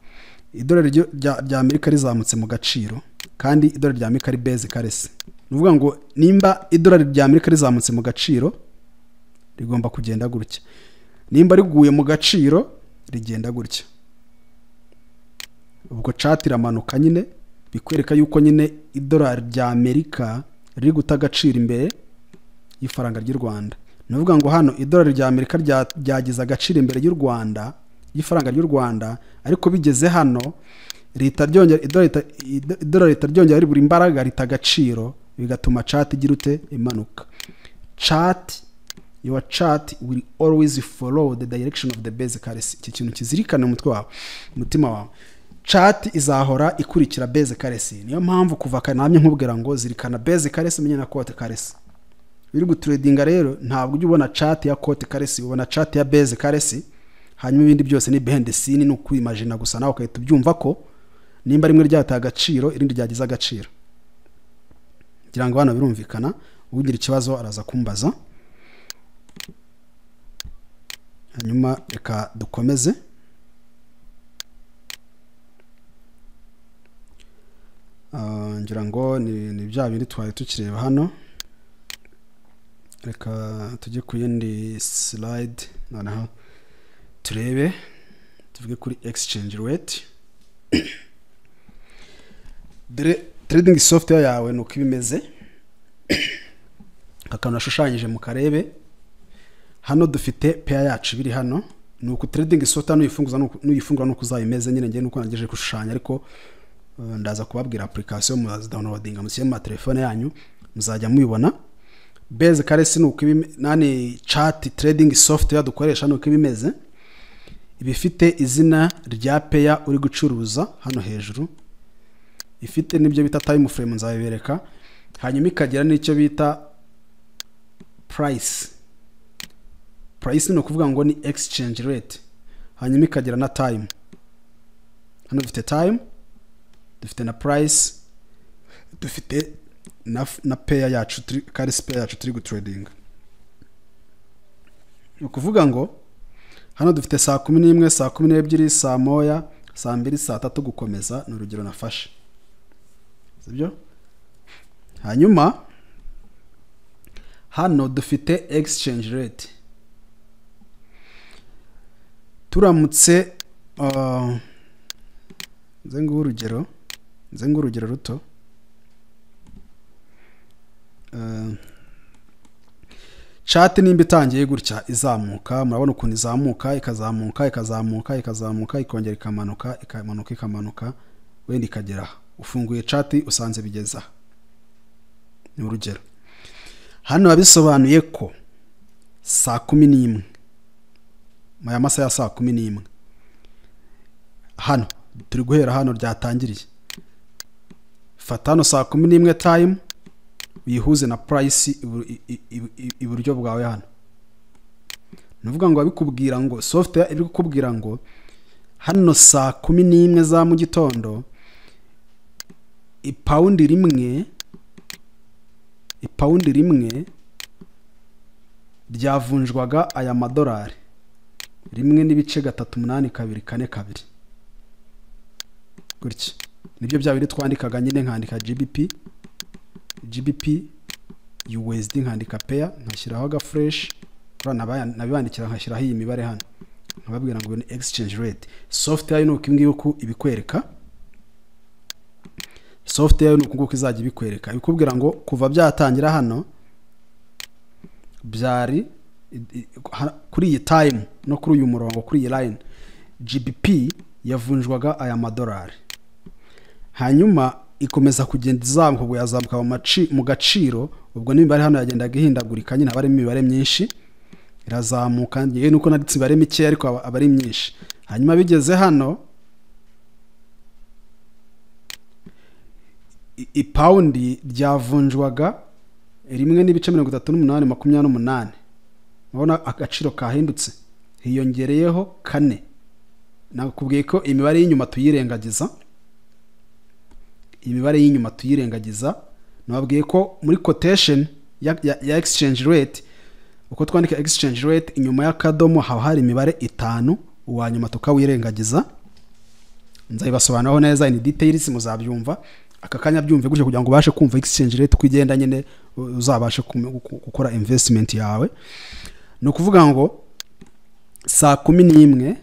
idolari rya Amerika rizamutse mu gaciro, kandi idolari rya Amerika ari base currency, ni ukuvuga ngo nimba idolari rya Amerika rizamutse mu gaciro, rigomba kugenda gutya. Nimba riguye mu gaciro, rigenda gutya. Ubwo chart iramanuka nyine, bikwereka yuko nyine idolari rya Amerika riri guta agaciro imbere y'ifaranga ry'u Rwanda. Ni ukuvuga ngo hano idolari rya Amerika ryagize agaciro imbere y'u Rwanda, y'ifaranga ry'u Rwanda, ariko bigeze hano rihita ryongera, idolari rihita ryongera ribura imbaraga, rita agaciro, bigatuma chart igira ute? Imanuka. Chart, your chart will always follow the direction of the base currency. Iki kintu kizirikane mu mutwe wawe, umutima wawe. Chart izahora ikurikira base currency. Niyo mpamvu kuva kare namye nkubwira ngo zirikana base currency, umenye na quote currency. Uri gutradinga rero ntabwo ujya ubona chart ya quote currency, ubona chart ya base currency, hanyuma ibindi byose ni behind the scene, ni ukwimagina gusa nawe ukahita ubyumva ko nimba rimwe ryataye agaciro irindi ryagize agaciro. Ngira ngo hano birumvikana, ugira ikibazo araza kumbaza. Hanyuma reka dukomeze. Ngira ngo ni bya bindi twari tukireba hano. Reka tujye ku yindi slide noneho turebe, tuvuge kuri exchange rate. Dore trading software yawe nuko ibimeze, akantu nashushanyije mu karebe. Hano dufite pair yacu biri hano, nuko trading software nuyifunguza nuyifungura nuko uzayimeze nyine. Ngiye nuko nagejeje gushushanya, ariko ndaza kubabwira application muzazidownloadinga mushyire mu telefone yanyu muzajya mubibona. Base currency nuko ibi nani chart trading software dukoresha nuko ibimeze, ibifite izina rya pair uri gucuruza hano hejuru, ifite nibyo bita time frame nzabibereka, hanyuma ikagira n'icyo bita price. Price ni ukuvuga ngo ni exchange rate, hanyuma ikagira na time. Hano dufite time, dufite na price, dufite na pair yacu turi currency pair yacu turi gutrading. Ni ukuvuga ngo hano dufite saa 11, saa 12, saa 1, saa 2, saa 3 gukomeza, ni urugero nafashe, sibyo? Hanyuma hano dufite exchange rate. Turamutse nze nguhe urugero, nze nguhe urugero ruto. Chart nimba itangiye gutya izamuka, murabona ukuntu izamuka, ikazamuka, ikazamuka, ikazamuka, ikongera ikamanuka, ikamanuka, ikamanuka, wenda ikagera aha. Ufunguye chart usanze bigeza. Ni urugero. Hano babisobanuye ko saa 11, aya masaha ya saa 11, hano turi guhera hano ryatangiriye. Fata hano saa 11 time uyihuze na price iburyo bwawe hano. Nuvuga ngo abikubwira ngo software iri kukubwira ngo hano saa 11 za mu gitondo ipawundi rimwe ryavunjwaga aya madolari 1.38242 gutya. Nibyo bya biri twandikaga nyine, nkandika GBP USD, nkandika pair, nkashyiraho aga fresh, nabibandikira nkashyiraho iyi mibare hano, nkababwira ngo ni exchange rate. Software nuko imwe yuko ibikwereka, software nuko nguko izajya ibikwereka, ikubwira ngo kuva byatangira hano byari kuri iyi time no kuri uyu murongo, kuri iyi line, GBP yavunjwaga aya madolari. Hanyuma ikomeza kugenda izamuka, ubwo yazamuka mu gaciro, ubwo n'imibare hano yagendaga ihindagurika nyine, aba ari imibare myinshi irazamuka, ngewe nuko nanditse imibare mike ariko aba ari myinshi. Hanyuma bigeze hano ipawundi ryavunjwaga 1.3828, murabona agaciro kahindutse, hiyongereyeho 4. Nakubwiye ko imibare y'inyuma tuyirengagiza, imibare y'inyuma tuyirengagiza. Nababwiye ko muri quotation ya exchange rate, uko twandika exchange rate inyuma y'akadomo haba hari imibare 5, uwa nyuma tukawirengagiza. Nzabibasobanuraho neza in details, muzabyumva aka kanya, byumve gutyo kugira ngo ubashe kumva exchange rate uko igenda nyine, uzabashe gukora investment yawe. Ni ukuvuga ngo saa 11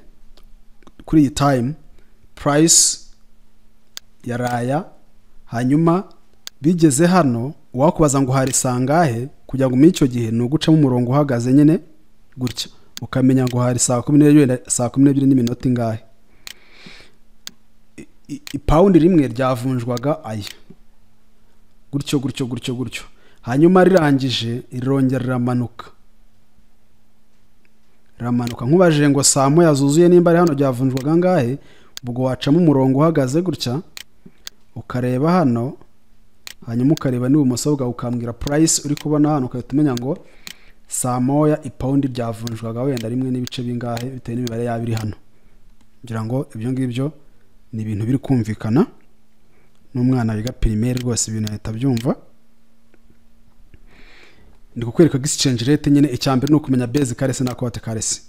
kuri iyi time price yaraya, hanyuma bigeze hano wakubaza ngo hari sangahe, kugira ngo umenye icyo gihe ni ugucamo umurongo uhagaze nyine gutya, ukamenya ngo hari saa 12, wenda saa 12 n'iminota ingahe. Ipawundi rimwe ryavunjwaga aya gutyo gutyo gutyo gutyo, hanyuma rirangije rirongera riramanuka, riramanuka. Nkubajije ngo saa 1 zuzuye nimba ari hano ryavunjwaga angahe, Ubwo wacamo umurongo uhagaze gutya, ukareba hano, hanyuma ukareba n'ibumoso bwawe, ukambwira price uri kubona hano, ugahita umenya ngo saa moya ipawundi ryavunjwaga wenda rimwe n'ibice bingahe, bitewe n'imibare yaba iri hano. Ngira ngo ibyo ngibyo ni ibintu biri kumvikana n'umwana wiga primaire rwose, ibintu ahita abyumva. Ndi kukwereka exchange rate nyine. Icya mbere ni ukumenya base currency na quote currency,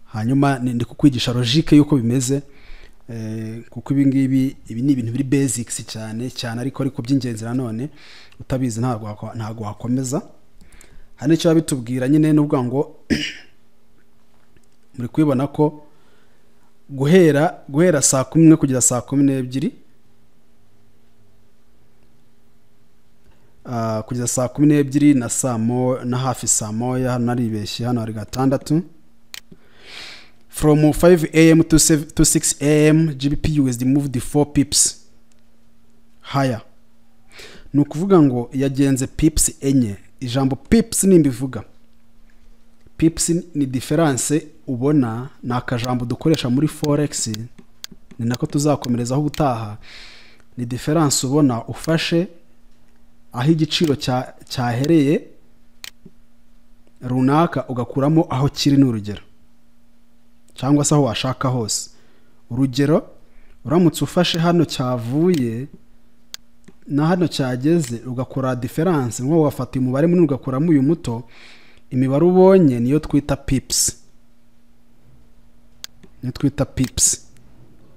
hanyuma ndi kukwigisha logique y'uko bimeze, kuko ibi ngibi ibi ni ibintu biri basics cyane cyane, ariko by'ingenzi nanone utabizi ntabwo wakomeza. Hano icyo bitubwira nyine ni ukuvuga ngo muri kubibona ko guhera saa 11 kugeza saa 12, kugeza saa 12 na saa na hafi saa moya, hano naribeshye, hano hari 6, from 5 am to 6 am GBP USD moved 4 pips higher. Ni ukuvuga ngo yagenze pips 4. Ijambo pips nimbivuga, pips ni difference ubona, ni akajambo dukoresha muri forex, ni nako tuzakomerezaho ubutaha. Ni difference ubona ufashe aho igiciro cyahereye runaka ugakuramo aho kiri, ni urugero, cyangwa se aho washaka hose. Urugero, uramutse ufashe hano cyavuye na hano cyageze ugakora difference, nko wafata umubare munini ugakuramo uyu muto, imibare ubonye niyo twita pips. Niyo twita pips.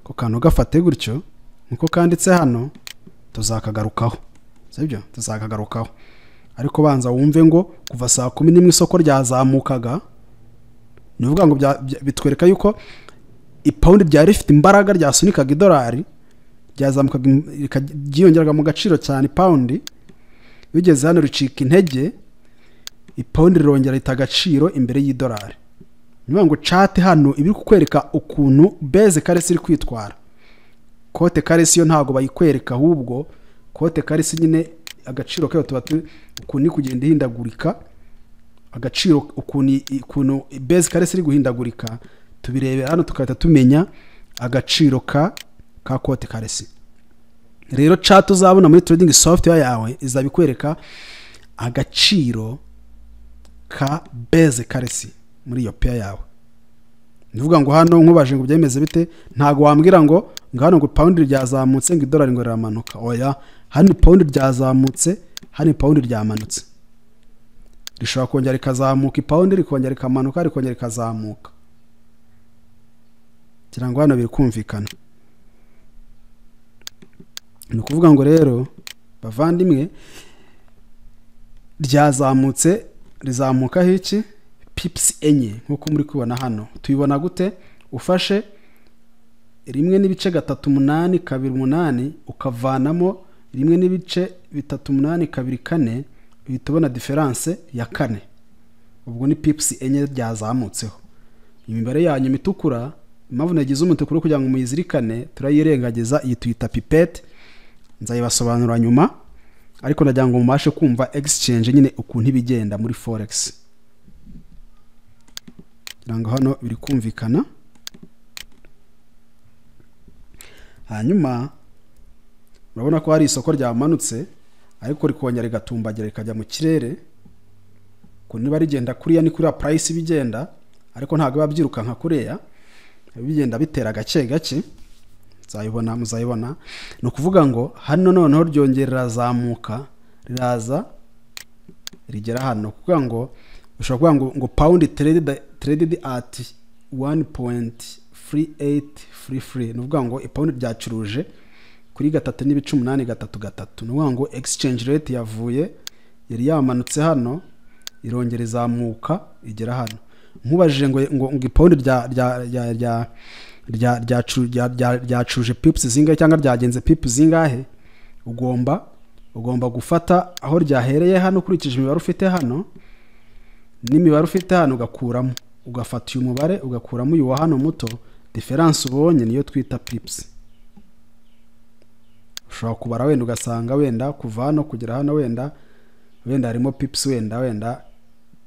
Ko kantu gafate gutyo nkuko kanditse hano, tuzakagarukaho. Sibyo? Tuzakagarukaho. Ariko banza wumve ngo kuva saa 11 isoko ryazamukaga, ni uvuga ngo bitwereka yuko ipawundi ryari rifite imbaraga ryasunikaga idolari, ryazamukaga ryiyongeraga mu gaciro cyane. Ipawundi bigeze hano ricika intege, ipawundi rirongera rita agaciro imbere y'idolari. Ni ukuvuga ngo chart hano ibiri kukwereka ukuntu base currency iri kwitwara. Quote currency yo ntago bayikwereka, ahubwo quote currency nyine agaciro kayo tuba ukuntu iri kugenda ihindagurika, agaciro ukuntu base currency iri guhindagurika, tubirebera hano tukahita tumenya agaciro ka quote currency. Rero chart uzabona muri trading software yawe izabikwereka agaciro ka base currency muri iyo pair yawe. Ndivuga ngo hano nkubaje ngo byemeze bite, ntago wambwira ngo hano ngo pound ryazamutse ngo idolari ngo riramanuka. Oya, hano pound ryazamutse, hano pound ryamanutse. Rishobora kongera rikazamuka ipound, rikongera rikamanuka, rikongera rikazamuka. Ngira ngo hano biri kumvikana. Ni ukuvuga ngo rero bavandimwe, ryazamutse rizamuka hiki pips 4 nkuko muri kubona hano. Tuyibona gute? Ufashe 1.3828 ukavanamo 1.3824, uhita ubona difference ya 4. Ubwo ni pips 4 ryazamutseho. Imibare yanyu mitukura, impamvu nagize umutukura kugira ngo muyizirikane, turayirengagiza, iyi tuyita pipette, nzayibasobanura nyuma, ariko ndagira ngo mubashe kumva exchange nyine ukuntu ibigenda muri forex. Ngira ngo hano biri kumvikana. Hanyuma murabona ko hari isoko ryamanutse ariko rikongera rigatumbagira rikajya mu kirere. Ko niba rigenda kuriya ni kuriya price bigenda, ariko ntabwo biba byirukanka kuriya, bigenda bitera gake gake. Nzayibona, muzayibona. Ni ukuvuga ngo hano noneho ryongera rirazamuka, riraza rigera hano. Kuvuga ngo ushobora kuvuga ngo pound traded at 1.3833, ni ukuvuga ngo ipawundi ryacuruje kuri 3.833. Ni ukuvuga ngo exchange rate yavuye, yari yamanutse hano, irongera izamuka igera hano. Nkubajije ngo ipawundi ryacuruje pips zingahe cyangwa ryagenze pips zingahe, ugomba gufata aho ryahereye hano ukurikije imibare ufite hano n'imibare ufite hano, ugakuramo, ugafata uyu mubare ugakuramo uyu wa hano muto, difference ubonye niyo twita pips. Ushobora kubara wenda ugasanga wenda kuva hano kugera hano wenda harimo pips wenda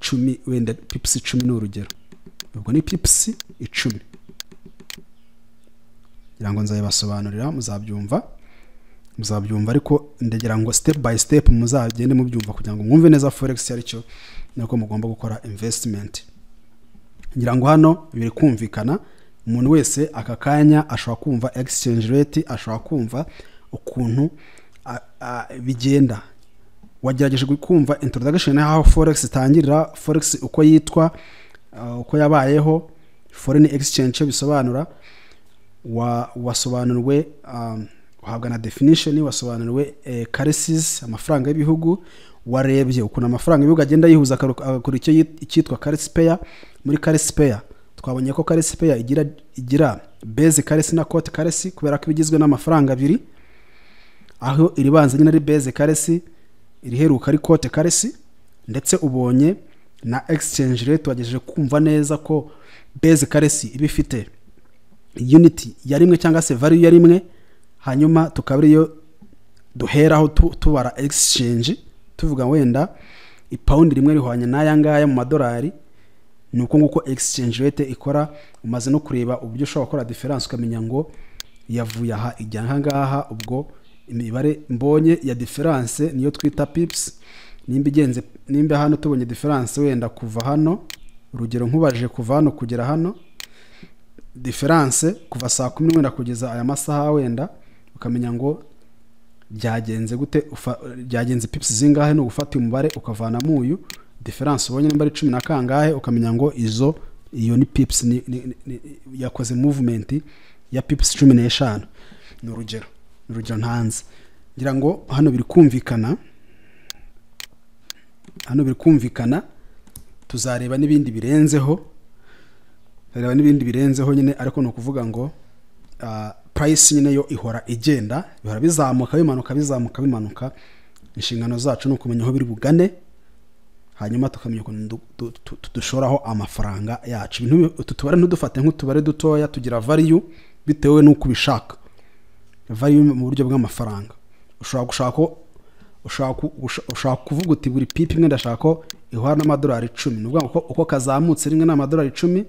10, wenda pips 10 ni urugero. Ubwo ni pips 10. Ngira ngo nzayibasobanurira, muzabyumva, ariko ndagira ngo step by step muzagende mubyumva kugira ngo mwumve neza forex ari cyo nuko mugomba gukora investment. Ngira ngo hano biri kumvikana, umuntu wese aka kanya ashobora kumva exchange rate, ashobora kumva ukuntu bigenda. Wagerageje kumva introduction y'aho forex itangirira, forex uko yitwa, uko yabayeho, foreign exchange icyo bisobanura, wasobanuriwe, uhabwa na definition, wasobanuriwe currencies, amafaranga y'ibihugu, warebye ukuntu amafaranga y'ibihugu agenda yihuza agakora icyo icyitwa currency pair. Muri currency pair twabonye ko currency pair igira base currency na quote currency, kubera ko iba igizwe n'amafaranga abiri, aho iribanza nyine ari base currency, iriheruka ari quote currency. Ndetse ubonye na exchange rate, wagejeje kumva neza ko base currency iba ifite unit ya rimwe cyangwa se value ya rimwe, hanyuma tukaba ariyo duheraho tubara exchange, tuvuga wenda ipawundi rimwe rihwanye n'aya ngaya mu madolari. Ni uko nguko exchange rate ikora. Umaze no kureba uburyo ushobora gukora difference, ukamenya ngo yavuye aha ijya aha ngaha, ubwo imibare mbonye ya difference niyo twita pips. Nimba igenze, nimba hano tubonye difference wenda kuva hano, urugero nkubajije kuva hano kugera hano, difference kuva saa 10 wenda kugeza aya masaha wenda, ukamenya ngo byagenze gute, byagenze pips zingahe. Ni ugufata umubare ukavanamo uyu difference ubonye, nimba ari cumi na kangahe, ukamenya ngo iyo ni pips, ni yakoze movement ya pips 15. Ni urugero ntanze. Ngira ngo hano biri kumvikana, hano biri kumvikana. Tuzareba n'ibindi birenzeho, tuzareba n'ibindi birenzeho nyine, ariko ni ukuvuga ngo price nyine yo ihora igenda, bihora bizamuka bimanuka, bizamuka bimanuka. Inshingano zacu ni ukumenya aho biri bugane, hanyuma tukamenya ukuntu dushoraho amafaranga yacu. Ibintu utu tubare ntudufate nk'utubare dutoya, tugira value bitewe n'uko ubishaka, value mu buryo bw'amafaranga. Ushobora gushaka ko ushobora kuvuga uti buri pip imwe ndashaka ko ihura n'amadolari 10. Ni ukuvuga ngo uko kazamutse rimwe ni amadolari 10,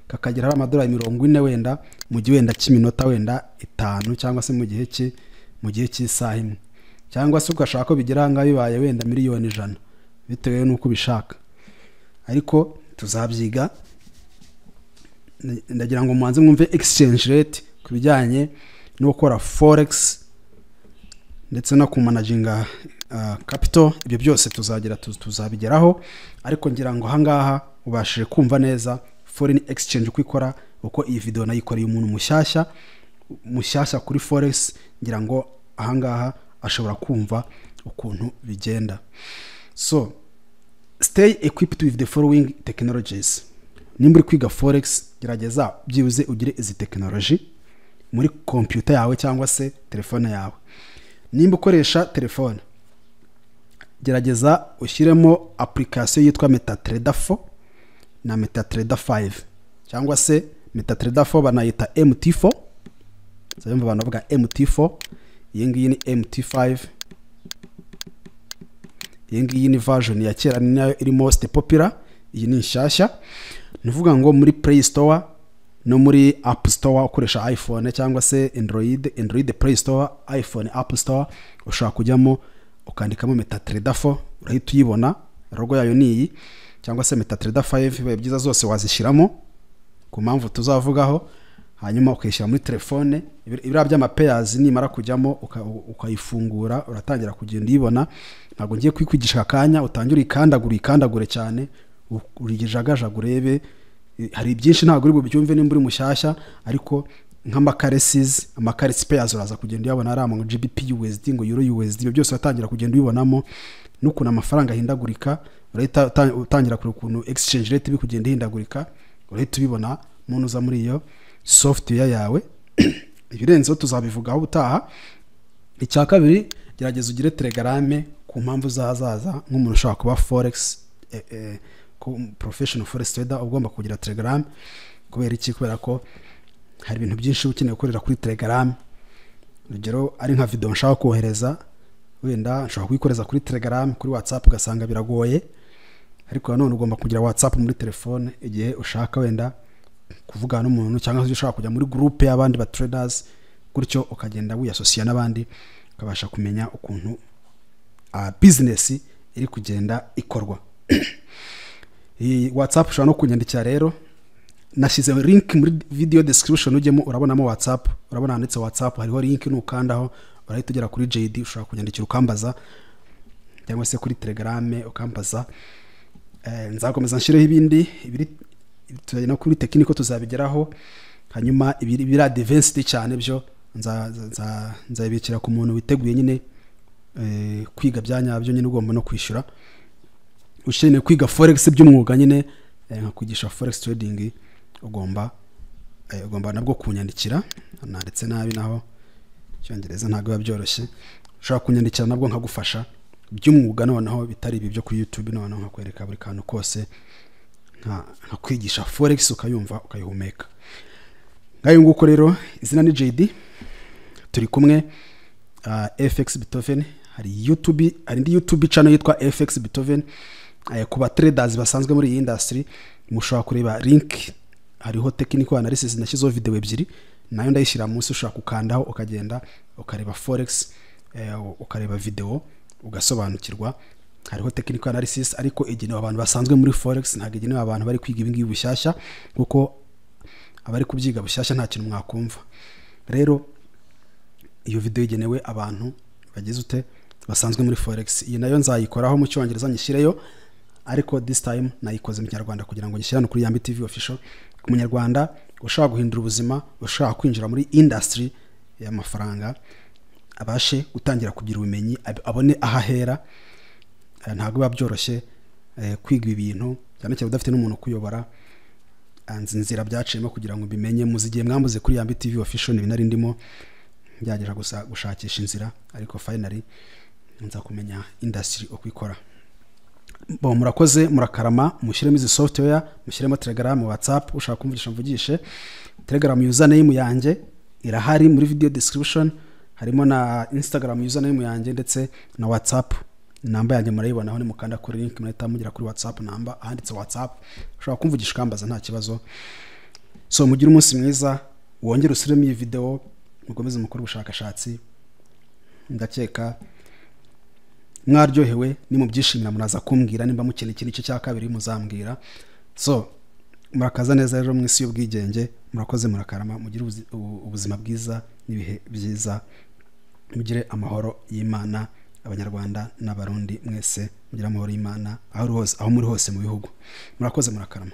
kakagera ari amadolari 40 wenda mu gihe wenda cy'iminota wenda 5, cyangwa se mu gihe cy'isaha imwe, cyangwa se ugashaka ko bigera ahangaha bibaye wenda miliyoni 100, bitewe n'uko ubishaka, ariko tuzabyiga. Ndagira ngo mubanze mwumve exchange rate ku bijyanye no gukora forex ndetse no kumanaginga capital. Ibyo byose tuzagira tuzabigeraho, ariko ngira ngo ahangaha ubashije kumva neza foreign exchange uko ikora, uko iyi video nayikoreye umuntu mushyashya mushyashya kuri forex. Ngira ngo ahangaha ashobora kumva ukuntu bigenda. So stay equipped with the following technologies. Nimba uri kwiga forex, gerageza byibuze ugire izi technology muri computer yawe cyangwa se telefone yawe. Nimba ukoresha telefone, gerageza ushyiremo application yitwa MetaTrader 4 na MetaTrader 5, cyangwa se MetaTrader 4 banayita MT4. Uzayumva abantu bavuga MT4. Iyi ngiyi ni MT5. Iyi ngiyi ni version ya kera, ni nayo iri most popular. Iyi ni nshyashya. Ni ukuvuga ngo muri Play Store no muri App Store, ukoresha iPhone cyangwa se Android, Android Play Store, iPhone App Store, ushobora kujyamo ukandikamo MetaTrader 4, urahita uyibona, logo yayo ni iyi, cyangwa se MetaTrader 5. Bibaye byiza zose wazishyiramo ku mpamvu tuzavugaho, hanyuma ukayishyira muri telefone. Ibiriya by'amapairs nimara kujyamo ukayifungura, uratangira kugenda uyibona. Ntabwo ngiye kwikwigisha aka kanya. Utangire uyikandagure, uyikandagure cyane, urigijagajaga urebe. Hari byinshi ntabwo uri bubyumve nimba uri mushyashya, ariko nk'amacurrencies, amacurrency pairs uraza kugenda uyabona, ari ama GBP USD, ngo Euro USD, ibyo byose uratangira kugenda ubibonamo, n'ukuntu amafaranga ahindagurika. Urahita utangira kureba ukuntu exchange rate iri kugenda ihindagurika, urahita ubibona muntu uza muri iyo software yawe. Ibirenzeho tuzabivugaho ubutaha. Icya kabiri, gerageza ugire Telegram ku mpamvu z'ahazaza. Nk'umuntu ushobora kuba forex professional forex trader, ugomba kugira Telegram. Kubera iki? Kubera ko hari ibintu byinshi uba ukeneye gukorera kuri Telegram. Urugero, ari nka video nshaka kohereza, wenda nshobora kuyikoreza kuri Telegram, kuri WhatsApp ugasanga biragoye. Ariko nanone ugomba kugira WhatsApp muri telefone igihe ushaka wenda kuvugana n'umuntu, cyangwa se ushaka kujya muri groupe y'abandi ba traders. Gutyo ukagenda wiyasosiya n'abandi, ukabasha kumenya ukuntu business iri kugenda ikorwa. Iyi WhatsApp ushobora no kunyandikira rero, nashyize link muri video description, ujyemo urabonamo WhatsApp, urabona handitse WhatsApp, hariho link, nukandaho urahita ugera kuri JD. Ushobora kunyandikira ukambaza, cyangwa se kuri Telegram ukambaza. Nzakomeza nshyireho ibindi ibiri no kuri technical tuzabigeraho. Hanyuma ibiri biri advanced cyane byo nzabikira ku muntu witeguye nyine kwiga bya nyabyo nyine, ugomba no kwishyura, ukeneye kwiga forex by'umwuga nyine, nkakwigisha forex trading, ugomba nabwo kunyandikira. Nanditse nabi, naho Icyongereza ntabwo biba byoroshye. Ushobora kunyandikira nabwo nkagufasha by'umwuga, noneho bitari ibi byo kuri YouTube, noneho nkakwereka buri kantu kose, nkakwigisha forex ukayumva, ukayihumeka. Ngayo nguko rero, izina ni JD, turi kumwe, FX Beethoven. Hari YouTube, hari indi YouTube channel yitwa FX Beethoven. Ku ba traders basanzwe muri iyi industry, mushobora kureba link, hariho technical analysis, nashyizeho video ebyiri, nayo ndayishyira munsi, ushobora gukandaho ukagenda ukareba forex, ukareba video ugasobanukirwa. Hariho technical analysis, ariko igenewe abantu basanzwe muri forex, ntabwo igenewe abantu bari kwiga ibingibi bushyashya, kuko abari kubyiga bushyashya nta kintu mwakumva. Rero iyo video igenewe abantu bagize ute, basanzwe muri forex. Iyi nayo nzayikoraho mu Cyongereza nyishyireyo, ariko this time nayikoze mu Kinyarwanda kugira ngo nyishyire hano kuri Yambi TV Official, ku Munyarwanda ushaka guhindura ubuzima, ushaka kwinjira muri industry y'amafaranga, abashe gutangira kugira ubumenyi, abone aho ahera. Ntabwo biba byoroshye kwiga ibi bintu, cyane cyane udafite n'umuntu ukuyobora. Nzi inzira byaciyemo kugira ngo mbimenye. Muzi igihe mwambuze kuri Yambi TV Official, ni nari ndimo ngerageza gusa gushakisha inzira, ariko finally nza kumenya industry uko ikora. Bo murakoze, murakarama. Mushyiremo izi software, mushyiremo Telegram, WhatsApp, ushaka kumvugisha mvugishe. Telegram username yanjye irahari muri video description, harimo na Instagram username yanjye, ndetse na WhatsApp namba yanjye murayibonaho. Nimukanda kuri link murahita mugera kuri WhatsApp namba, ahanditse WhatsApp, ushobora kumvugisha ukambaza, nta kibazo. So mugire umunsi mwiza, wongere usubiremo iyi video, mukomeze mukore ubushakashatsi. Ndakeka mwaryohewe, nimubyishimira muraza kumbwira. Nimba mukeneye ikindi gice cya kabiri muzambwira. So murakaza neza rero mu isi y'ubwigenge. Murakoze, murakarama, mugire ubuzima bwiza n'ibihe byiza, mugire amahoro y'Imana. Abanyarwanda n'Abarundi mwese mugire amahoro y'Imana aho uri hose, aho muri hose mu bihugu. Murakoze, murakarama.